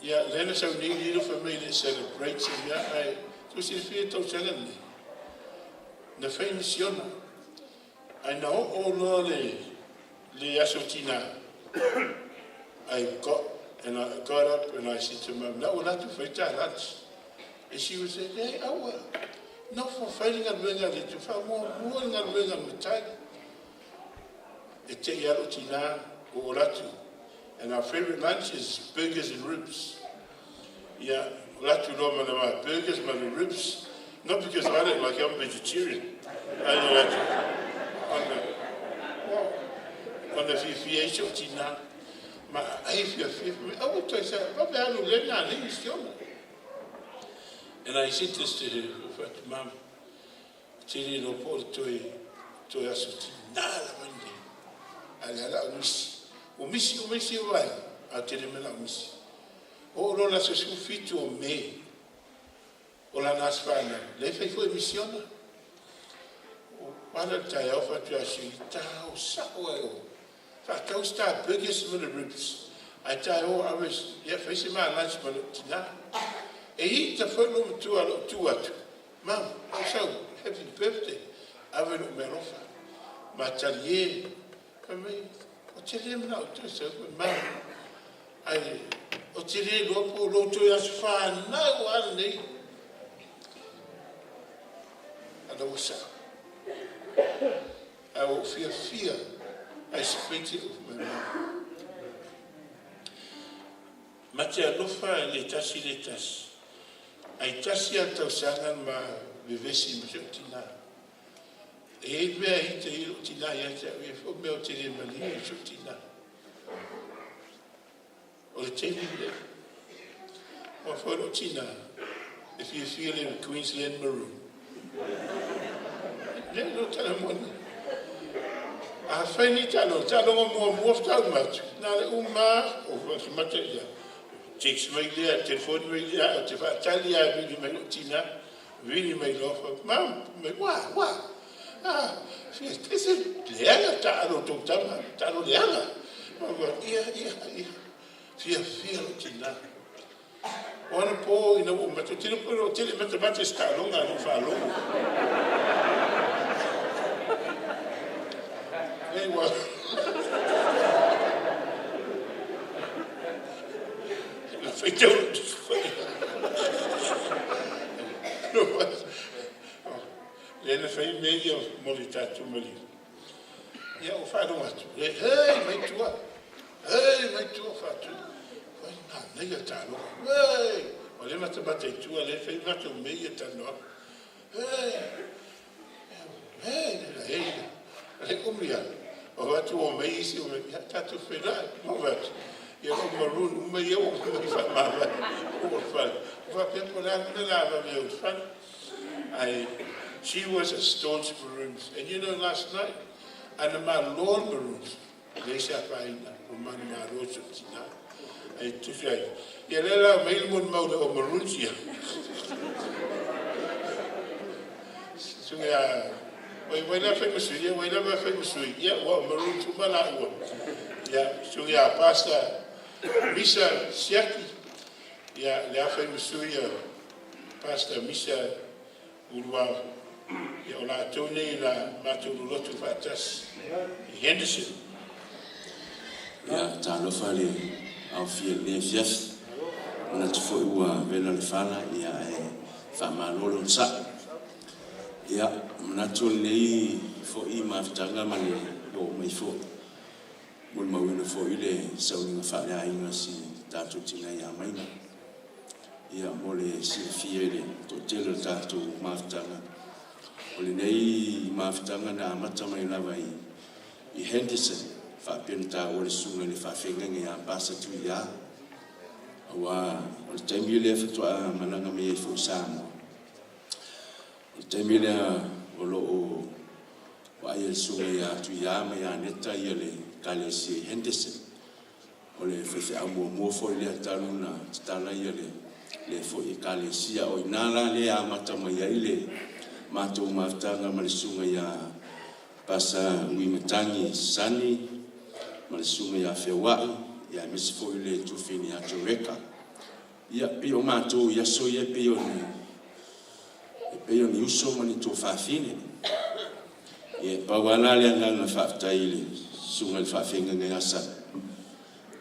Ia, lea na sau nei Lilo fai mai e le i celebrate se mea, ae tou silafia i tausaga nei, na fai misiona, ae na oo loa le, le aso tina, I got, and I got up and I said to mum, na ua latou fai ta lunch. And she would say, leai, aua, nofo fai le galuega a le Atua, faamuamua le galuega a le Matai. E te i alo tina o o latu. And our favourite lunch is burgers and ribs. Ia, o latu loa ma le ma burgers ma le ribs. Not because I don't like it, I'm vegetarian. Ai o latu. Ona, well, ona fiafia ai si o tina. Ma ai fiafia, aua toi sa, vave alu le nā nei misiona. And I said this to her, fatu, Mum, tele loa po o le toe, toe aso tina lava lenei. A le ala o misi. Ua misi uma isi o vaega, a o tele mea la o misi. Oo loa le aso 17 o Me, o lana aso fanau, lea e fai foi misiona. O pala le taeao fatu ia Shirley, tao sa'o ai o. Faatau se ta burgers ma le ribs, ae tae o ave, ia fai se ma lunch ma lou tina. E ita foi lou matua lou tu atu, Mum, au sau, happy birthday, ave lou mealofa. Ma tali e, fai mai, o te le manao toe sau koe, Mum, ai, o te le iloa po o lou toe aso fanau a lenei. Ana ua sao. Ae ua ou fiafia, I spent it with my mum. Ma te alofa e le tasi le tasi. Ai tasi a tausaga ma vevesi ma si ou tina. E iai mea e ita i lou tina ia te au, e iai foi mea ou te le malie i si ou tina. O le taimi lenei, ua foi lou tina e fiafia le Queensland Maroon. Nei lo tala moni. A fai ni taaloga, taaloga muamua faatoa uma atu, na le uma o matamata ia. Text mai lea, telefoni mai lea, ou te faatali lava e vili mai lou tina, vili mai loa, fai, Mum, mai, ua, ua, ah, fia, ese leaga taalo tou tama, taalo leaga. Ia, ia, ia, fiafia lou tina. O ana pō ina ua uma atu, tele pō, o tele matamata i se taaloga a lou faalogo. Nei ua... Na faitau lou tusi fai. Lea na fai mea ia mo le tatou maliu. Ia ua faalogo atu, hei, mai tua, hei, mai tua, faatu. Oi, manaia talofa. Hei, o lea matamata i tua, lea fai matou mea ia talanoaga. Hei, hei, hei, le umi lava. O atu o mai isi o mai, ia tatou feiloai, ma ou atu. Ia o maroon uma ia ua mai faamavae ua fale. Ua faapea po o le a le mea o le a vave ai o le fale. She was a staunch Maroons. And you know, last night, ana malo le Maroons, leai se afaina, ua manumalo si ou tina. Ai tusi ai, ia lea la aumai le molimau le o Maroons ia. Susuga ia, oi, wai la fai ma sui, ia wai lava fai ma sui, ia ua o Maroons uma la ua. Ia, susuga ia Pastor Misa Siaki, ia le a fai ma sui ia Pastor Misa Uluao. Ia o latou nei na matou lolotu faatasi i Henderson. Ia, talofa le aofia i lenei afiafi. Manatu foi ua vela le fala, ia ae faamalo le onosai. Ia, manatu o lenei foi mafutaga ma le oo mai foi, molimauina foi le sauliga faaleaiga a si tatou tina ia Maina. Ia, mo le silafia i le toatele o le tatou mafutaga, o lenei mafutaga na amata mai lava i Henderson, faapea na taua le susuga i le faafeagaiga ia Pasa Tuia, aua o le taimi lea faatoa malaga mai ai foi i Samoa. O le taimi lea o lo o vaaia le susuga ia Tuia ma ia Neta ia le ekalesia i Henderson. O le faifeau muamua foi lea talu na tatala ia le foi ekalesia. O i ina la lea amata mai ai le matou mafutaga ma le susuga ia Pasa Uimatangi Sani ma le susuga ia Feauai, ia aemaise foi le tuafafine ia Joreka. Ia, pei o matou i aso ia pei o ni e pei o ni uso ma ni tuafafine. Ia, e pau lava la le agaga faafetai i le susuga i le faafeagaiga ia Sani.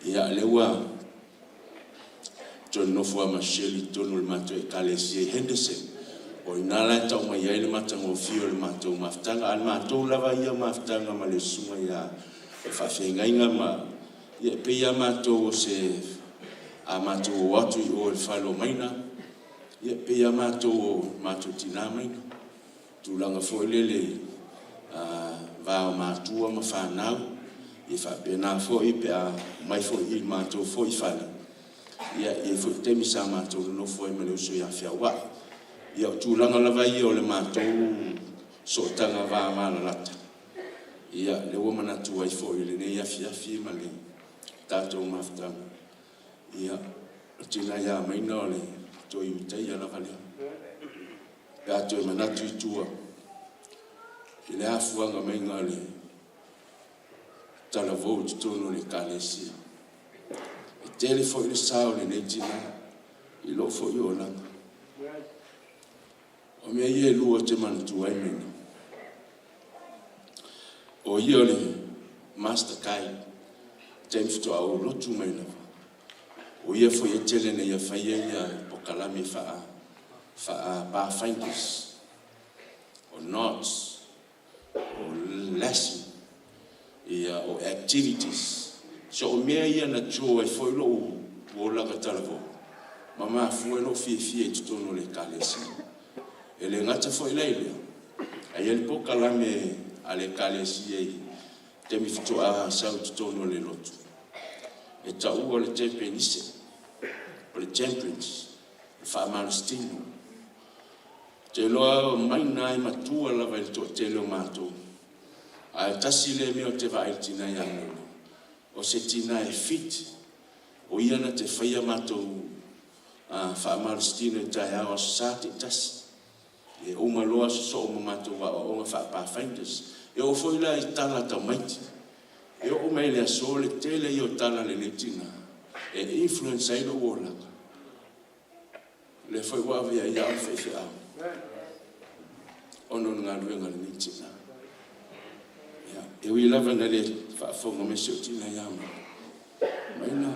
Ia, lea ua toe nonofo lava ma Shirley i totonu o le matou ekalesia i Henderson. O i ina la e tau mai ai le matagofie o le matou mafutaga. A o le matou lava ia mafutaga ma le susuga ia le faafeagaiga ma, ia e pei lava matou o se, a matou o atu i o i le fale o Maina, ia e pei lava matou o matou tina Maina. Tulaga foi lele va o matua ma fanau, ia faapena foi pe a omai foi i le matou foi fale, ia e i ai foi taimi sa matou nonofo ai ma le uso ia Feauai. Ia o tulaga lava ia o le matou sootaga vavalalata, ia lea ua manatu ai foi i lenei afiafi ma le tatou mafutaga, ia o le tina ia Maina o le toe Iutaia lava lea. Pe a toe manatu i tua i le afuaga maiga o le talavou i totonu o le ekalesia. E tele foi le sao o lenei tina i lou foi olaga. O mea ia e lua ou te manatua ai Maina. O ia o le master guide, taimi faatoa ou lotu mai lava. O ia foi e tele na ia faia ia pokalame faa faa Pathfinders, o knots, o lesson, ia o activities. So o mea ia na draw ai foi lou olaga talavou ma mafua ai lou fiafia i totonu o le ekalesia. E le gata foi la i lea, ae i ai le pokalame a le ekalesia i taimi faatoa sau i totonu o le lotu, e taua o le Tepenise, o le Temperance, o le faamalositino. Ou te iloa mai na e matua lava i le toatele o matou. Ae tasi lea mea ou te vaai i le tina ia Maina, o se tina e fit, o ia na te faia matou faamalositino i taeao Aso Sa taitasi. E uma loa sosoo ma matou aoaoga faa-Pathfinders. E oo foi la i tala a tamaiti, e oo mai le aso le tele ia o tala a lenei tina e influence ai lou olaga. O lea foi ua ave ai au le faifeau ona o le galuega a lenei tina. Ia, e ui lava ina le faafofoga mai si ou tina ia Maina,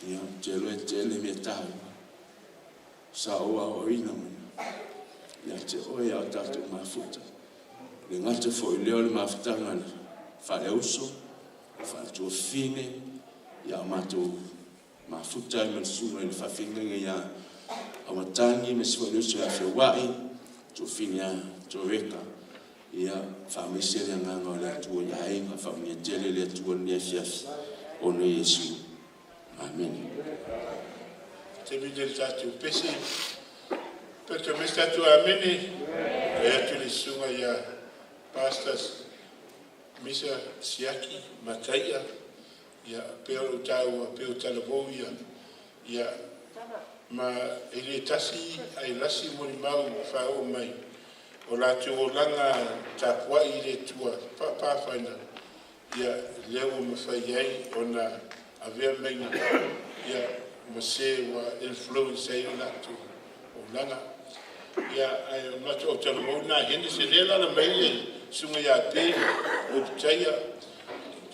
ia, ou te iloa e tele mea taua sa ou aoaoina mai. Ia, te oe a o tatou mafuta. Le gata foi lea o le mafutaga a le faaleuso, faaletufafine, ia o matou mafuta ai ma le susuga i le faafeagaiga ia Aumatagi aemaise foi le uso ia Feauai, tuafafine ia Toreka, ia faamaise le agaga o le Atua i aiga, faamanuia tele le Atua i lenei afiafi ona o Iesu. Amene. Taimi lenei i le tatou pese. Pe toe mai se tatou amene. E atu le susuga ia Pastor Misa Siaki Mataia, ia pei ona ou taua, pei o talavou ia, ia ma e le tasi ae lasi molimau faaoo mai o latou olaga tapuai i le Atua faapafaina, ia lea ua mafai ai ona avea maiga ia ma se ua influence ai o latou olaga. Ia ae o matou o talavou na hene se lea lala mai le susuga ia Pe Opitaia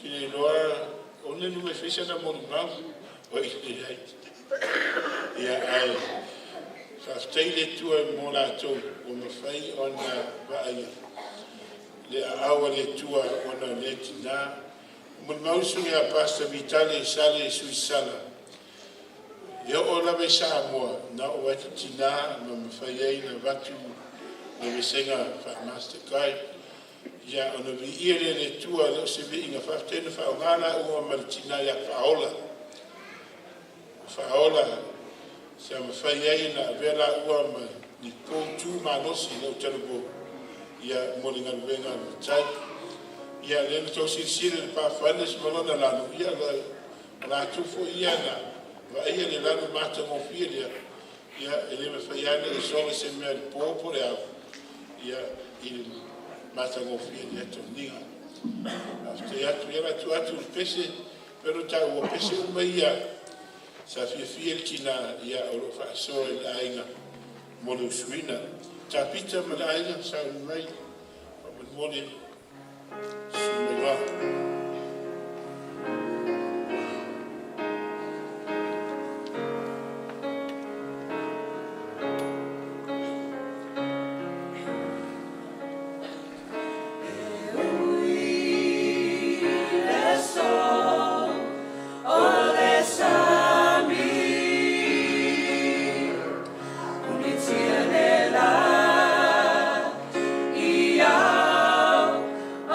tine loa o ne nu mai feisa na molimau o i ai. Ia ae faafetai le Atua mo latou ua mafai ona vaaia le aao o le Atua ona o lea tina. Molimau le susuga ia Pastor Vitale Sale Suisala, e oo lava i Samoa, na oo atu tina ma mafai ai na avatu le vasega faa-Master Guide. Ia ona viia lea e le Atua le o se viiga faafetai na faaaoga la ua ma le tina ia Faaola. Faaola sa mafai ai na avea la ua ma ni pou tu malosi lau talavou ia mo le galuega a le Matai. Ia lea na tau silasila i le pafaina si malona lalo, ia la latou foi ia na vaaia le lalo matagofie lea, ia e le mafai lava ona e sola se mea i le po po o le ao, ia i le matagofie lea toniga. Faafetai atu, ia la tuu atu le pese, pero taua pese uma ia sa fiafia le tina ia o lo o faasoa i le aiga mo le usuina. Tapita ma le aiga sauni mai, faamolemole susu mai loa.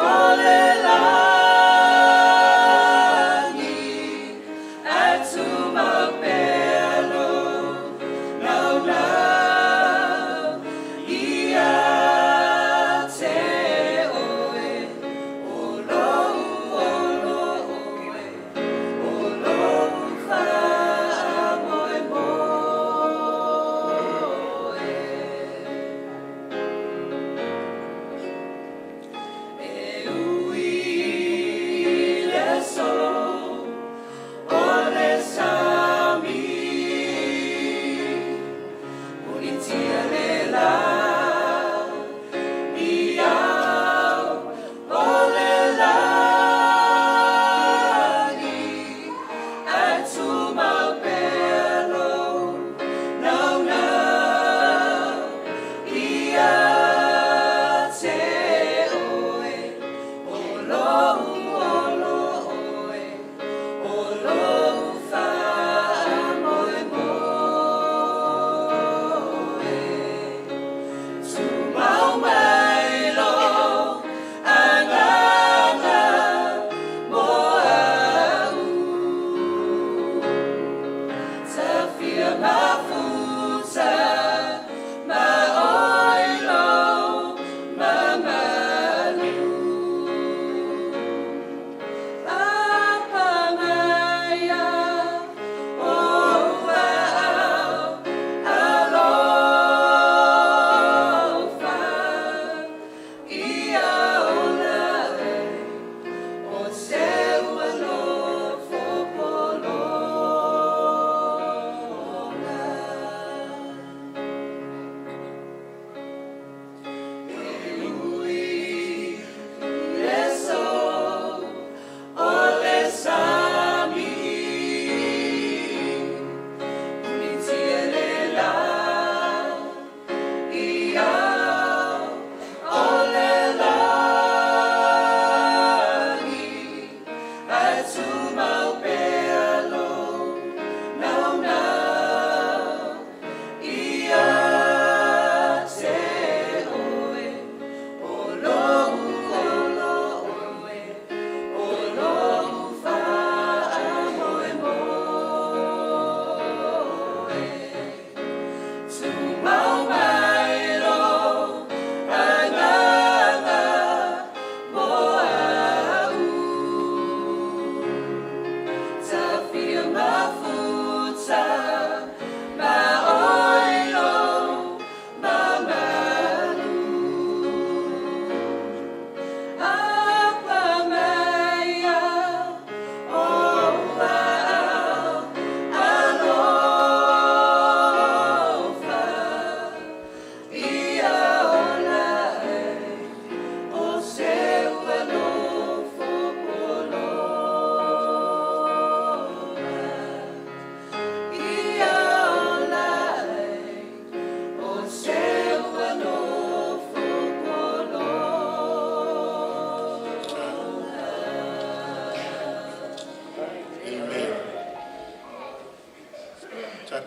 O le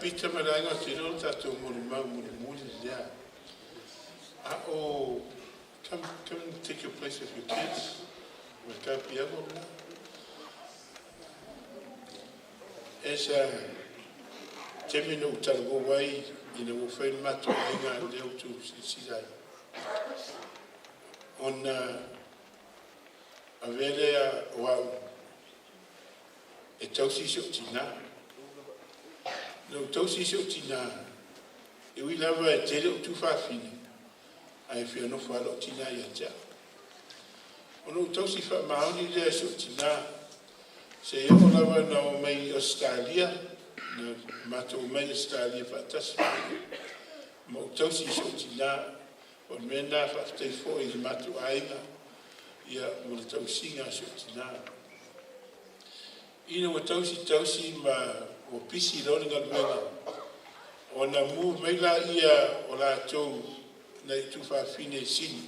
Pita ma le aiga te leo tātou molimau mulimuli lea. A o, come, come and take your place with your kids. Ma ka piago lena. E sa taimi na ou talavou ai ina ua fai le matou aiga lea ua outou silasila ai. Ona avea lea o au e tausi si ou tinā. Na ou tausi i si ou tinā, e ui lava e tele ou tuafafine, ae fia nofo lava lou tinā ia te au. Ona ou tausi faamaoni lea i si ou tinā, seia oo lava ina oo mai i Ausetalia, na matou omai i Ausetalia faatasi ma ou tausi i si ou tinā. O le mea lena, faafetai foi i le matou aiga ia mo le tausiga a si ou tinā. Ina ua tausi tausi ma ua pisi loa le galuega, ona move mai laia o latou nai tuafafine i Sini.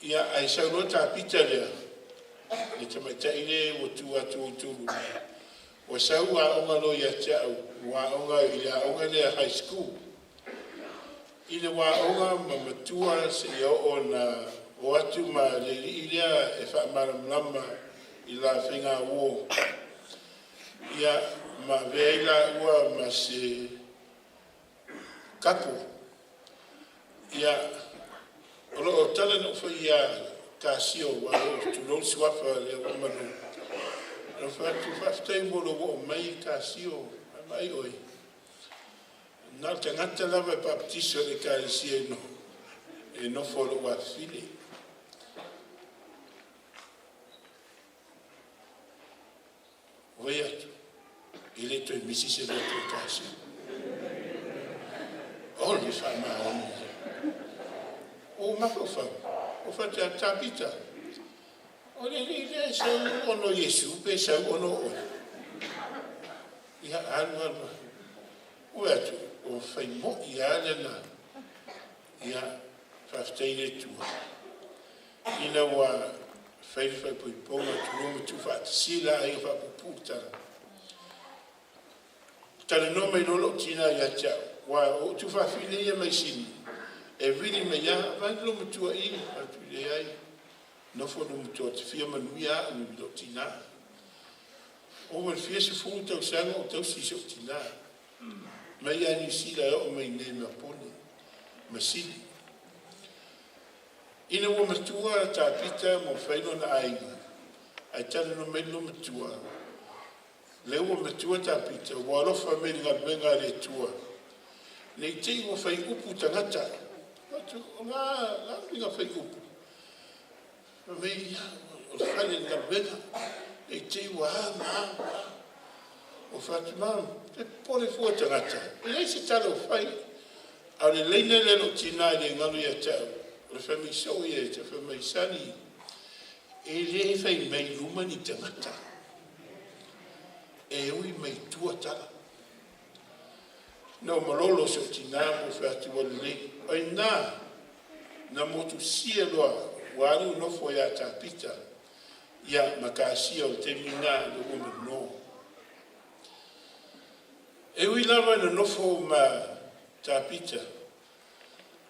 Ia, ae sau loa ta Pita lea, le tamaitai lea ua tu atu outou luma, ua sau aoga loa ia te au, ua aoga i le aoga lea high school. I le ua aoga ma matua seia oo na o atu ma le alii lea e faamalamalama i la faigauo, ia, ma avea ai laua ma se kapo. Ia, o loo tala na ou fai ia Kasio, ua o tulou le suafa lea ua manu. Na ou fai atu, faafetai mo lou oo mai Kasio, a vaai oe. Na o le tagata lava e papatiso i le Ekalesia e nofo i lou afafine. Oi atu, e le toe misi se loto i Kasio. O le faamaoni. O mafaufau, o faapea, Tavita, o le alii lea e sau ona o Iesu pe sau ona o oe? Ia, alu alu alu. Ua atu, ua fai moi lava lena. Ia, faafetai i le Atua. Ina ua fai le faaipoipoga, tulou ma tuufaatasia la aiga faapuupuu le tala. Talanoa mai loa lou tina ia te au, aua o ou tuafafine ia mai Sini, e vili mai lava, vaai lou matua i, atu leai, nofo lou matua ou te fia manuia au i lou tina. Ova i le fia sefulu tausaga o tausi i si ou tina, mai ia Niu Sila e oo mai iinei i Melbourne ma Sini. Ina ua matua tā Pita ma ua fai lona aiga, ae talanoa mai le loomatua, lea ua matua tā Pita, ua alofa mai i le galuega a le Atua, ne i te i ua fai upu tagata. Atu, o le a le uiga fai upu? Fai mai, ia, o le fale i le galuega, ne i te i ua a ma a ma a. Ua fai atu, Mom, e popole fua tagata, e leai se tala o fai. A o le laina lea lou tina e le galo ia te au, o le fai mai soo ia e te fai mai, Sonny, e le fai mai i luma ni tagata, e ui mai tua tala. Na ou malolo si ou tina ma ou fai atu, ua lelei. O i ina, na motusia loa, ua alu nofo ia Tapita, ia ma Kasia o le taimi lena le ua manō. E ui lava ina nofo ma Tapita,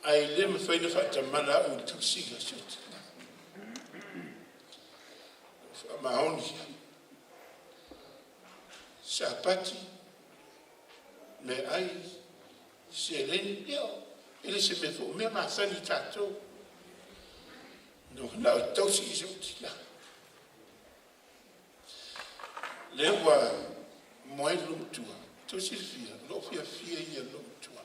ae le mafai ona faatamala au i le tausiga o si ou tina. Faamaoni, sapati, meaai, seleni, ia, e le se mea foi, o mea masani i tatou. Na o tausi i si ou tina. Lea ua moe le loomatua. Tou silafia, o loo fiafia ia le loomatua.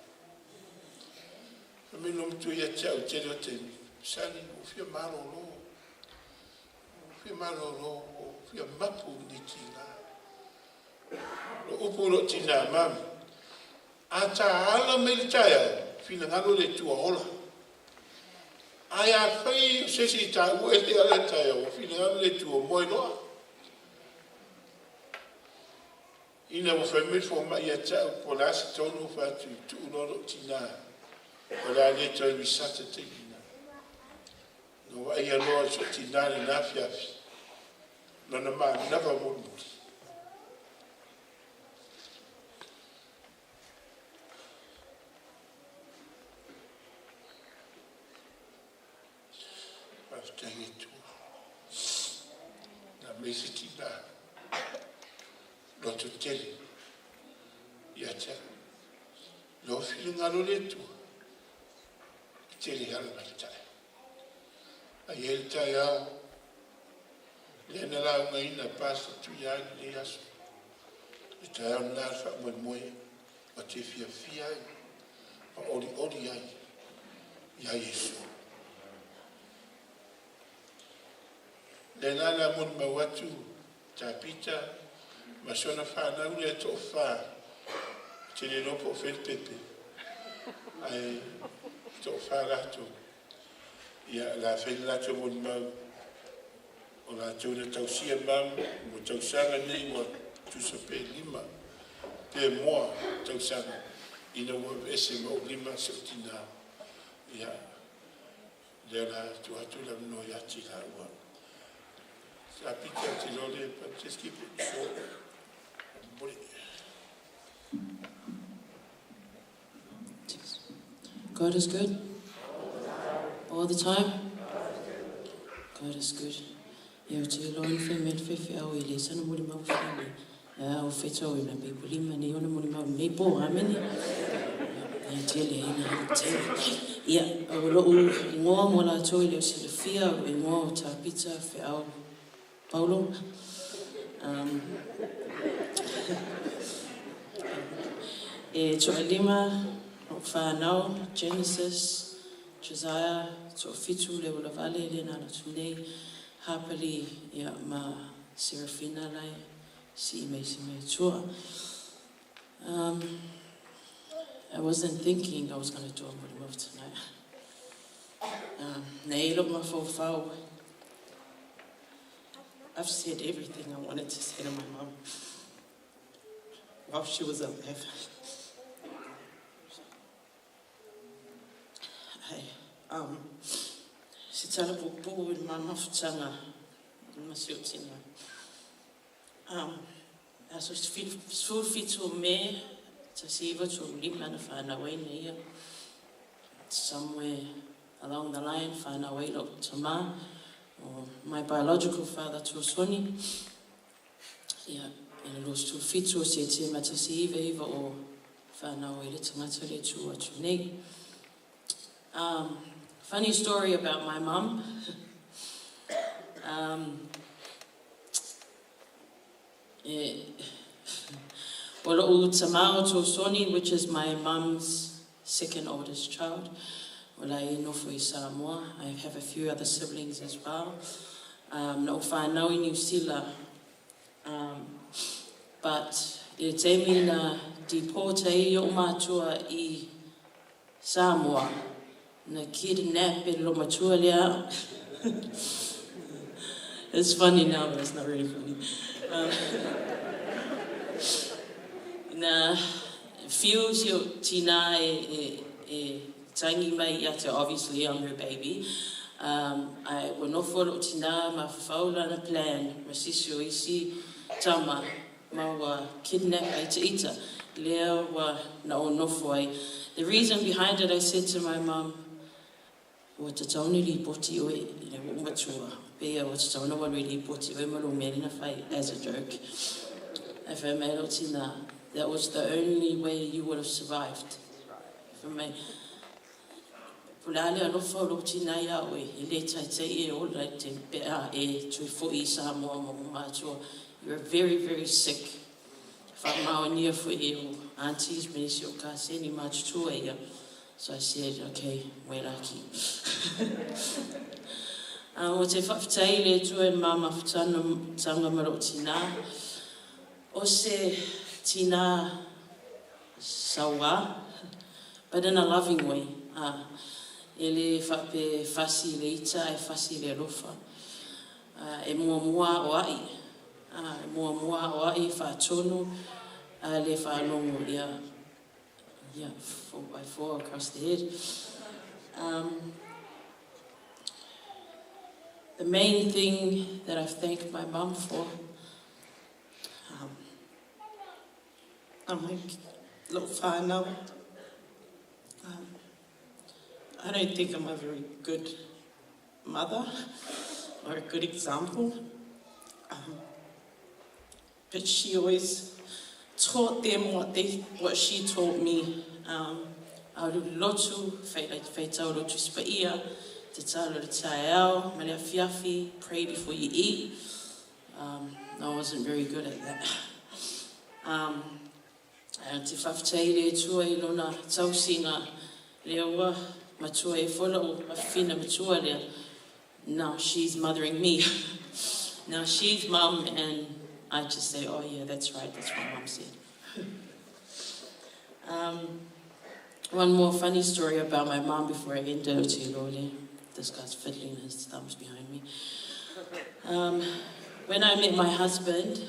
Fai mai le loomatua ia te au i le tele o taimi, Sani, ua ou fia malolo. Ua ou fia malolo, ua ou fia mapu i lenei tiga. O upu o loo tina, Mum, a ta ala mai le taeao, finagalo le Atua ola. Ae afai o se isi i taua e le ala i le taeao, ua finagalo le Atua moe loa. Ina ua fai mai le fomai ia te au po o le a se tonu, fai atu, tuu loa lou tina, o le a le toe risata taimi na. Na vaaia loa si ou tina i lena afiafi, lona manava mulimuli. Faafetai e Atua. Na aumai se tina loto tele ia te au. Lou finagalo o le Atua, e tele alo tamaitai. Ae i ai le taeao, lea na laugaina e Pastor Tuiai i lenei aso. Le taeao lena le faamoemoe o te fiafia ai, ma olioli ai ia Iesu. Lea la le a molimau atu Ta Pita ma si ona fanau lea e toafa, ou te le iloa po o fea le pepe, ae toafa latou. Ia, o le a fai le latou molimau, o latou na tausia mum mo tausaga nei ua tusa pe 5 pe moa tausaga ina ua aveese ma ou lima si ou tina. Ia, lea o le a tuu atu le avanoa ia te laua. Sa Pita ou te iloa le, but just keep it short. God is good. All the time. God is good. Ia o te iloa na whai mea whai whai au i le sana moli mau whai nei. Ia o whetau i na pipo lima nei ona moli mau nei po amene. Ia tele ina tele. Ia o lou ingoa mo latou e le o silafia o lou ingoa o Tā Pita Feau Paulo. Um, e toalima o whanau, Genesis, Josiah, toafitu le ulavale le nā latu nei, Hapali, ia, ma Serafina lai, si mei si mei tua. I wasn't thinking I was going to do a body move tonight. Nei lo mafaufau. I've said everything I wanted to say to my mum while she was alive. Ai, se tala puupuu i le ma mafutaga ma si ou tina. Aso 17 o Me, 1935 na whanau ai na ia. Somewhere along the line, whanau ai lou tama, o my biological father Tuasoni. Ia, i le 27 o Setema 1999 o whanau ai le tagata le tū atu nei. Funny story about my mum. E, o lou tamā o Tuasoni, which is my mum's second oldest child, o la e nofo i Samoa. I have a few other siblings as well. Na ou whanau i New Zealand. But i le taimi na deport ai o'u mātua i Samoa, na kidnap e le matua lea. It's funny now, but it's not really funny. Na whiu si o tina e, e, e tangi mai ia te, obviously I'm her baby. Ae ua nofo lou tina ma fafau lana plan ma sisi o isi tama ma ua kidnap ai te ita lea ua na ou nofo ai. The reason behind it, I said to my mum, ua tatau ona lipoti oe i le ua matua, pei ua tatau ona walu e lipoti oe ma lou mea lea na fai as a joke. Ae fai mai lou tina, that was the only way you would have survived. Fai mai, Po le a le alofa o lou tina iā oe, e le taitai e ola i te pe a e toe fo'i i Samoa ma ō mātua. You are very, very sick. Whaamaonia fo'i e o aunties me nisi o kaseni mātutua ia. So I said, okay, moe raki. O te whawhetai i le Atua e māmawhitanga ma lou tina. O se tina sauā, but in a loving way, ā, e le faapea e fasi i le ita ae fasi i le alofa. Ā, e muamua aoa'i, ā, e muamua aoa'i faatonu, a le faalogo ia, ia, 4x4 across the head. The main thing that I've thanked my mum for, I'm like lou whanau. I don't think I'm a very good mother or a good example. But she always taught them what they what she taught me. Alu lotu, whaitau lotu spaia, te talo le taeao, ma le afiafi, pray before you eat. I wasn't very good at that. Te whawhetai le Atua i lona tausinga lea ua matua e fola o afina matua lea. Now she's mothering me. Now she's mum and I just say, oh yeah, that's right, that's what mum said. One more funny story about my mum before I end it. This guy's fiddling his thumbs behind me. When I met my husband,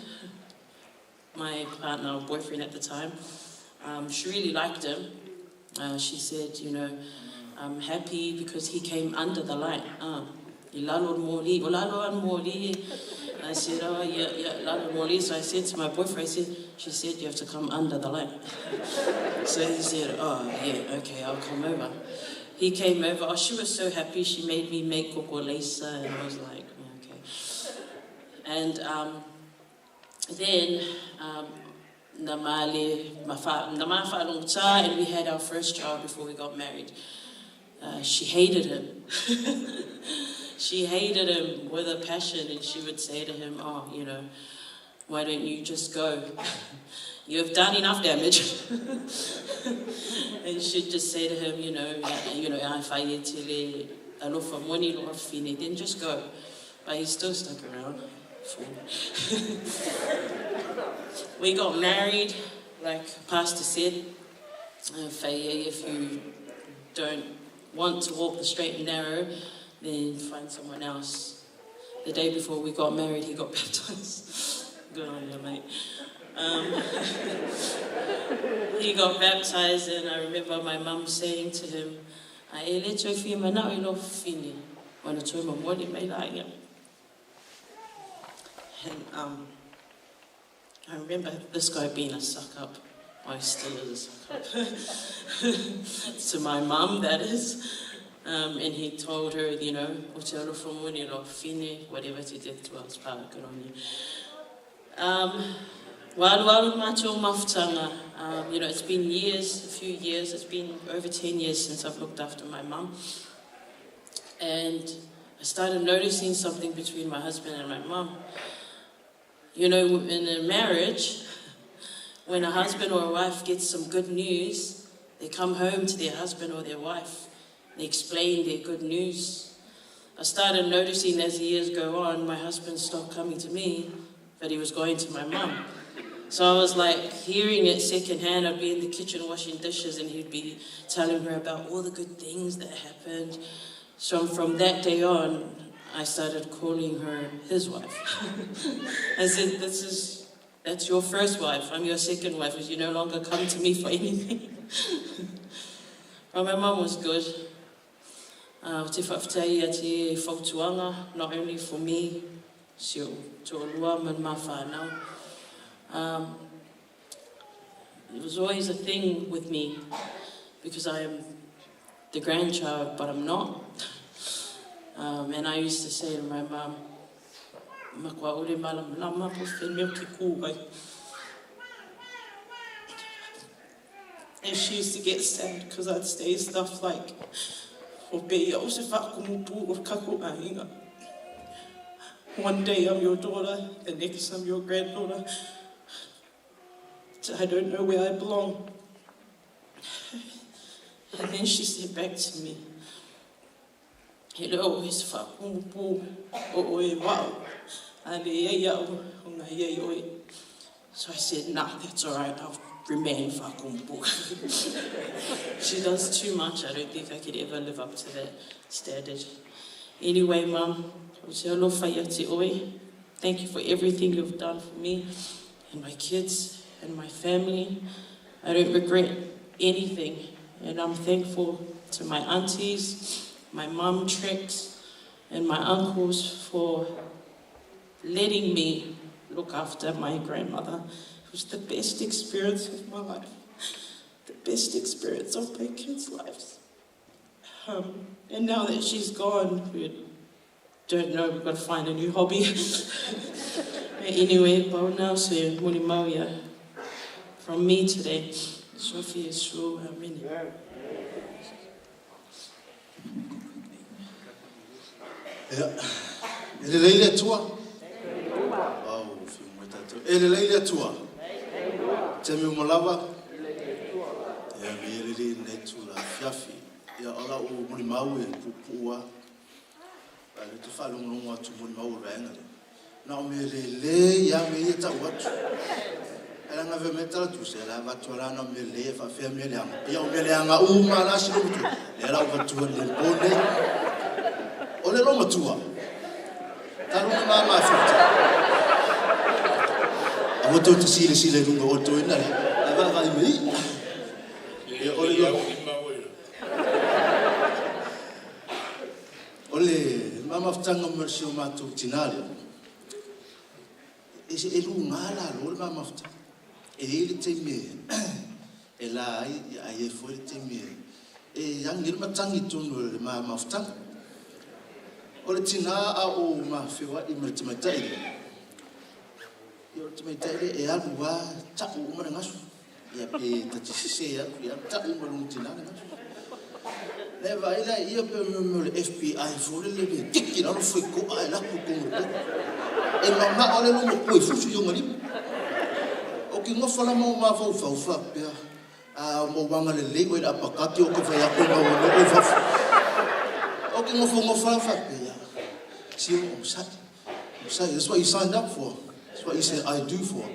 my partner or boyfriend at the time, she really liked him. She said, I'm happy because he came under the light. I lalo moli, o lalo an moli. I said, oh, yeah, yeah, lalo moli. So I said to my boyfriend, she said, you have to come under the light. So he said, oh, yeah, okay, I'll come over. He came over. Oh, she was so happy. She made me make koko leisa, and I was like, yeah, okay. And then na male, ma ma and we had our first child before we got married. She hated him. She hated him with a passion, and she would say to him, oh, why don't you just go? You have done enough damage. And she'd just say to him, then just go. But he still stuck around. Fool. We got married, like Pastor said, if you don't want to walk the straight and narrow, then find someone else. The day before we got married, he got baptized. Good on you, mate. He got baptized, and I remember my mum saying to him, A e le tau whia manao i lo whini, wana tau mamori mai la ia. And I remember this guy being a suck-up. Oh, he still is a suck-up. To my mum, that is. And he told her, o te alofa moni lo whini, whatever te te tua, it's part, good on you. Waru waru mātua mafutanga. It's been years, a few years, it's been over 10 years since I've looked after my mum. And I started noticing something between my husband and my mum. In a marriage, when a husband or a wife gets some good news, they come home to their husband or their wife. They explain their good news. I started noticing as the years go on, my husband stopped coming to me, but he was going to my mum. So I was hearing it secondhand. I'd be in the kitchen washing dishes and he'd be telling her about all the good things that happened. So from that day on, I started calling her his wife. I said, that's your first wife. I'm your second wife, because you no longer come to me for anything. But my mum was good. Te whawhitai a te whautuanga, not only for me, si o tō rua man mā whānau. It was always a thing with me, because I am the grandchild, but I'm not. And I used to say to my mum, Makua ore malam lama po whenua ki kūwai. And she used to get sad because I'd say stuff like, O pe ia o se whakumupu o kako ainga. One day I'm your daughter, the next I'm your granddaughter. I don't know where I belong. And then she said back to me, He leo o se whakumupu o oe wao. A le ia o ngā ia i oe. So I said, nah, that's all right, I'll remain whakumupu. She does too much. I don't think I could ever live up to that standard. Anyway, Mum, o te alofa ia te oe. Thank you for everything you've done for me and my kids and my family. I don't regret anything, and I'm thankful to my aunties, my mum, Trex, and my uncles for letting me look after my grandmother. It was the best experience of my life, the best experience of my kids' lives. And now that she's gone, we're Don't know, we've got to find a new hobby. But anyway, pau na se molimau ia from me today. Sophie Iesu, amene. Ia, e lelei le Atua? Au, fiu mai tātou. E lelei le Atua? Taimi uma lava? Ia, me ia lelei lenei itula afiafi. Ia, o lau molimau e puupuu lava. A o lea ou te faalogologo atu molimau o le vaega lea. Na o mea lelei lava mea ia e tau atu. Ae leaga fai mai tala tusi, o le a avatu lava la na o mea lelei ae faapefea mea leaga. Ia o mea leaga uma lava la si loumatua, lea la ua avatua i le po lenei. O le loumatua, talu ona ma mafuta. Aua tou te silasila i luga o outou ina lea, ae vaavaai mai i. Ia o le O le mamafutaga ma si o matou tina lea, e, e luga lalo le mamafutaga. E i ai le taimi e la ai, ae i ai foi le taimi e agi ai le matagi i totonu o le mamafutaga. O le tina a o mafeoai ma le tamaitai lea, ia o le tamaitai lea e alu lava tau uma le gasu. Ia pe ta te sese atu, ia tau uma lona tina le gasu. Le vaai la ia pe mea o le FBI foi lele pe tiki lalo foi koa e laku tonu le poto. E mamao le loma kue fusu i ona lima. O ki ngofa la mau mafaufau faapea, a mau aga lelei oe i le apakati o ke fai atu e mau ana oe i fafo. O ki ngofa la faapea, sio o sai. Onosai, that's what you signed up for. That's what you said I do for.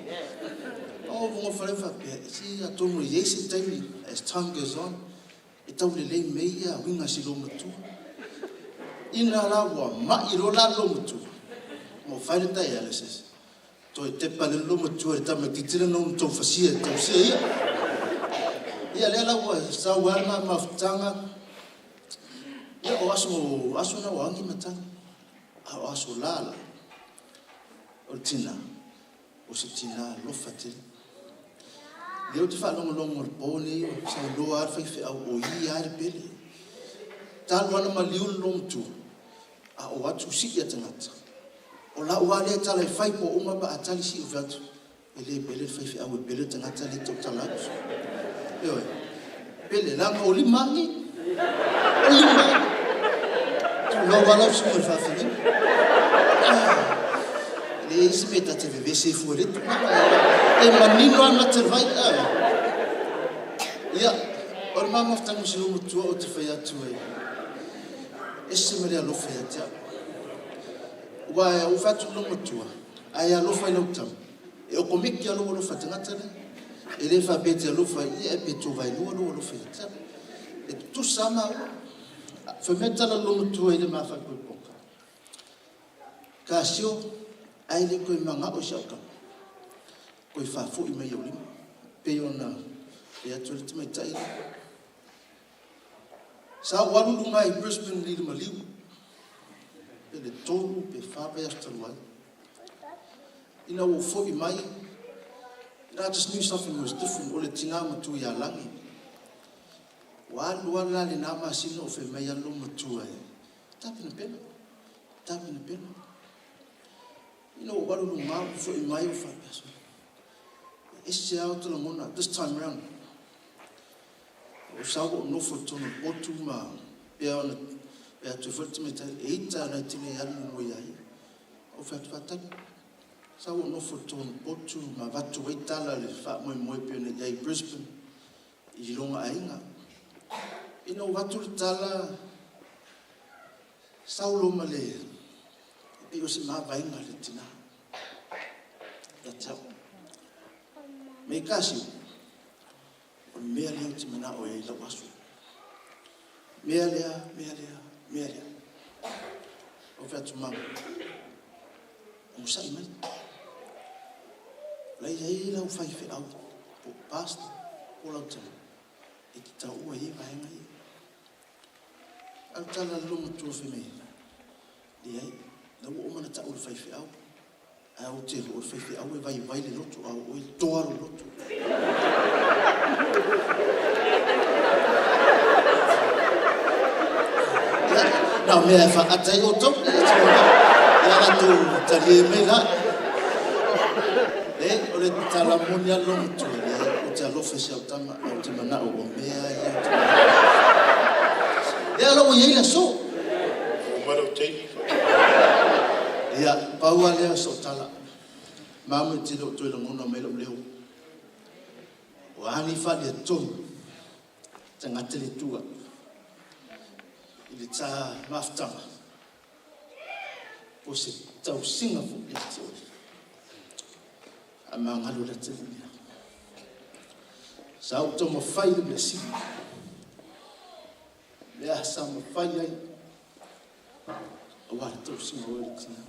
O ngofa le faapea, si atonu e iai se taimi, as time goes on, e tau lelei mei ia uiga si lou matua. Ina la ua ma'i loa la lou matua, ma ua fai le dialysis, toe tepa le lou matua i le tamaitiiti lena ona tou fasia e tausia ia. Ia lea la ua sau ai le ma mafutaga, ia o aso, aso na ua agi matagi. A o aso la la, o le tina, o se tina alofa tele. Lea ou te faalogologo i le po lenei o saunoa lava le faifeau o ia lava le pele. Talu lava ona maliu le loomatua, a o atu sii a tagata. O lau lava lea tala e fai po o uma pe a tali sii ou fai atu, e le pele le faifeau e pele le tagata lea e tautala atu. Ioe. Pele, leaga o lima agi. O lima agi. Tulou lava lau susuga i le faafeagaiga. E leai se mea ta te vevese ai fua i le tulaga. E manino lava le mata i le vai. Ia, o le ma mafutaga ma si ou matua ou te fai atu e ese ma le alofa ia te au. Aua ua fai atu le loomatua, a e alofa i lau tama, E okomeki a lou alofa i le tagata lea. E le faapea e te alofa i ia ae pe tovaelua lou alofa ia te au. E tutusa lava māua. Fai mai tala a le loomatua i le ma faaipoipoga. Kasio, ai le koe maga'o i si a'u tama, koe faafo'i mai i ou lima. Pei ona fai atu ai le tamaitai lea. Sa ou alu i luga i Brisbane i le maliu, pe le 3 pe 4 vaiaso talu ai. Ina ua ou foi mai, I just knew something was different, o le tina matua ia Lagi. Ua alu lava la lena masina o fai mai a lou matua e tapenapena, tapenapena. Ina ua ou alu i luga ou foi mai ou faapea, e ese lava ou lagona this time round. O sau ou nofo i totonu o le potu ma pea ona fai atu ai foi le tamaitai, e ita na e tele alu mua ia ia. Ou fai atu faatali. Sau ou nofo i totonu o le potu ma avatu ai tala i le faamoemoe pei ona i ai i Brisbane i lona aiga. Ina ua avatu le tala, sau loa ma le, e pei o se mavaega i le tina ia te au. Me kasi, o le mea lea ou te manao i ai i lau aso. Mea lea, mea lea, mea lea. Ou fai atu, Mama, onosai mai. O la e i ai lau faifeau, po o pastor, po o lau tama, e te taua i ai vaega ia. A o le tala a le loomatua fai mai, leai, la ua uma ona tau e le faifeau. Ae ou te iloa o le faifeau e vaivai le loto, a o oe e toa lou loto. Ia, Na o mea e faata ai outou. Ia latou talie mai la. E, o le tala moni a le matua, leai, ou te alofa i si au tama, ae ou te manao ua mea ia ou te Ia la ua iai le aso. Ia, pau lava lea o sau tala. Mamu e te le o toe lagona mai lou leo. O a ni faaletonu, tagata le Atua i le ta mafutaga, po o se tausiga foi ia te oe. A magalo le atalii. Sa ou taumafai le mea sili. Lea sa mafai ai aua le tausiga o oe le tina.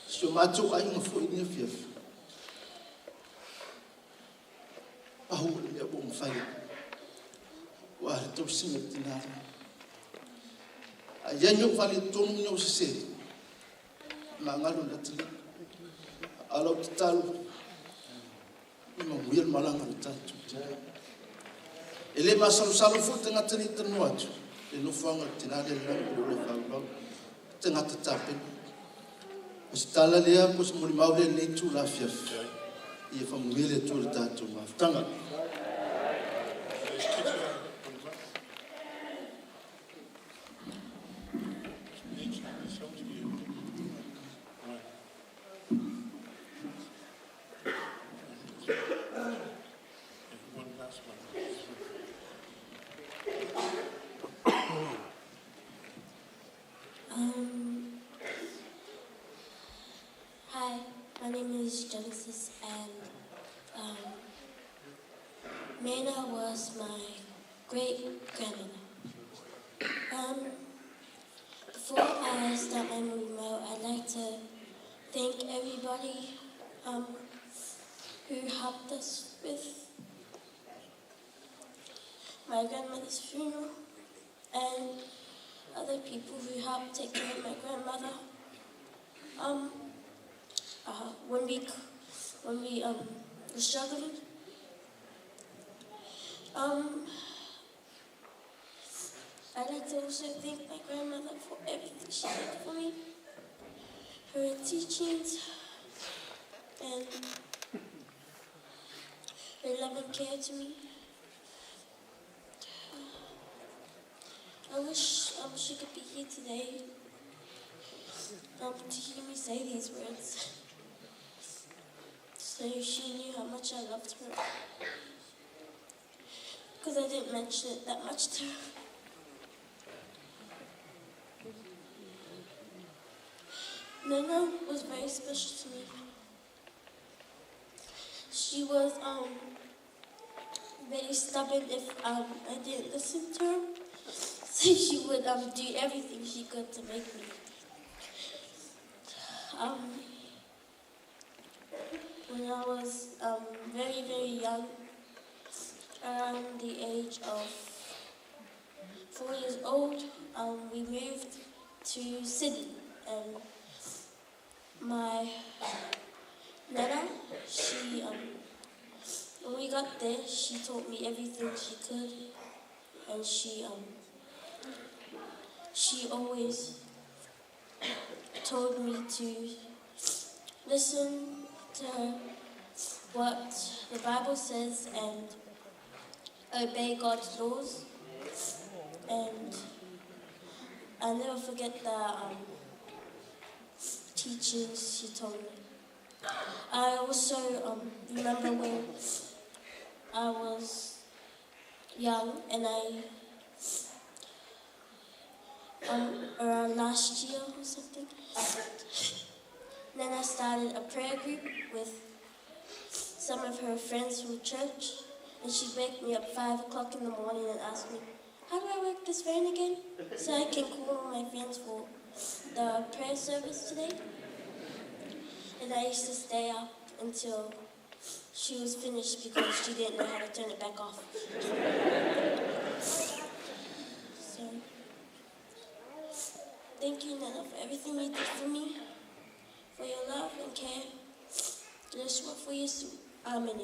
Si o matou aiga foi i lenei afiafi. Pau o le mea ua mafai ai. Aua le tausiga o le tina lea. A i ai ni ou faaletonu ma ni ou sese, magalo i le atalii. A o lau tatalo, ia manuia le malaga a le tatou tina. E le masalosalo foi le tagata nei e talanoa atu, le nofoaga o le tina lea i le lagi i lo le faaulau, tagata tapena. O se tala lea, po o se molimau lea i lenei itula afiafi, ia faamanuia le Atua i le tatou mafutaga. Um, hi, my name is Genesis, and um, Mana was my great grandmother. Before I start my movie, I'd like to thank everybody who helped us with my grandmother's funeral and other people who helped take care of my grandmother. When we when we were struggling. I'd like to also thank my grandmother for everything she did for me, her teachings, and her love and care to me. I wish she could be here today to hear me say these words, so she knew how much I loved her. Because I didn't mention it that much to her. Nana was very special to me. She was very stubborn if I didn't listen to her. So she would do everything she could to make me. When I was very, very young, around the age of 4 years old, we moved to Sydney, and my nana, she, when we got there, she taught me everything she could, and she always told me to listen to what the Bible says and obey God's laws. And I'll never forget the teachings she told me. I also remember when I was young and I, around last year or something, then I started a prayer group with some of her friends from church, and she'd wake me up 5 o'clock in the morning and ask me, how do I work this phone again? So I can call my friends for the prayer service today. And I used to stay up until she was finished because she didn't know how to turn it back off. So, thank you, Nana, for everything you did for me, for your love and care. Yeshua for Yesu. Amen.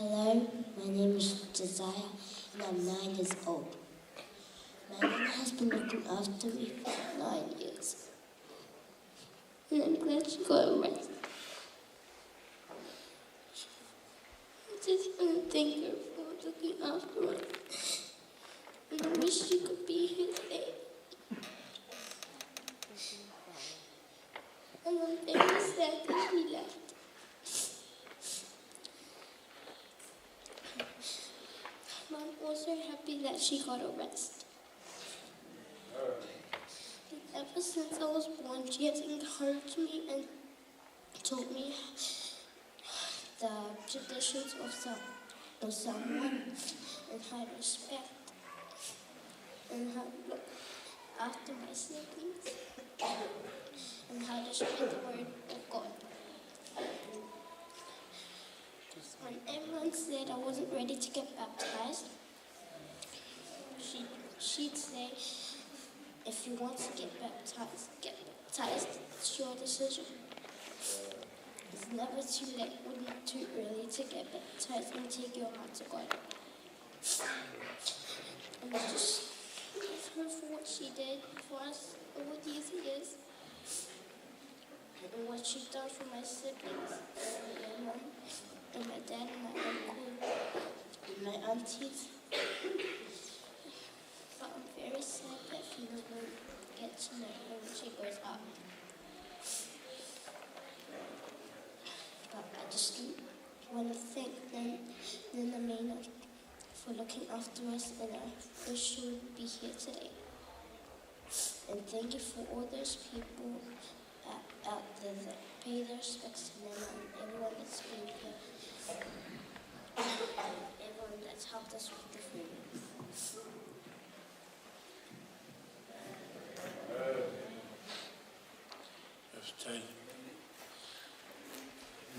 Hello, my name is Josiah and I'm 9 years old. My nana has been looking after me for 9 years. And I'm glad she got a rest. I just want to thank her for looking after us. And I wish she could be here today. And I'm very sad that she left. I'm also happy that she got a rest. Ever since I was born, she has encouraged me and taught me the traditions of Samoa and how to respect and how to look after my siblings and how to spread the word of God. When everyone said I wasn't ready to get baptized, she'd say, if you want to get baptized, get baptized. It's your decision. It's never too late or too early to get baptized and take your heart to God. And I just love her for what she did for us all these years and what she's done for my siblings, and my mom, and my dad, and my uncle, and my aunties. But I'm very sad that Fina won't get to know her when she grows up. But I just want to thank Nana Maina for looking after us, and I wish she would be here today. And thank you for all those people out there that pay their respects to Nana and everyone that's been here, and everyone that's helped us with the funeral.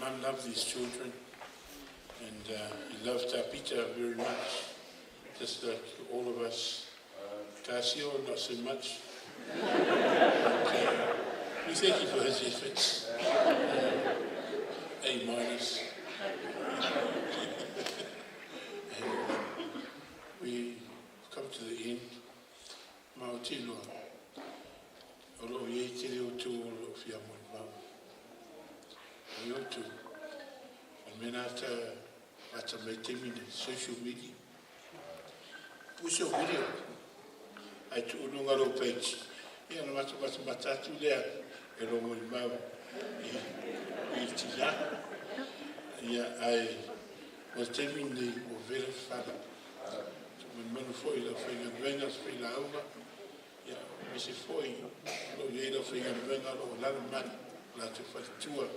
Mum loved these children, and he loved Peter very much, just like all of us. Tasio, not so much. But, we thank you for his efforts. A minus. And we come to the end. Maotiloa. O loo iei te leo tū o loo fia moni mau. O i o tū. O mena ata ata mai te mine, social media. Puso video. Ai tu ununga ro page. Ia na mata mata mata atu lea e ro moni mau. I ti ia. Ia ai o te mine o vera whara. Tu manu manu foi la whainga nuenga whai la aunga. Ia me se foi lo iei la whainga nuenga lo lana mai la te wharitua.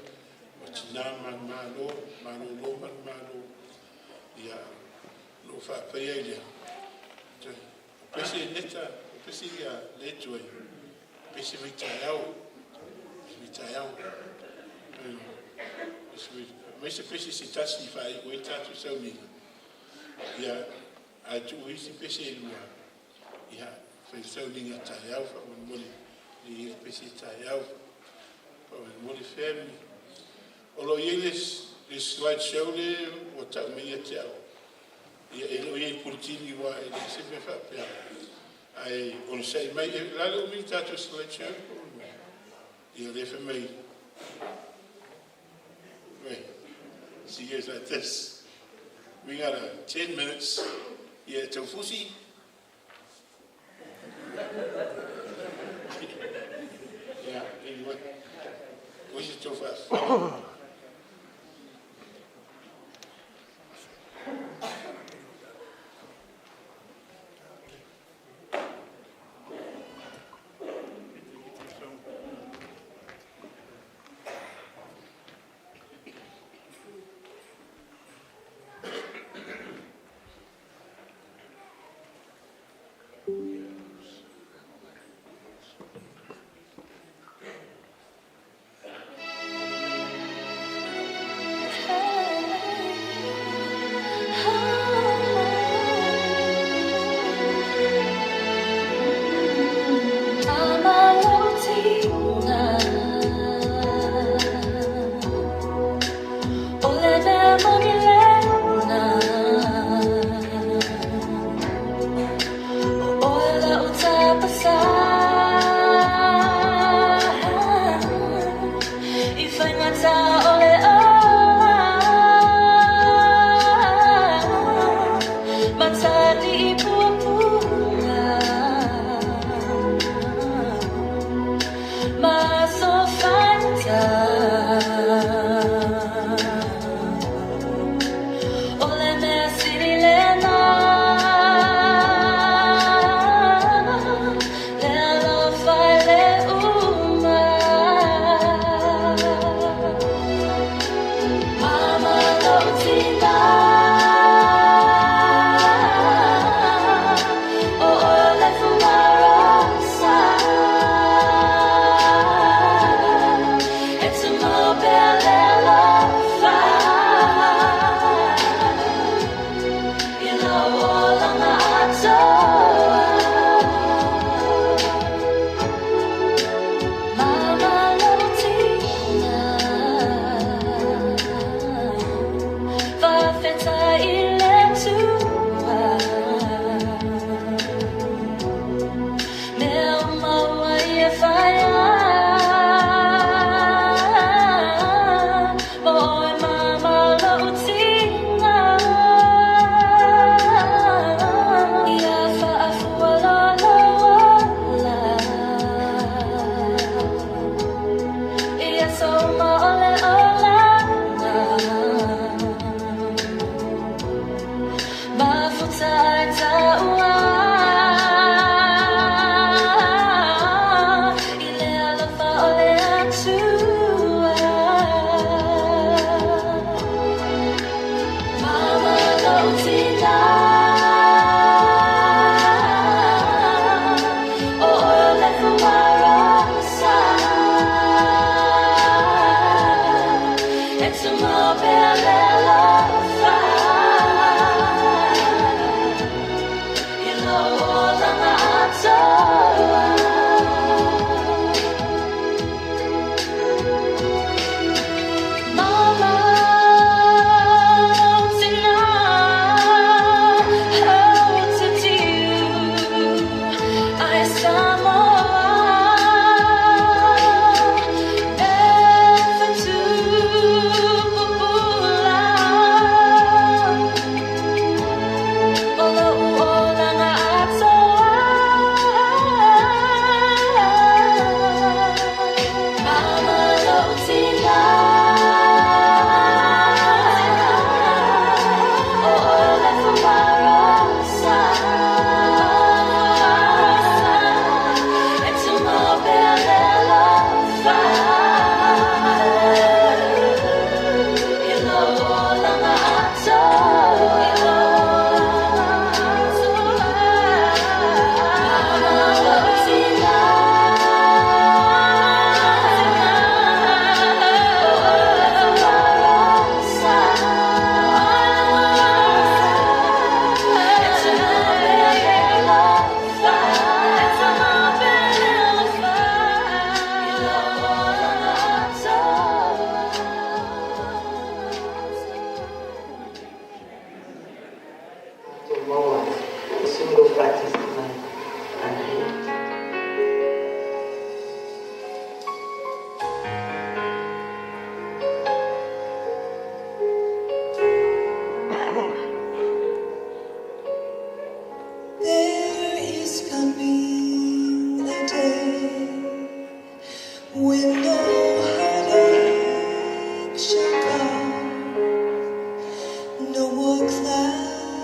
O tina man malo, malo lo man malo. Ia lo whaapai ai lea. O pese neta, o pese ia letu ai. Pese mai tai au. Mai se pese se tasi i whaai o e tātou sauninga. Ia, a tu isi pese e lua. Ia, whai sauninga tai au, wha mole le pese tai au. Wha mole family. O lo iei le slideshow le o tau mei a te au. Ia e lo iei politini wa e le se me whaapea. Ai, o le sai mai, lale o mi tātou slideshow. Ia le wha mai. Wait, she goes like this. We got a 10 minutes. Ia taufusi. Yeah, anyway. What's your taufusi? When no more clouds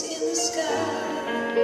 in the sky.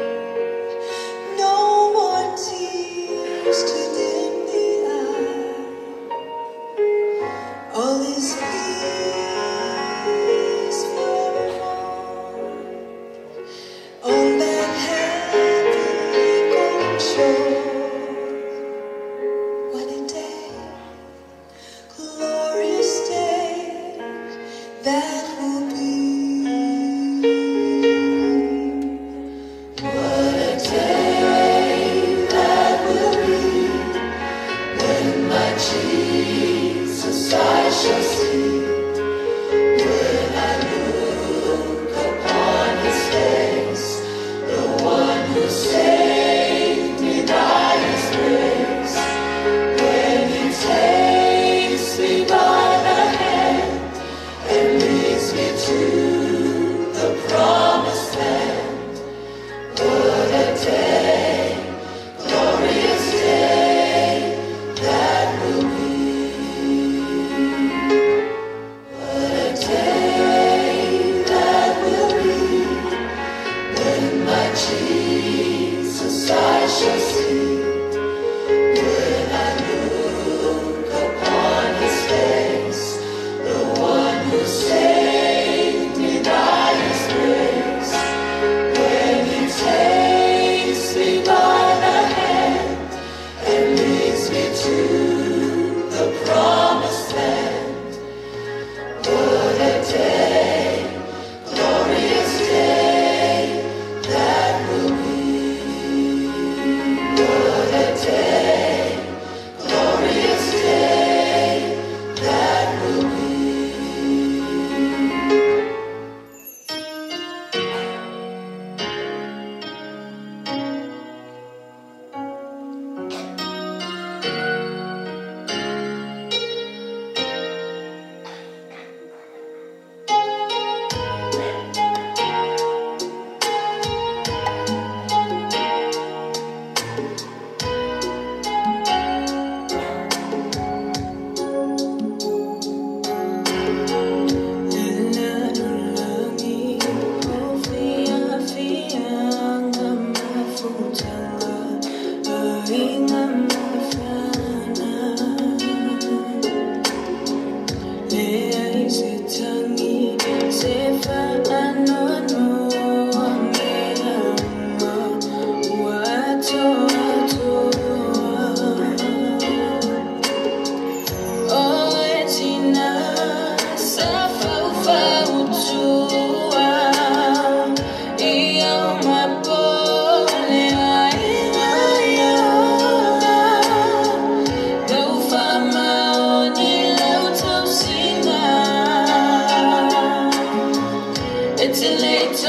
E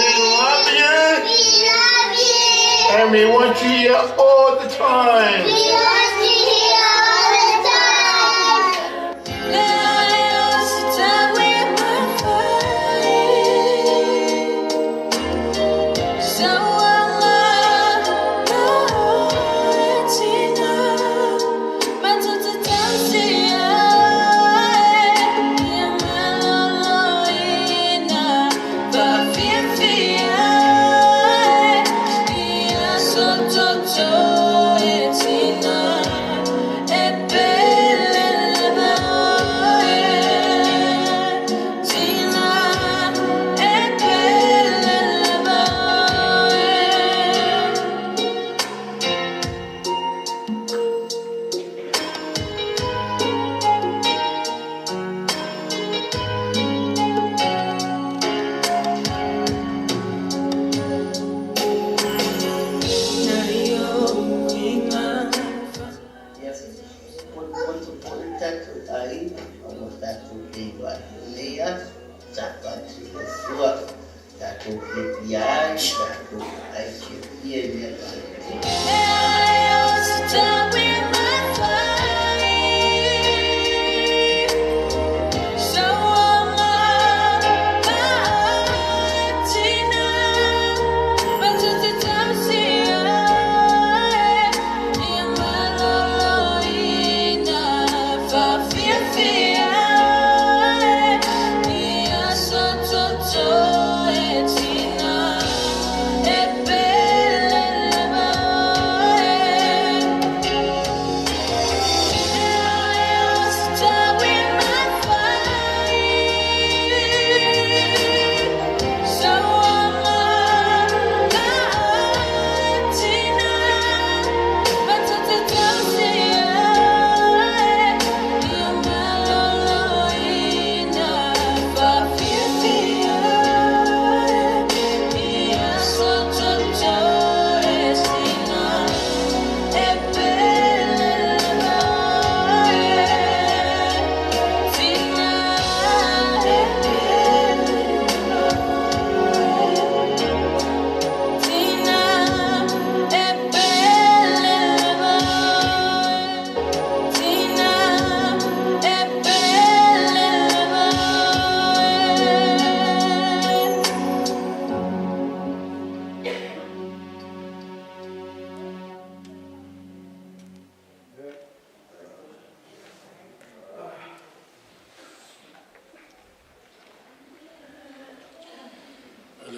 pele lava e.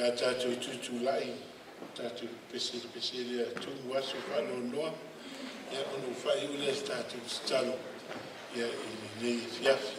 Le a tātou tūtūlai, tātou pese le pese lea tumu aso whaanoanoa, ia ona o whai ule le tātou tatalo, ia i lenei afiafi.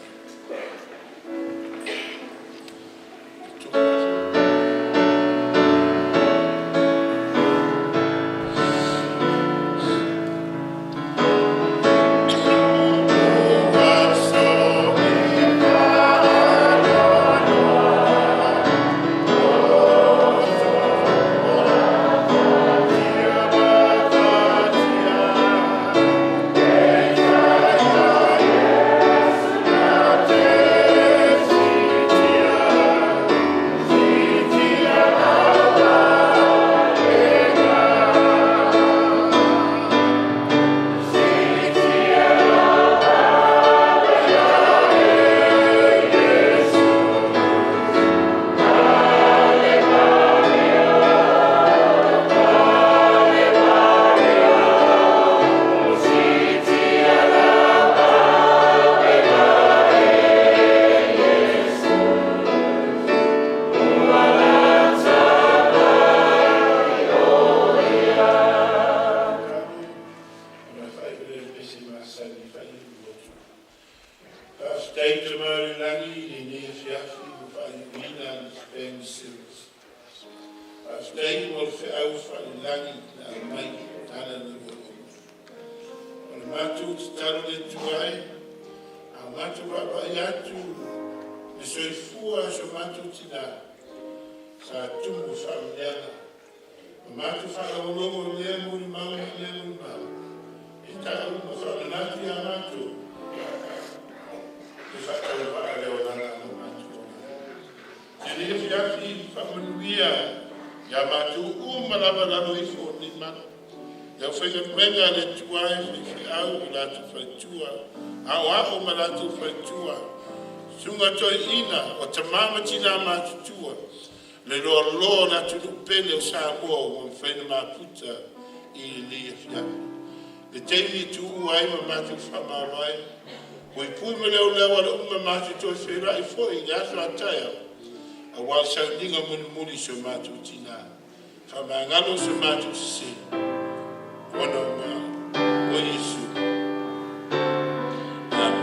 Faafetai te Maoalii i lenei afiafi ua faaiuina le Band Series. Faafetai mo le feau faalelagi na aumai e ala i le auauna. O le matou tatalo le Atua e, a matou vaavaai atu i le soifua o so matou tina sa tumu i faamanuiaga, ma matou faalogologo i lea molimau ma lea molimau, e tau ma faamanatu ia matou le faatauvaa o le olaga ma matou olaga. Lenei afiafi faamanuia ia matou uma lava lalo ifo o lenei malu. Le aufaigaluega a le Atua e faifeau i latou faletua, aoao ma latou faletua, susuga toeaina o tama ma tina matutua, le loaloa o le atunuu pele o Samoa ua mafai ona mafuta i lenei afiafi. Le taimi e tuua ai ma matou faamavae, puipui ma leoleo ala uma matou toe feiloai foi i le aso a taeao, aua le sauniga mulimuli o si o matou tina. Faamagalo so matou sese, ona o o Iesu. Amen.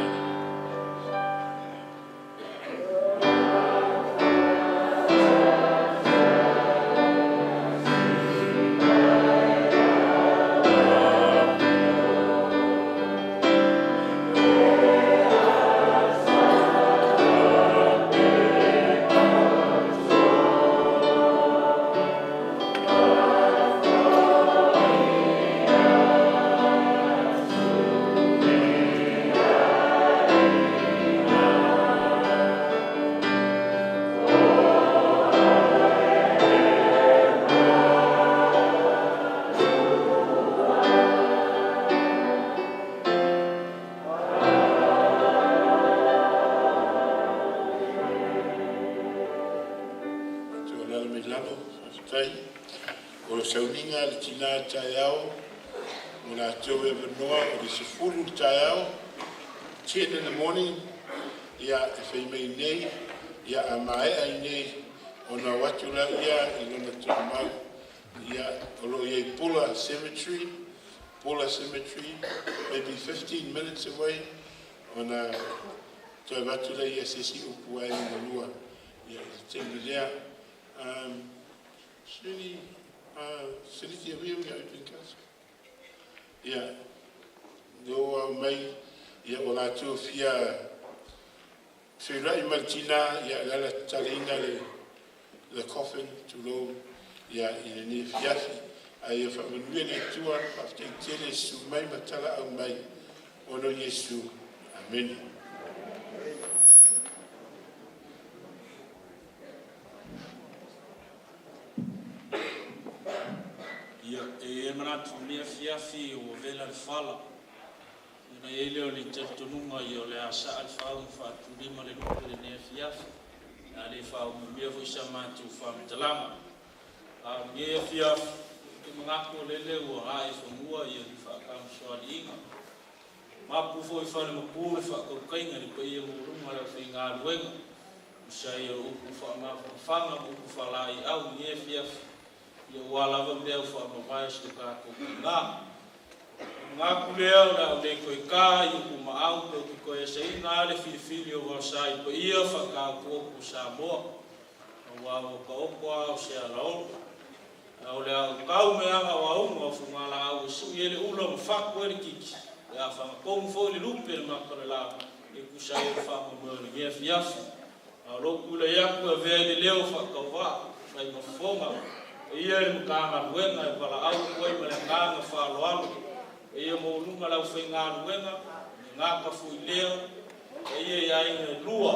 Tuualalo mai lalo, faafetai. O le sauniga a le tina taeao, mo latou e avanoa o le 10 le taeao, 10 in the morning, ia e fai mai nei, ia a maea i nei, ona o atu la ia i lona tumau, ia o lo o i ai Pula Cemetery, Pula Cemetery, maybe 15 minutes away, ona toe avatu lea ia se isi upu ai ma lua, ia i le taimi lea. Sini, Siliti avia ia open casket. Ia, leo au mai, ia o latou fia feiloai ma le tina, ia le ala tatalaina le coffin, tulou, ia i lenei afiafi. Ae ia faamanuia le Atua, faafetai tele susu mai ma talaau mai, ona o Iesu. Amene. Ia, e i ai le manatu i lenei afiafi ua vela le fala, ona i ai lea o le talitonuga o le a saa le fau ma faatulima le lupe i lenei afiafi, o le a le faaumiumia foi sa matou faamatalaga. A o lenei afiafi, ou te manatu o lele ua ae i fanua le faatamasoaliiga, mapu foi i falemapu le faatautaiga i le paia maualuga o le aufaigaluega. Usai o upu whaamafafaga ma upu faalaaiau i lenei afiafi, ia ua lava mea ua faamavae si o tatou tigā. Manatu lea o le a ou le toe ta i upu maau pe ou te toe asaina lava le filifili o vaosa i paia faataotooto o Samoa, aua ua taoto a o se alao'o. Ae o le a ou tau me aga o auga o fugalaau e sui ai le ula ma fatu ai le titi, o le a fagatonu foi le lupe i le mata o le la e tusa ai o le faamoemoe o lenei afiafi. A o lou tulai atu e avea ai le leo faatauvaa fai ma fofoga paia i le Matagaluega e valaau atu ai ma le agaga faaaloalo, paia maualuga le aufaigaluega, e le gata foi i lea, paia i aiga e lua,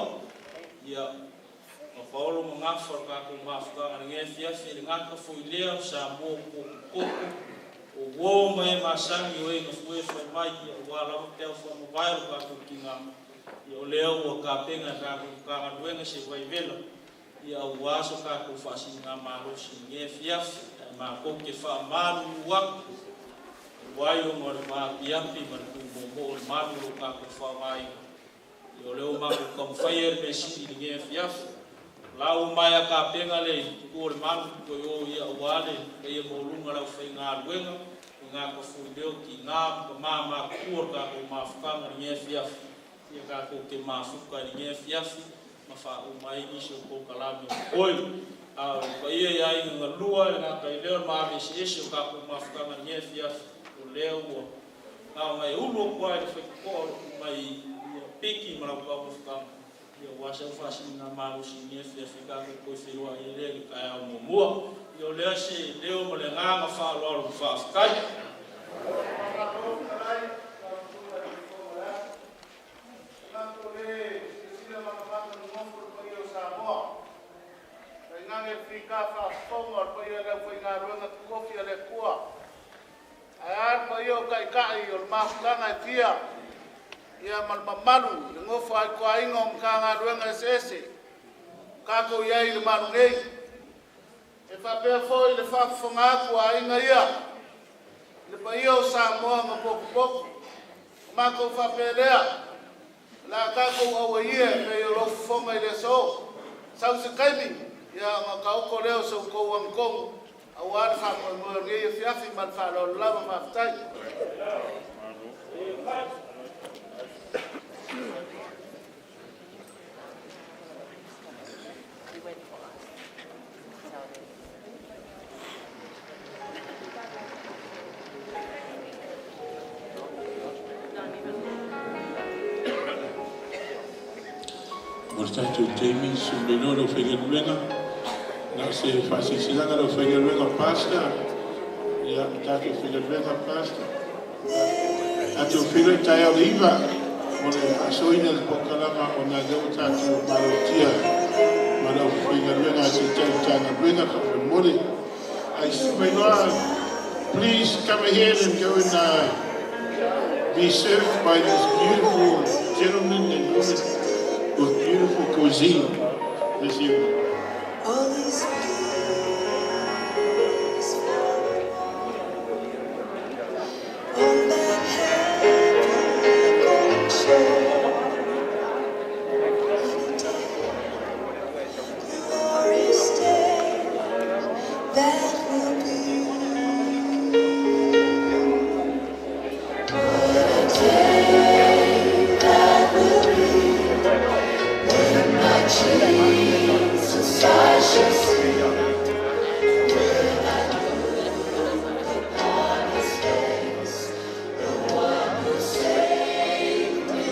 ia Paolo ma Gafa o le tatou mafutaga i lenei afiafi, e le gata foi i lea o Samoa ua potopoto, o uo ma e masani o e na fue fai mai aua lava peau faamavae o le tatou tina, ia o lea ua tapena e le tatou Matagaluega se vaivela ia aua so tatou faasiligamalosi i lenei afiafi. Ae matou te faamalulu atu, talu ai ona o le vaapiapi ma le tumoomoo o le malu o lo o tatou faaaogaina, Ia o lea ua matou taumafai le mea sili i lenei afiafi. O la ua maea tapena le Itu o le Malu toe o ia aua le paia maualuga o le aufaigaluega, e le gata foi i lea o tina ma tama matutua o le tatou mafutaga i lenei afiafi. Ia tatou te mafuta i lenei afiafi ma faauma ai nisi o polokalame o totoe. A o le paia i aiga na lua, e le gata i lea o le maave eseese o tatou mafutaga i lenei afiafi, o lea ua Na ona e ulu atu lava i le faitotoa o lo o tuu mai ia Piki ma lau taumafataga aua sau faasiligamalosi i lenei afiafi tatou toe feiloai ai lea i le taeao muamua. Ia o lea se leo ma le agaga faaaloalo ma faafetai. Tainane le fita faafofoga o le paia o le aufaigaluega totofi a le Atua. Ae a le paia o Taitai o le mafutaga e fia, ia ma le mamalu i le nofo a ituaiga o Matagaluega eseese ua tatou i ai i le malu nei. E faapea foi le faafofoga atu a aiga ia i le paia o Samoa na potopoto. Ona matou faapea lea, o le a tatou auai ia e pei o lou fofoga i le aso. Sau se taimi ona taoto lea o se tou agatonu aua le faamoemoe o lenei afiafi. Ma le faaaloalo lava, faafetai. Mo le tatou taimi, susu mai loa le aufaigaluega. Na o se faasilasilaga a le aufaigaluega Pastor, ia, tatou faigaluega Pastor. Tatou feiloai taeao i le 9 mo le faasoaina o le polokalama ona o lea ua tatou malautia ma le aufaigaluega a Taitai o Matagaluega faamolemole. Ae susu mai loa, please come ahead and go and be served by these beautiful gentlemen and women with beautiful cuisine this evening. All these on that happy golden shore. Glorious day that will be. What a day that will be when my Jesus I shall see. When I look upon his face, the one who saved me.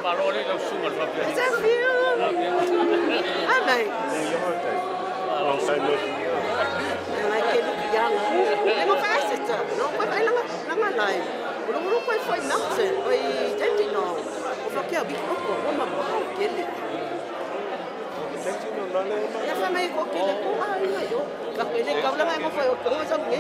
Is that you? Hi, mate. Long time no see. Ngai ke luki yana. Lengo fasita. No koe whai langa langa lai. Ulu ulu koe whai mountain. Oi Dandenong. O whakea wiki oko. O mamau kele. Ia whai mai ko kele ko a inga yo. Ka koe le kaulanga e mo whai o konga sa nge.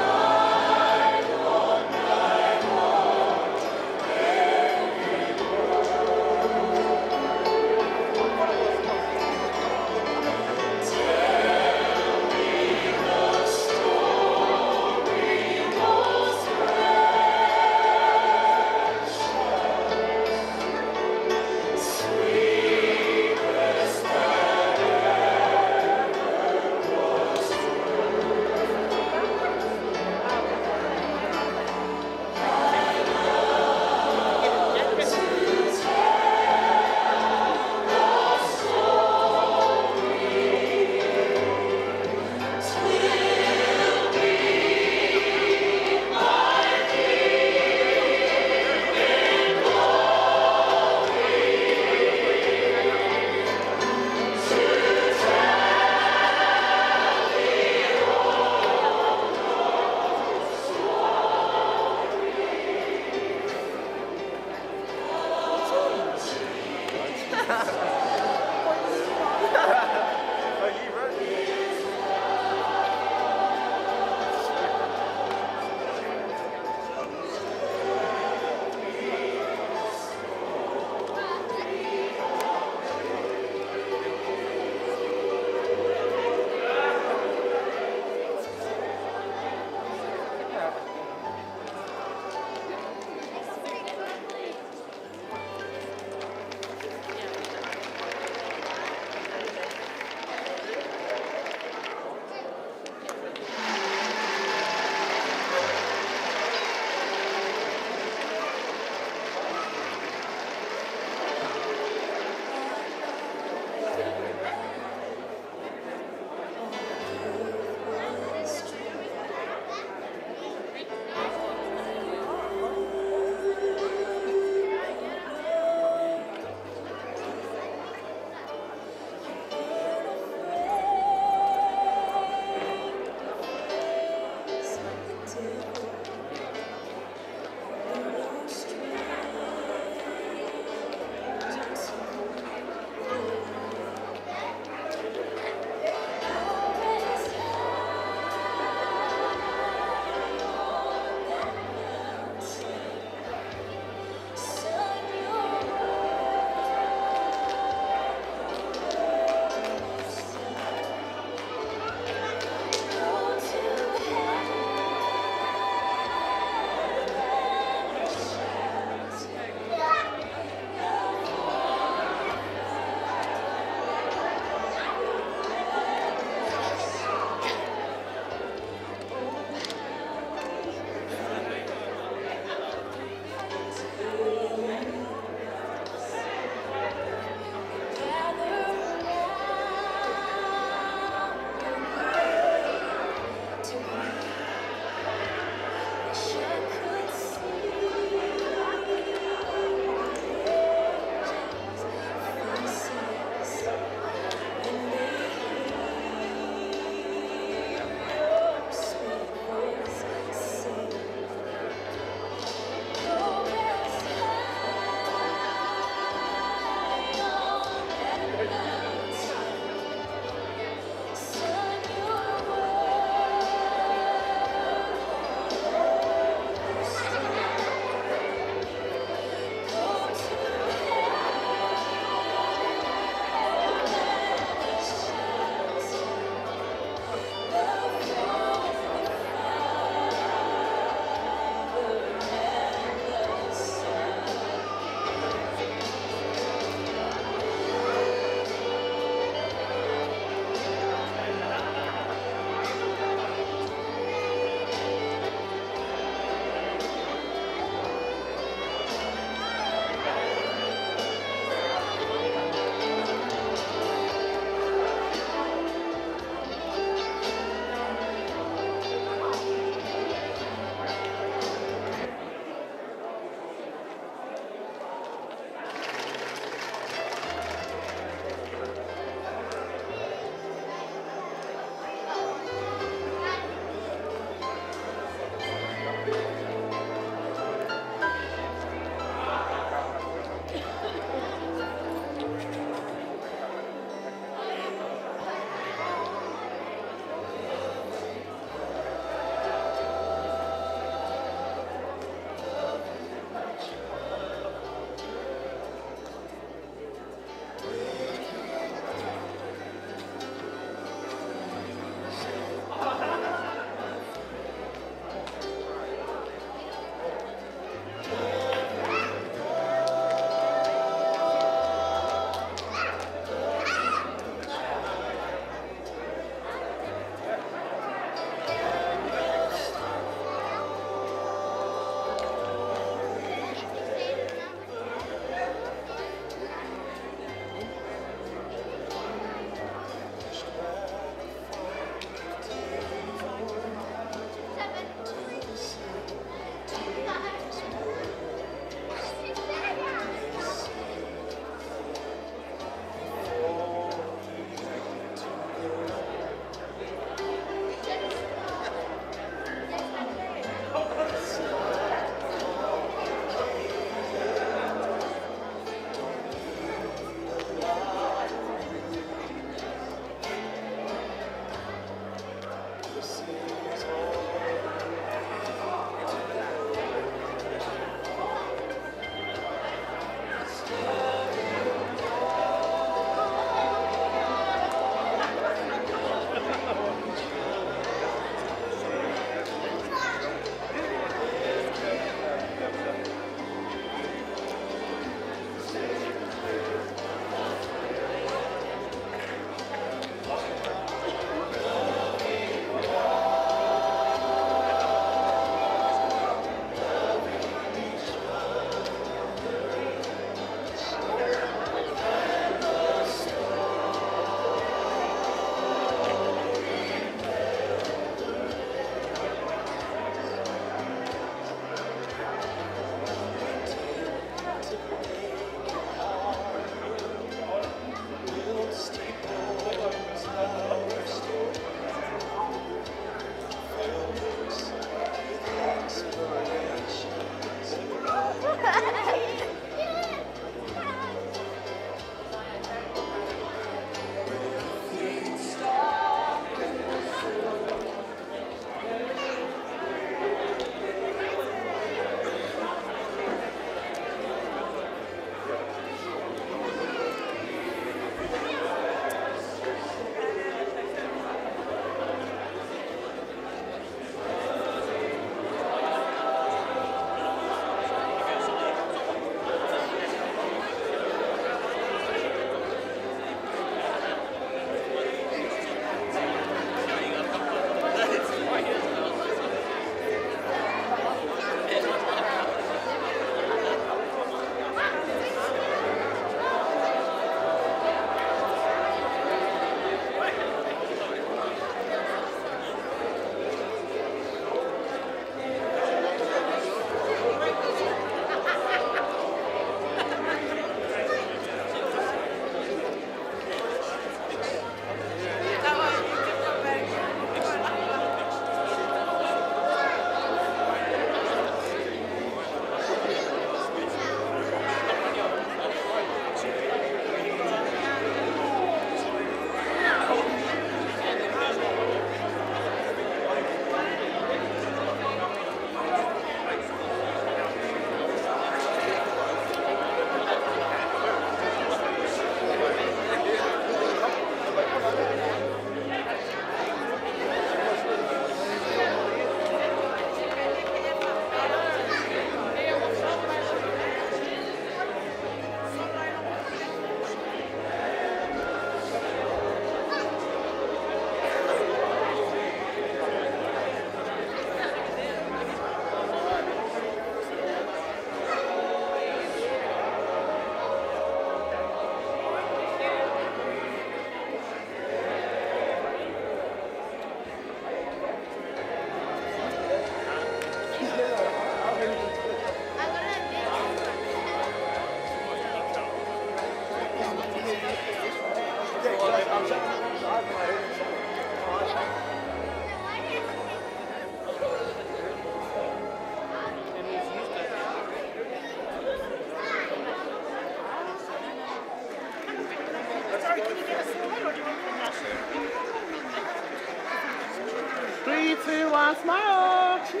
3, 2, 1, smile. Cheese.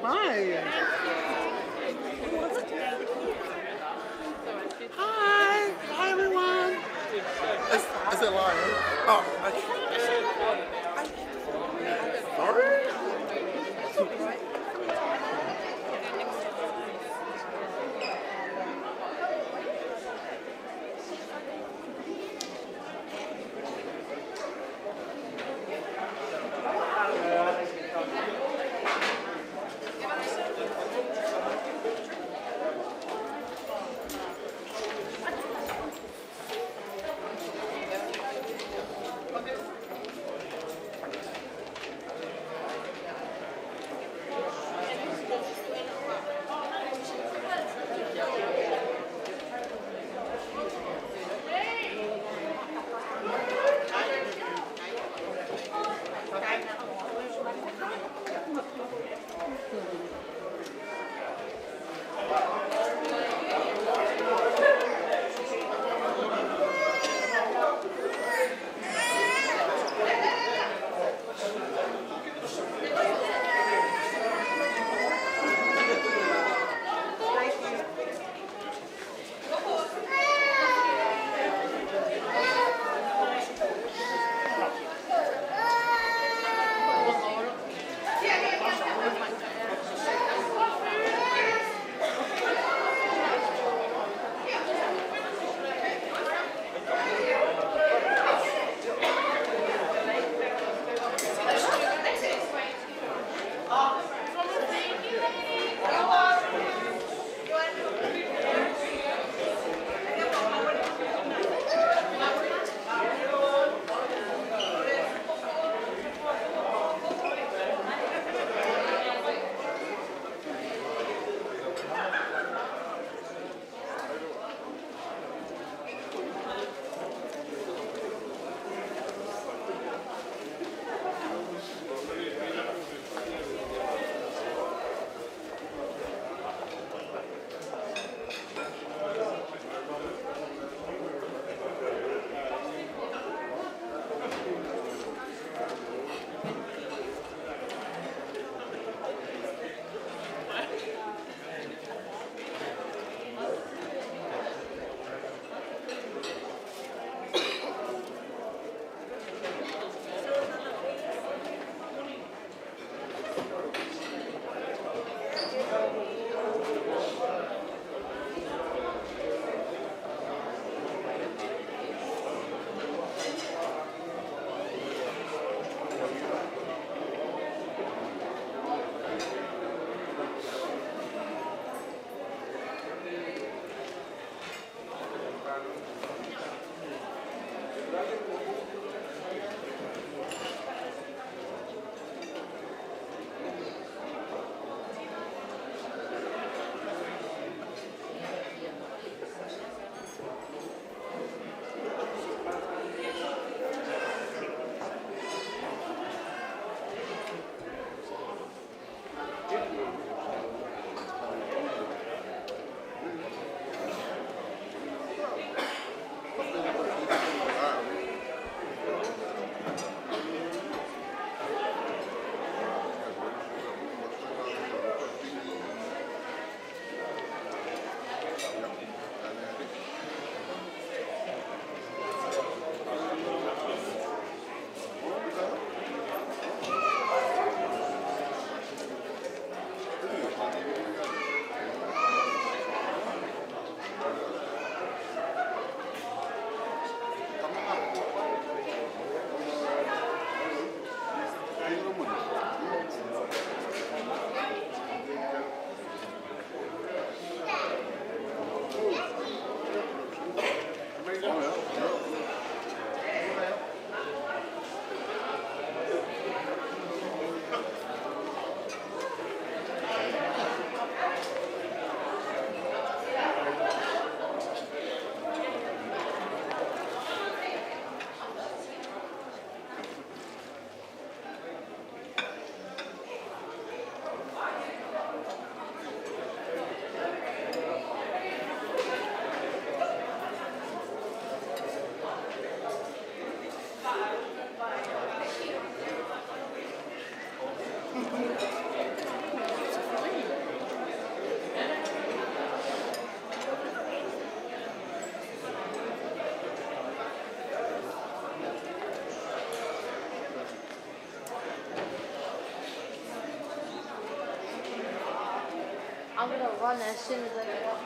Hi. Hi. Hi, everyone. Is it live? Oh, okay. Sorry? I'm gonna run as soon as I get up.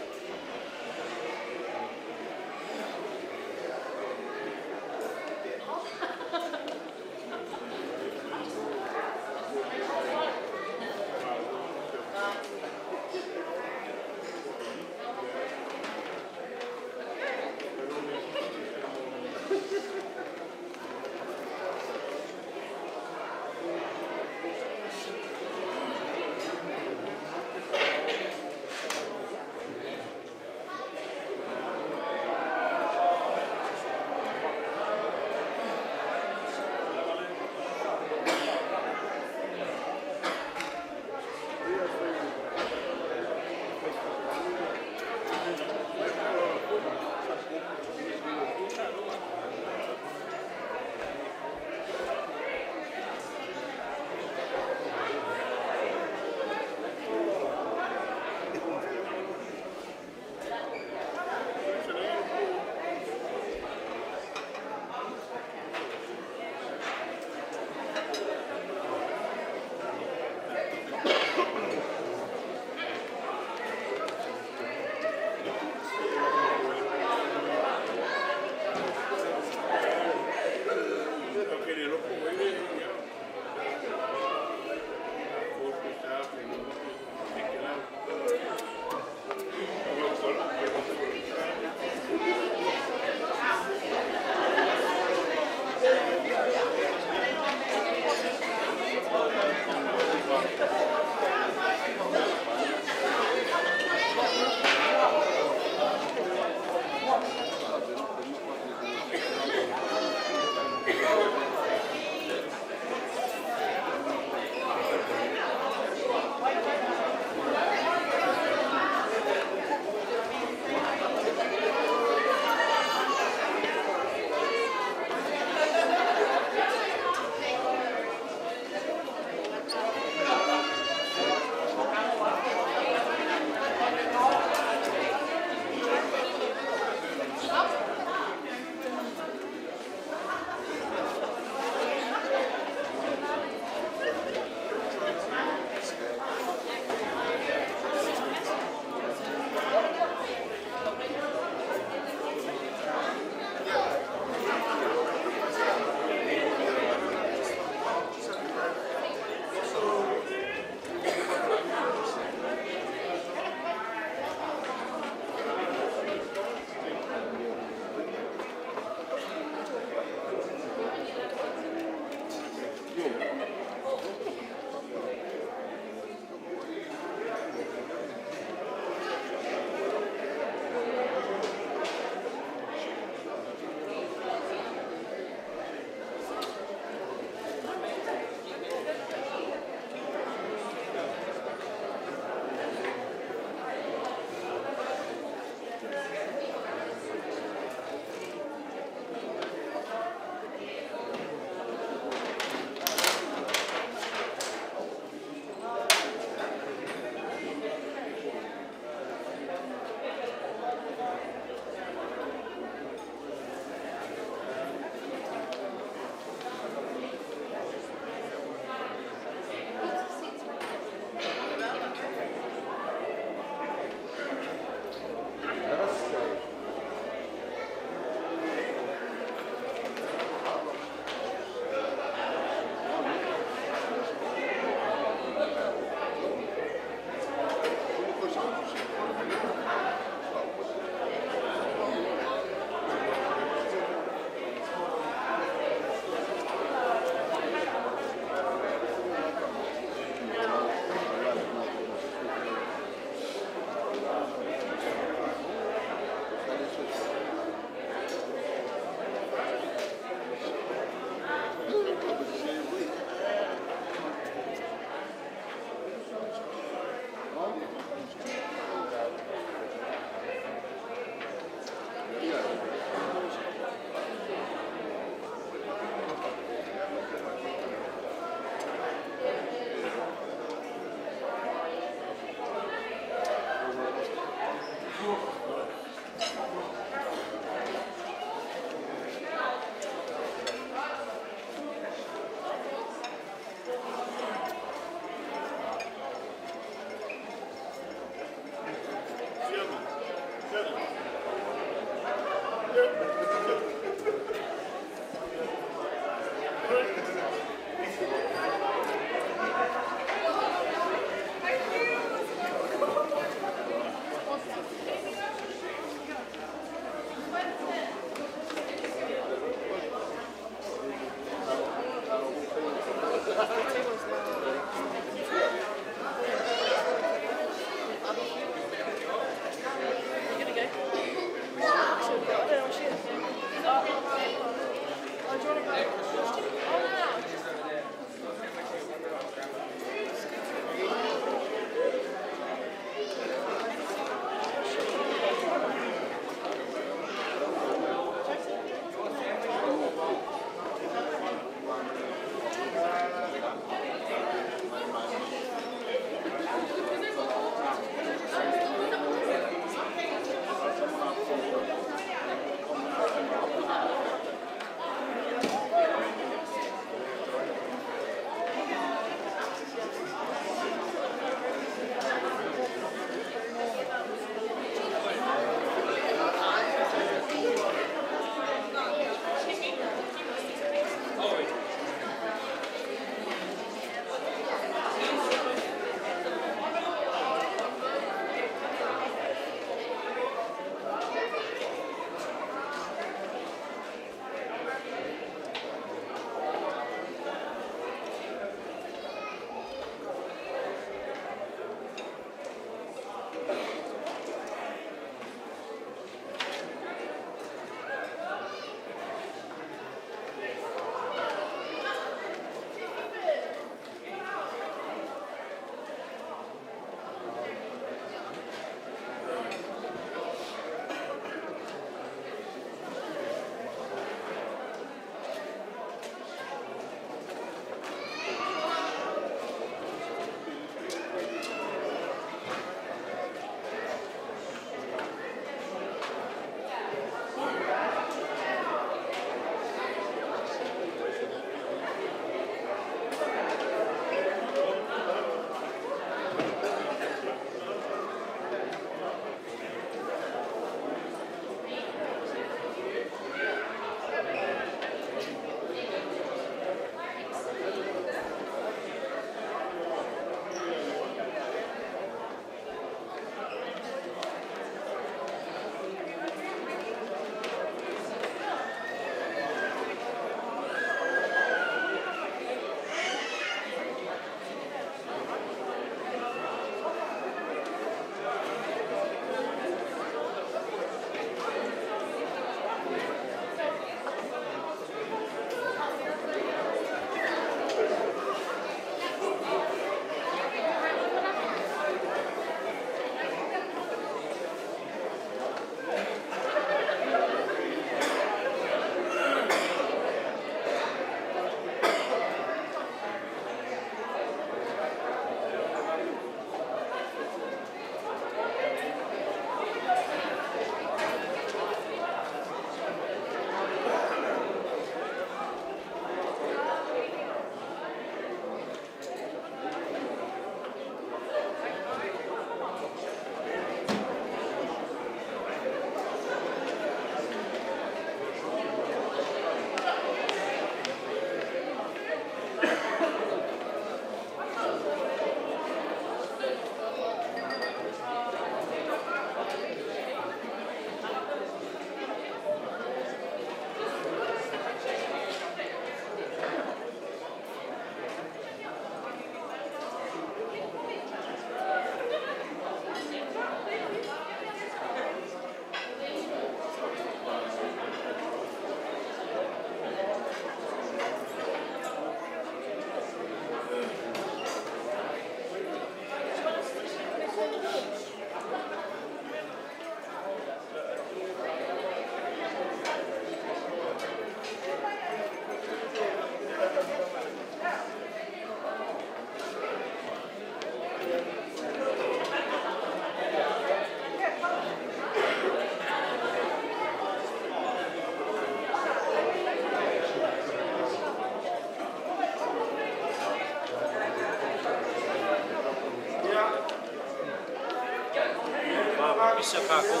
Faapasi a kākou.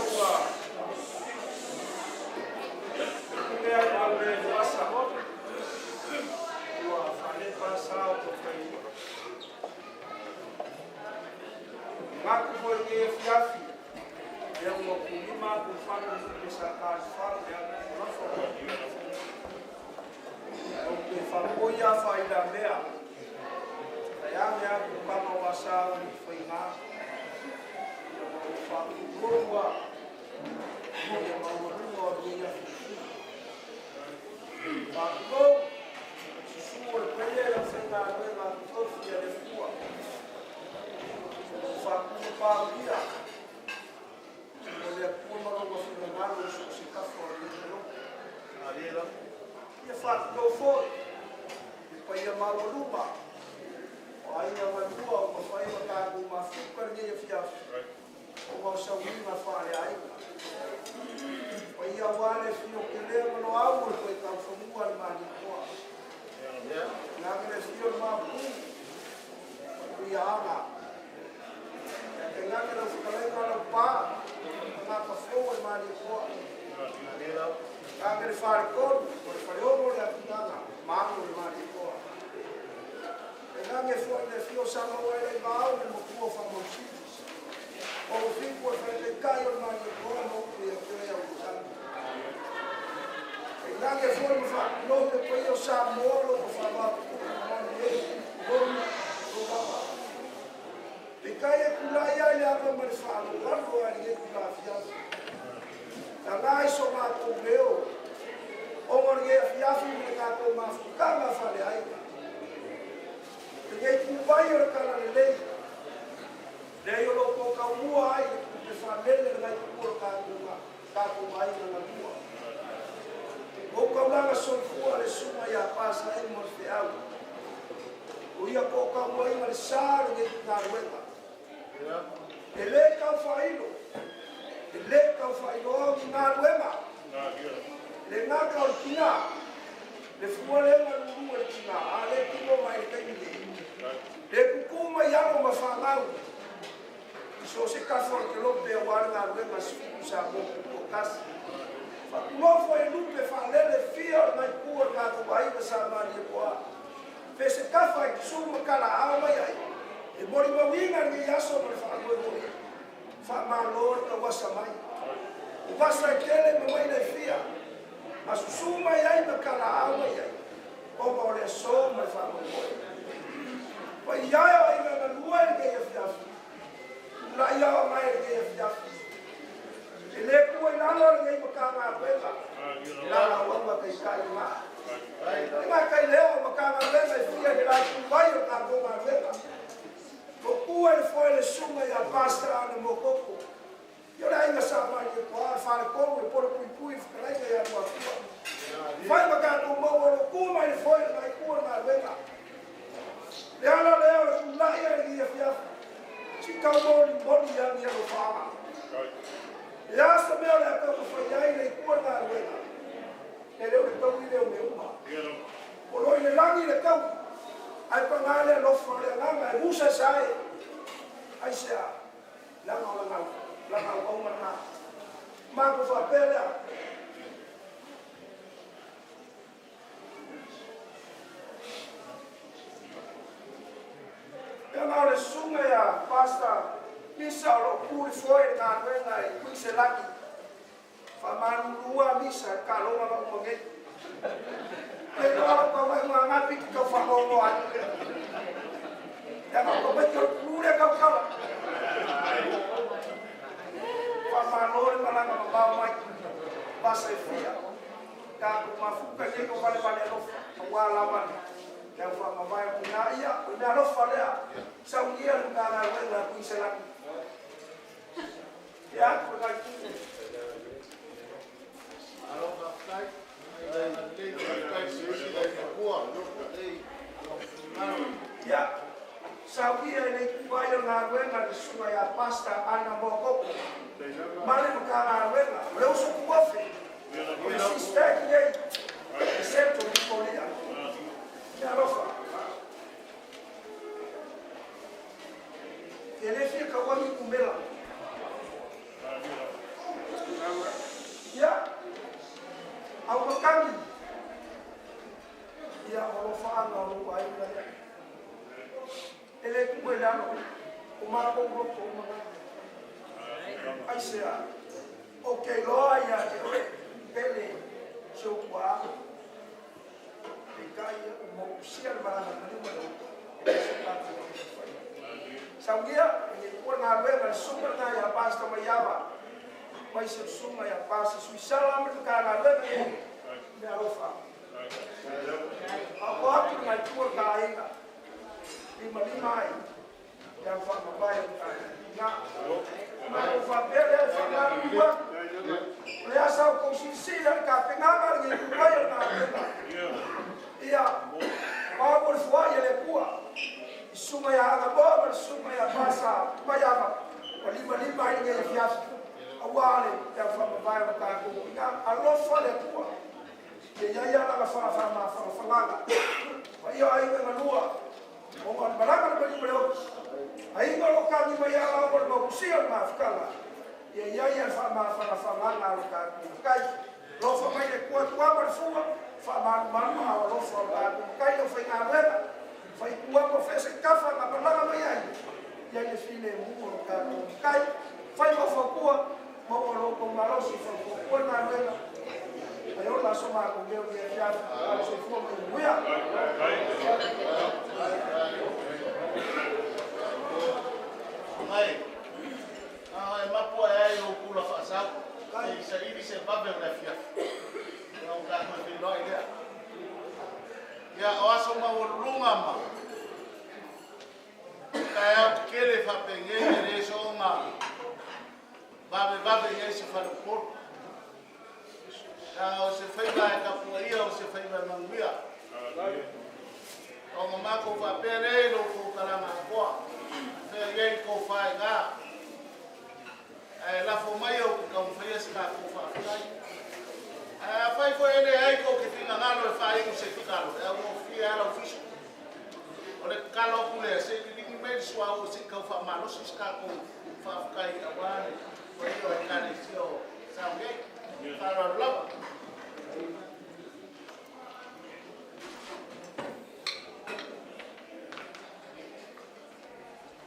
Ngaku foi ke fiafi e ua pulima ku fana le sa ka fa le la fo o ke fa ko ia fa ila mea ai mea ku kama wa sa o ni fai nga o fa ku wa o le ma wa lu o ni ia fa ko su o le pele la fai nga le ma to fi le fua fa ku pa ia o le pua ma lo finagalo so se ka fo le lo ia fa ko fo i pa ia ma lo luma o ai na ma lua o ma fai ma ka ku ma fu ka ni ia fia o ma sa wi ma fa le ai o ia wa le fi o ke le ma lo au o ko ka fo mu al ma ni ko na ke le fi o ma pu o ia aga e ngā ke lau whakalenga lau pā, ngā ka fō e māli koa. Ngā ke le whare kolu, o le whare ono le atunanga, mānu le māli koa. E ngā ke fō i le fio sa maua e le maau le mokua whamausili. O lo fiku e whare kai o le māli koa, no upu ia te rea o tani. E ngā ke fō i mawha, no le pai o sa mōlo o whamapu, mani e, moni, o mama. Te kai e kulai ai le ava ma le whaalo ai le kula fiafi. Na lai so mātou leo, o ngā le fiafi me le kātou mafukanga whale ai. Te ngei kūpai o le kala le lei. Lei o lo kō kaumua ai le kupe whanele le ngai kukua le kātou mai na ngā O kaulanga solfua le suma ia pasa e mo le whiau. O ia kō kaumua inga le sā le ngei ngā ruenga. E le kau whailo, e le kau whailo au ki ngā ruenga. Le ngā kau le kina, le fua le ngā lulua le kina, a le kino mai le kaimi le. Le kuku mai alo ma whangau. I so se kafo le ke lope o wale ngā ruenga sfiku sa mō kuko kasi. Whakulofo e lupe whalele fia o le ngai kua le kātou aina sa mani e koa. Fe se kafa e kisuma kala ao mai ai. E mori mawinga ni aso ma le whaangoe moi. Wha malo le ka wasa mai. O wasa e kele ma mai nei fia. Ma susu mai ai ma kala ao mai ai. O ma o le aso ma le whaangoe moi. Pa iaia o inga nga lua e le kei afiafi. Ula ia o mai le kei afiafi. E le kua i lalo le kei makanga ruenga. Lala wanga kei kai ngā. E ngā kai leo makanga ruenga e fia le lai kuwai o ngā konga ruenga. Ko kua e foe le sunga ia pasta ana mō koko. Ia le ainga sa mai e koa, whare kolu e pora pui pui whakarainga ia mua kua. Whai makatou maua lo kua mai le foe le ngai kua ngā ruenga. Le ala leo le kulai a le ia fiafi. Si kau mō ni moni ia ni alo whaanga. Le asa mea le akau ka whai ai le kua ngā ruenga. Le leo le tau i leo me uma. O loi le langi le kau. Ai pa ngā lea lofo le nganga e musa sae. Ai sea, langa o langa, langa o kaunga ngā. Māku whapelea. Pea ngā o le sunga ia, pasta, misa o lo puri foe le ngā nuenga e kui se laki. Wha manulua misa e ka longa ma umangei. Te noa ka wai ngā ngā piki kau whangongo ai. Te ngā kau mai kau pure kau kala. Wha manore malanga ma mau mai. Pasa e fia. Ka ku mafuka nei ko wale wale alofa. Wā lama ni. Te au wha mawai o ngā ia. O mea alofa lea. Sau ia lu ngā ngā wenga kui se laki. Te atu ngai kuku. Alofa kai. Ia, sauia e nei kuai o ngā ruenga le sunga ia pasta ana mō koko. Male ma ka ngā ruenga, o le uso kuofe. O le sisteki nei, e sento ki korea. Kia alofa. Te le fia kauangi kumela. makani. Ia o lo whaanga o lo aiga ia. E le kuku e lalo, o mākou roto o mga. Ai se a, o ke loa ia te oe, pele, se o kua. Te kai o mō usia le maranga maniu ma le uto, e le se tātou o te whai. Saungia, e le kua ngā luenga le sunga ngā ia pāsta mai awa, mai se sunga ia pāsta suisala me te kā ngā luenga e, me alofa. A o atu ngai tua ka ainga, lima lima ai, ia whakamai o ka ngā. Ma o whapele o whakarua, o le asa o kau silasila le ka penganga le ngi kuai o ngā luenga. Ia, pau o le fua ia le kua, i sunga ia anga moa ma le sunga ia pasa mai ava, o lima lima ai ngi fiafi. Aua le ia whakamai o ka ku. Ia alofa le kua. Ia ia ia la wha wha ma wha wha Ma ia ai nga lua. O ngā maranga le mani mele oki. Ai ngā lo ka ni mai ala o le mausia o ngā whakala. Ia ia ia wha ma wha wha ngā lo ka ku kai. Lofa mai le kua tua ma le fua. Wha malu malu a o lofa o ka ku kai o whai ngā wena. Whai kua mo whese kafa ngā malanga mai ai. Ia ia file mu o lo ka ku kai. Whai mo whakua. Mo o lo ko malosi wha kua ngā wena. Ai o la so ma ko leo ia fia a se fua mai muia. Mai. Ah, e mapu ai o kula fa sa. Ai sa ili se babe o le fia. Ya o ka ko fi loi lea. Ya o aso ma o lunga ma. Ka ya kele fa penge le so nga. Babe babe ye se fa ko. Ya o se fai ba ka pua ia o se fai ba manguia. O ma ko fa pere lo ko kalanga koa. Fe ye ko fa ga. Ai la fo mai o ka um fai se ka ko fa kai. Ai fai fo ele ai ko ke tinga ngalo e fa i se kalo. E o fi ala o fish. O le kalo ku le se ni me swa o se ka fa malo se ka ko fa kai a wa le. Ko o ka le si o sa nge. Fa lo lo.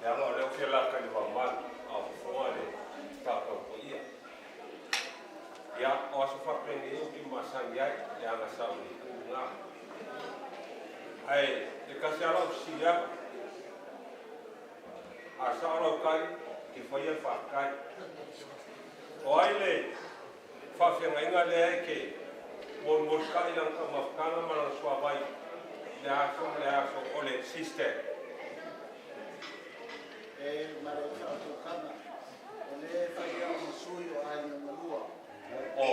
Le anga o leo ke la ka le mamanu a fofoga le tātou ko ia. Ia, o aso whapenge e uki masangi ai, e anga sa o le ngā. Ai, le kasi ala o si ia, a sa o lau kai, ki whai al whakai. O ai le whawhengainga le ai ke mol mol kai lang ka mafkana mana suawai le aso le aso o le sister. E mare whaatokanga, o le whai au masui o ai ngā malua. O.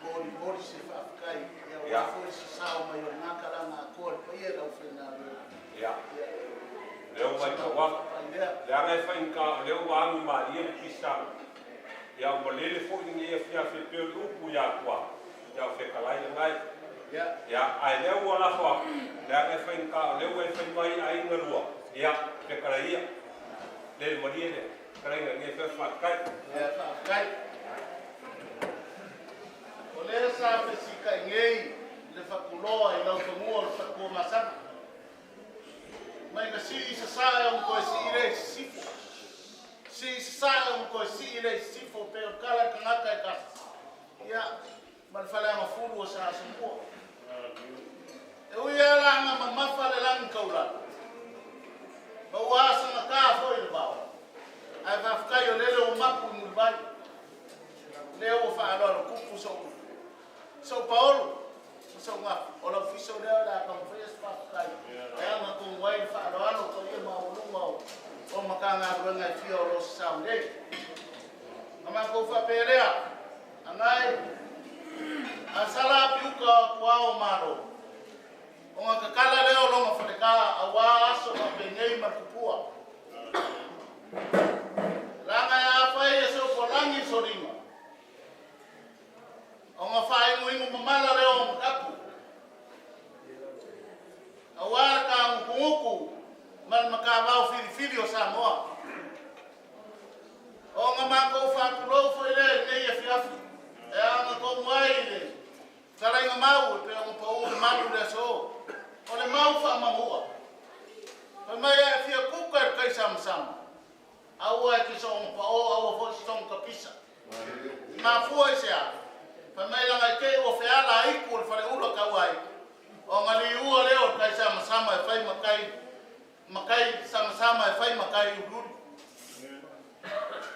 Mori mori se whaafkai, ia o wafoi se sao mai o ngā karanga a koa, pa ia lau whaina leo. Ia. Leo mai ka waka. Le anga e whain ka, leo waangi ma ia le pisanga. Ia o malele fo i ngi e fia fe peo le upu ia kua. Ia o whekalai le ngai. Ia, ai leo ua lafo aku. Le anga e whain ka, leo e whai mai ai ngā lua. Ia, whekalai ia. Le marie le, karainga ngi e whai whakai. Ia, whakai. O le sa fesika ngei le whakuloa i lau whamua o le whakua masana. Mai ka si isa sa e o mkoe si i le sifo. Si isa sa e o mkoe si i le sifo pe o kala kangaka e ka. Ia, malwhale anga fulu o sa asumua. E ui ala anga mamafa le langi kaulala. Ma ua asanga kaa foi le vao. Ai whawhakai o lele o mapu i mulivai. Leo o whaaloa lo kupu so so paolo so ngā o lau fiso leo la ka mwhai as whawhakai. E anga kong wai whaaloa lo ko ia maulunga o makanga ruenga i fia o lo sa nei. Nga mako whaperea, angai asala api uka o kua o maro. O ngā kakala leo longa whateka a wā aso ma pengei markupua. Langa e a whai e so polangi soringa. O ngā whaingu ingu mamala leo o makapu. A wā ka ngukunguku mal makawau whiriwhiri o Samoa. O ngā mākou whāpulou fo i le nei e fiafi. E anga kou mai le. Talainga mau e pe o pa o malu le so. O le mau fa mamua. Pa mai e fia kuka e kai sama sama. Aua e ki so pa o aua fo so kapisa. Ma fua i se a. Pa mai langa ke o fe ala iku o le fale ula kau ai. O ngali ua leo kai sama sama e fai makai makai sama sama e fai makai uluri.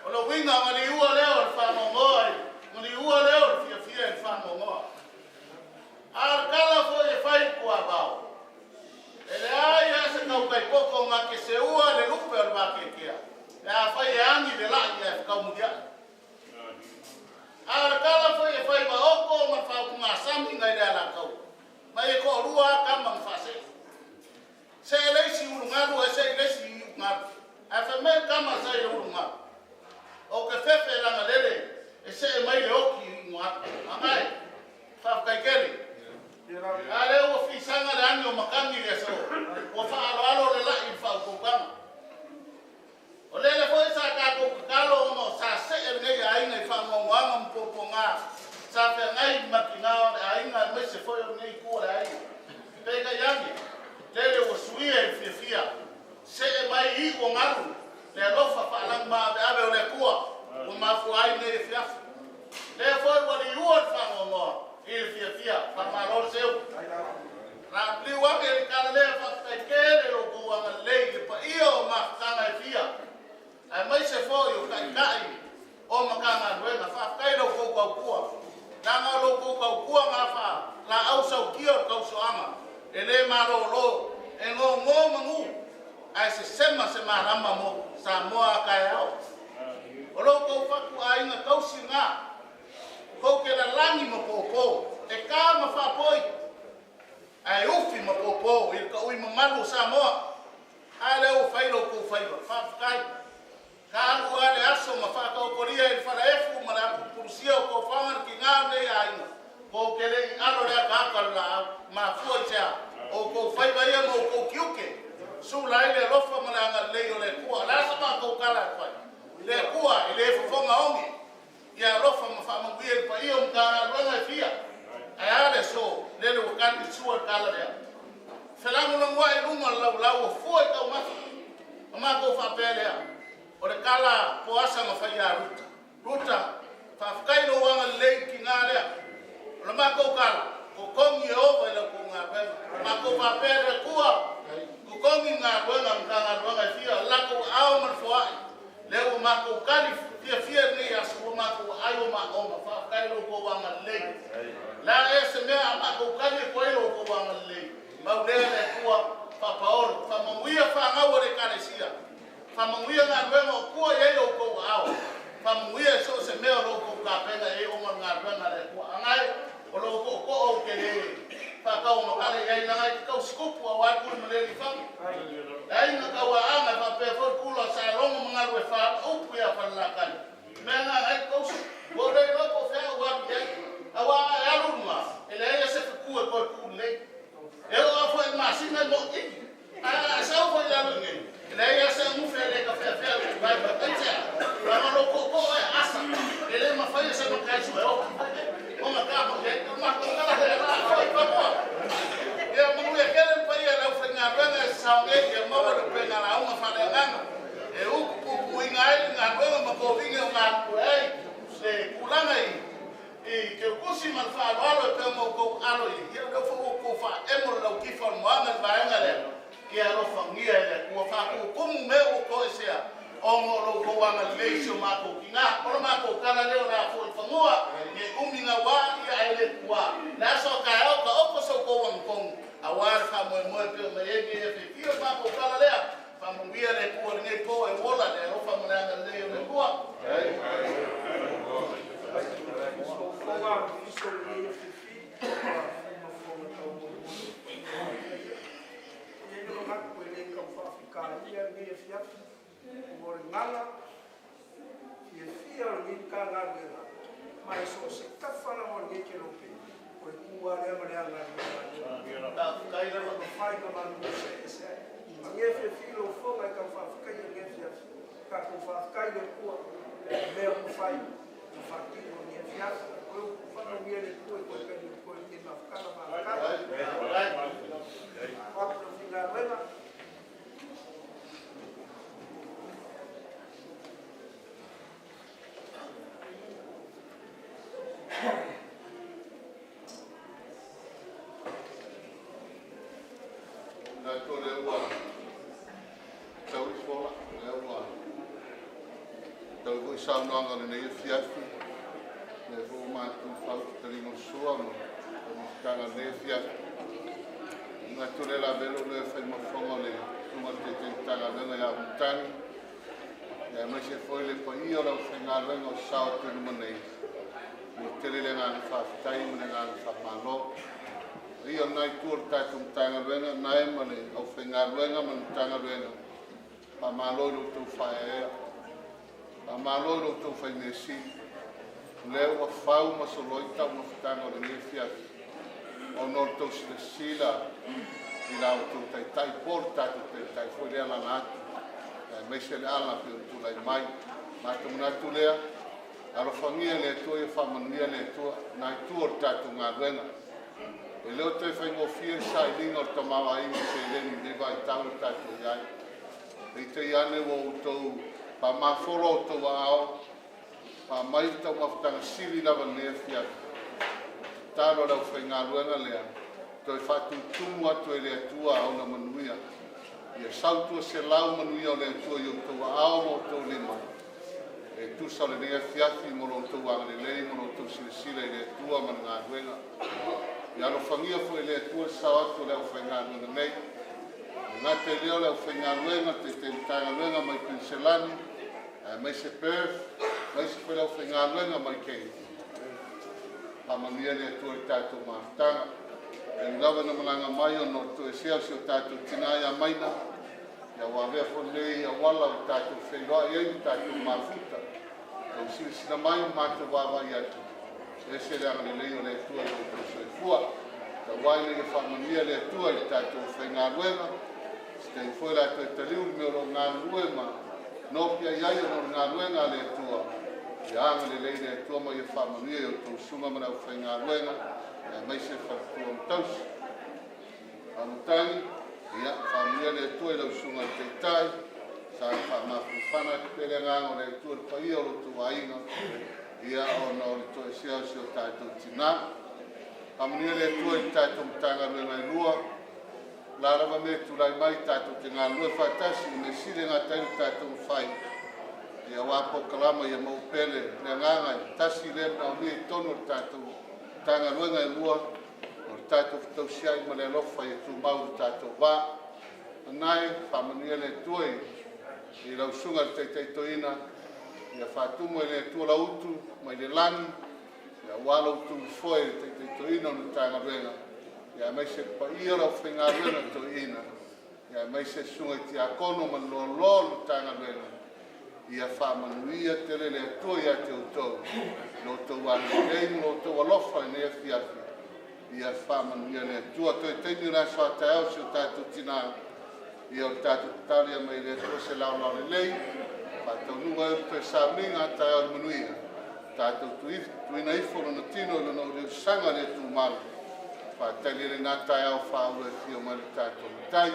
O le winga ngali ua leo le whangongoa i. Ngali ua leo le fia fia le whangongoa. A le kala fo e fai kua vao. E le ai a se kau kai poko ngā ke se ua le lupe o le wākekea. Le a fai e angi le lai e whakau muria. A le kala fo e fai wa oko ma whau ngā sami ngai le ala kau. Mai e ko rua ka ma whase. Se e leisi uru ngaru e se e leisi uru ngaru. A wha me kama sa e uru ngaru. O ke fefe ranga lele e se e mai le oki i ngā. Angai, whawhkai kele. A le ua fisanga le angi o makangi le so. Ua whaaloalo le lai i whaukukanga. O lele foi sa kākou kakalo ono sa se e nei ainga i whangongoanga mpopo ngā. Sa whea ngai maki ngā o le ainga e mai se foi o nei kua le ainga. Peka yangi, lele ua suia i fiafia. Se e mai i o ngaru. Le alofa whaalang maa ave o le kua. Ua mafu ai nei e fiafi. Le foi ua li ua le whangongoa. I le fiafia, whamalo seu. Rā pliu ake le kala lea whakakai kere lo kouanga lei le pa ia o mafutanga e fia. Ai mai se foi o kai kai o makanga ruenga whakakai lo kou kau kua. Nanga lo kou kau kua ngā wha la au sau kia o kau soanga. E le maro lo e ngō ngō mangu. Ai se sema se marama mo sa moa kai au. O lo kou whaku ainga kausi ngā. Kou ke la langi ma pōpō, e kā ma whapoi. Ai ufi ma pōpō, i ka ui mamalu o Samoa. A leo whailo kou whaiwa, whawhakai. Ka alu a le aso ma whakaukoria i wharaefu ma le apupurusia o kou whangan ki ngā nei ainga. Kou ke le i alo lea kāka la au, mafua i sea. O kou whaiwa ia mo kou kiuke. Su lai le alofa ma le anga lei o le kua. La sa ma kou kala e whai. Le kua, i le whafonga ongi. Ia alofa ma whamanguia i pa ia mkana ruenga e fia. Ai ale so, lele wakani sua kala lea. Felangu na ngua i lunga lau lau o fua i tau mafi. O mākou whapea lea. O le kala poasa ma whai a Ruta. Ruta, whawhakai no wanga lei ki ngā lea. O le mākou kala, ko kongi e ova i lau ko ngā ruenga. O mākou whapea lea kua, ko kongi ngā ruenga mga ngā ruenga e fia. Lako ao ma le foai. Leo o mākou kali fia fia nei aso o mākou ai o ma oma. Whawhakai lo ko wanga lei. La e se mea a mākou kali e koe lo ko wanga lei. Mau lea le kua whapaoro. Whamanguia whangaua le karesia. Whamanguia ngā ruenga o kua i ei o kou ao. Whamanguia e so se mea o lo kou kāpenga e o ngā ruenga le kua. Angai o lo ko ko o ke le whakau makale i ai nanga i kau skupu a wai kuri maleli whangi. La inga kau a anga whapea fo kula sa rongo mangaru e wha upu ia whalalakani. Mea ngā ngai kau su. Wo rei loko whea o waru iai. Awa e alunga e le eia se whakua koe kū nei. E o a fo e masina mo i. A sau fo i lalo nei. E le eia se ngufe le ka whea whea le vai pa taitea. Ranga lo ko ko e asa. E le mawhai se makai su e o. O ngā kā mo iai. O mako ngala he rā fo i pamoa. Ia manu e kere pa ia lau whainga ruenga e sao nei ia maua le penga la unga whale nganga. E uku pupu inga ai ngā ruenga ma kōwinge o ngā kue ai. Se kulanga i te ukusi ma whaaloalo e peo mau kou alo i. Ia leo fo kou wha emo lau kifa o moanga le vaenga lea. Ia alofa ngia e le kua whakukumu mea o koe sea. O ngō lou kou anga lei si o mākou ki ngā. Ora mākou kala leo rā fo i whangua. Ni umi ngā wā ia e le kua. Le aso ka ao ka oko so kou anga kongu. A wā le wha moe moe peo mai e ni e whiwhio mākou kala lea. Whamungia le kua le nei pō e wola le alofa mo le anga lei o le kua. Whamanuia le Atua i koe taimi o totoe lenei mafutaga faafetai. O atu le aufaigaluega. Manatu o lea ua tau le fola, o lea ua tau foi saunoaga o lenei afiafi, o lea foi ua matu i fau le taliga o le sua ma le taumafataga o lenei afiafi. Manatu o lea o le a avea lou leo e fai ma fofoga o le Susuga i le Taitai Matagaluega ia Auimatagi, aemaise foi le paia o le aufaigaluega o sasao atu i luma nei, e momoli tele le agaga faafetai ma le agaga faamalo. Le paia o lena itu o le tatou Matagaluega, lena e ma le aufaigaluega ma le Matagaluega, faamalo i lo outou faaeaea, faamalo i lo outou fai mea sili. O lea ua fau ma soloi taumafataga o lenei afiafi ona o le tou silasila i la outou Taitai po o le tatou Taitai foi lea e alaala atu, aemaise le ala pei ona tulai mai. Matou manatu lea, alofagia e le Atua ia faamanuia le Atua i lena itu o le tatou galuega. E le o toe faigofie le sailiga o le tamaoaiga o seleni i lenei vaitau ua tatou i ai. Peitai ane ua outou faamafolo outou aao ma aumai le taumafataga sili lava i lenei afiafi. O le tatalo a le aufaigaluega lea, toe faatutumu atu e le Atua ona manuia. Ia sautuaselau manuia o le Atua i outou aao ma outou lima e tusa o lenei afiafi mo lo outou agalelei ma lo outou silasila i le Atua ma le galuega. Ia alofagia foi e le Atua le sasao atu o le aufaigaluega nei. E le gata i lea o le aufaigaluega, Taitai Matagaluega mai Kuiniselani, aemaise Perth, aemaise foi le aufaigaluega mai Kenya. Faamanuia le Atua i le tatou mafutaga. E ui lava ina malaga mai ona o le toesea o si o tatou tina ia Maina, ia ua avea foi lenei auala ua tatou feiloai ai ma tatou mafuta. Tou silasila mai ma matou vaavaai atu, e ese le agalelei o le Atua i lo outou soifua. Tauai ina ia faamanuia le Atua i le tatou aufaigaluega, se taimi foi o le a toe taliu le mea o lo o galulue ma nopiai ai ona o le galuega a le Atua. Ia agalelei le Atua ma ia faamanuia i a outou susuga ma le aufaigaluega, aemaise faletua ma tausi. Auimatagi, ia faamanuia le Atua i lau susuga i le Taitai, saga faamafanafana atu pea le agaga o le Atua i le paia o lo outou aiga, ia ona o le toesea o si o tatou tina. Faamanuia le Atua i le tatou Matagaluega e lua, o le a lava mea e tulai mai tatou te galulue faatasi, o le mea sili e gata ai le tatou mafai, ia aua polokalama ia maua pea le agaga e tasi lea manaomia i totonu o le tatou Matagaluega e lua, o le tatou fetausiai ma le alofa ia tumau i le tatou va. Lena e faamanuia le Atua i lau susuga i le Taitai Toeaina, ia faatumu e le Atua lau utu mai le lagi, aua lou tulifoe i le Taitai Toeaina o le Matagaluega, aemaise le paia o le aufaigaluega toeaina, aemaise susuga i tiakono ma le loaloa o le Matagaluega, ia faamanuia tele le Atua ia te outou, i lo outou agalelei ma lo outou alofa i lenei afiafi, ia faamanuia le Atua. Toe taimi o le aso a taeao si o tatou tina, ia o le tatou tatalo ia aumai e le Atua se laolao lelei, faataunuuina ai le toe sauniga a taeao i le manuia, tatou tuuina ifo lona tino i lona uluulusaga le tumalu, faatali ai lena taeao faaulu e afio mai le tatou Matai.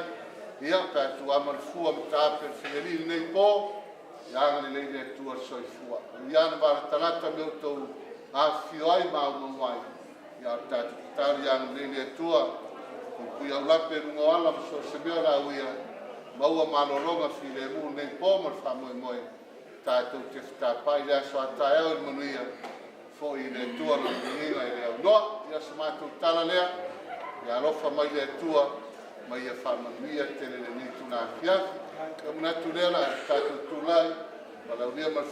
Ia, pe a tuuama le fua mataape o le Falealii i lenei po, ia agalelei le Atua i le soifua. Ia na valatalata me outou afifio ai ma aumau ai, ia o le tatou tatalo ia agalelei le Atua, puipui aulape i luga o ala ma so o se mea o le a uia, maua malologa filemu i lenei po ma le faamoemoe, tatou te fetapai i le aso a taeao i le manuia, foi i le Atua lona viiga e le aunoa. Ia se matou tala lea, ia alofa mai le Atua, ma ia faamanuia tele i lenei itula afiafi. Ia manatu lea o le a tatou tulai, valaaulia ma le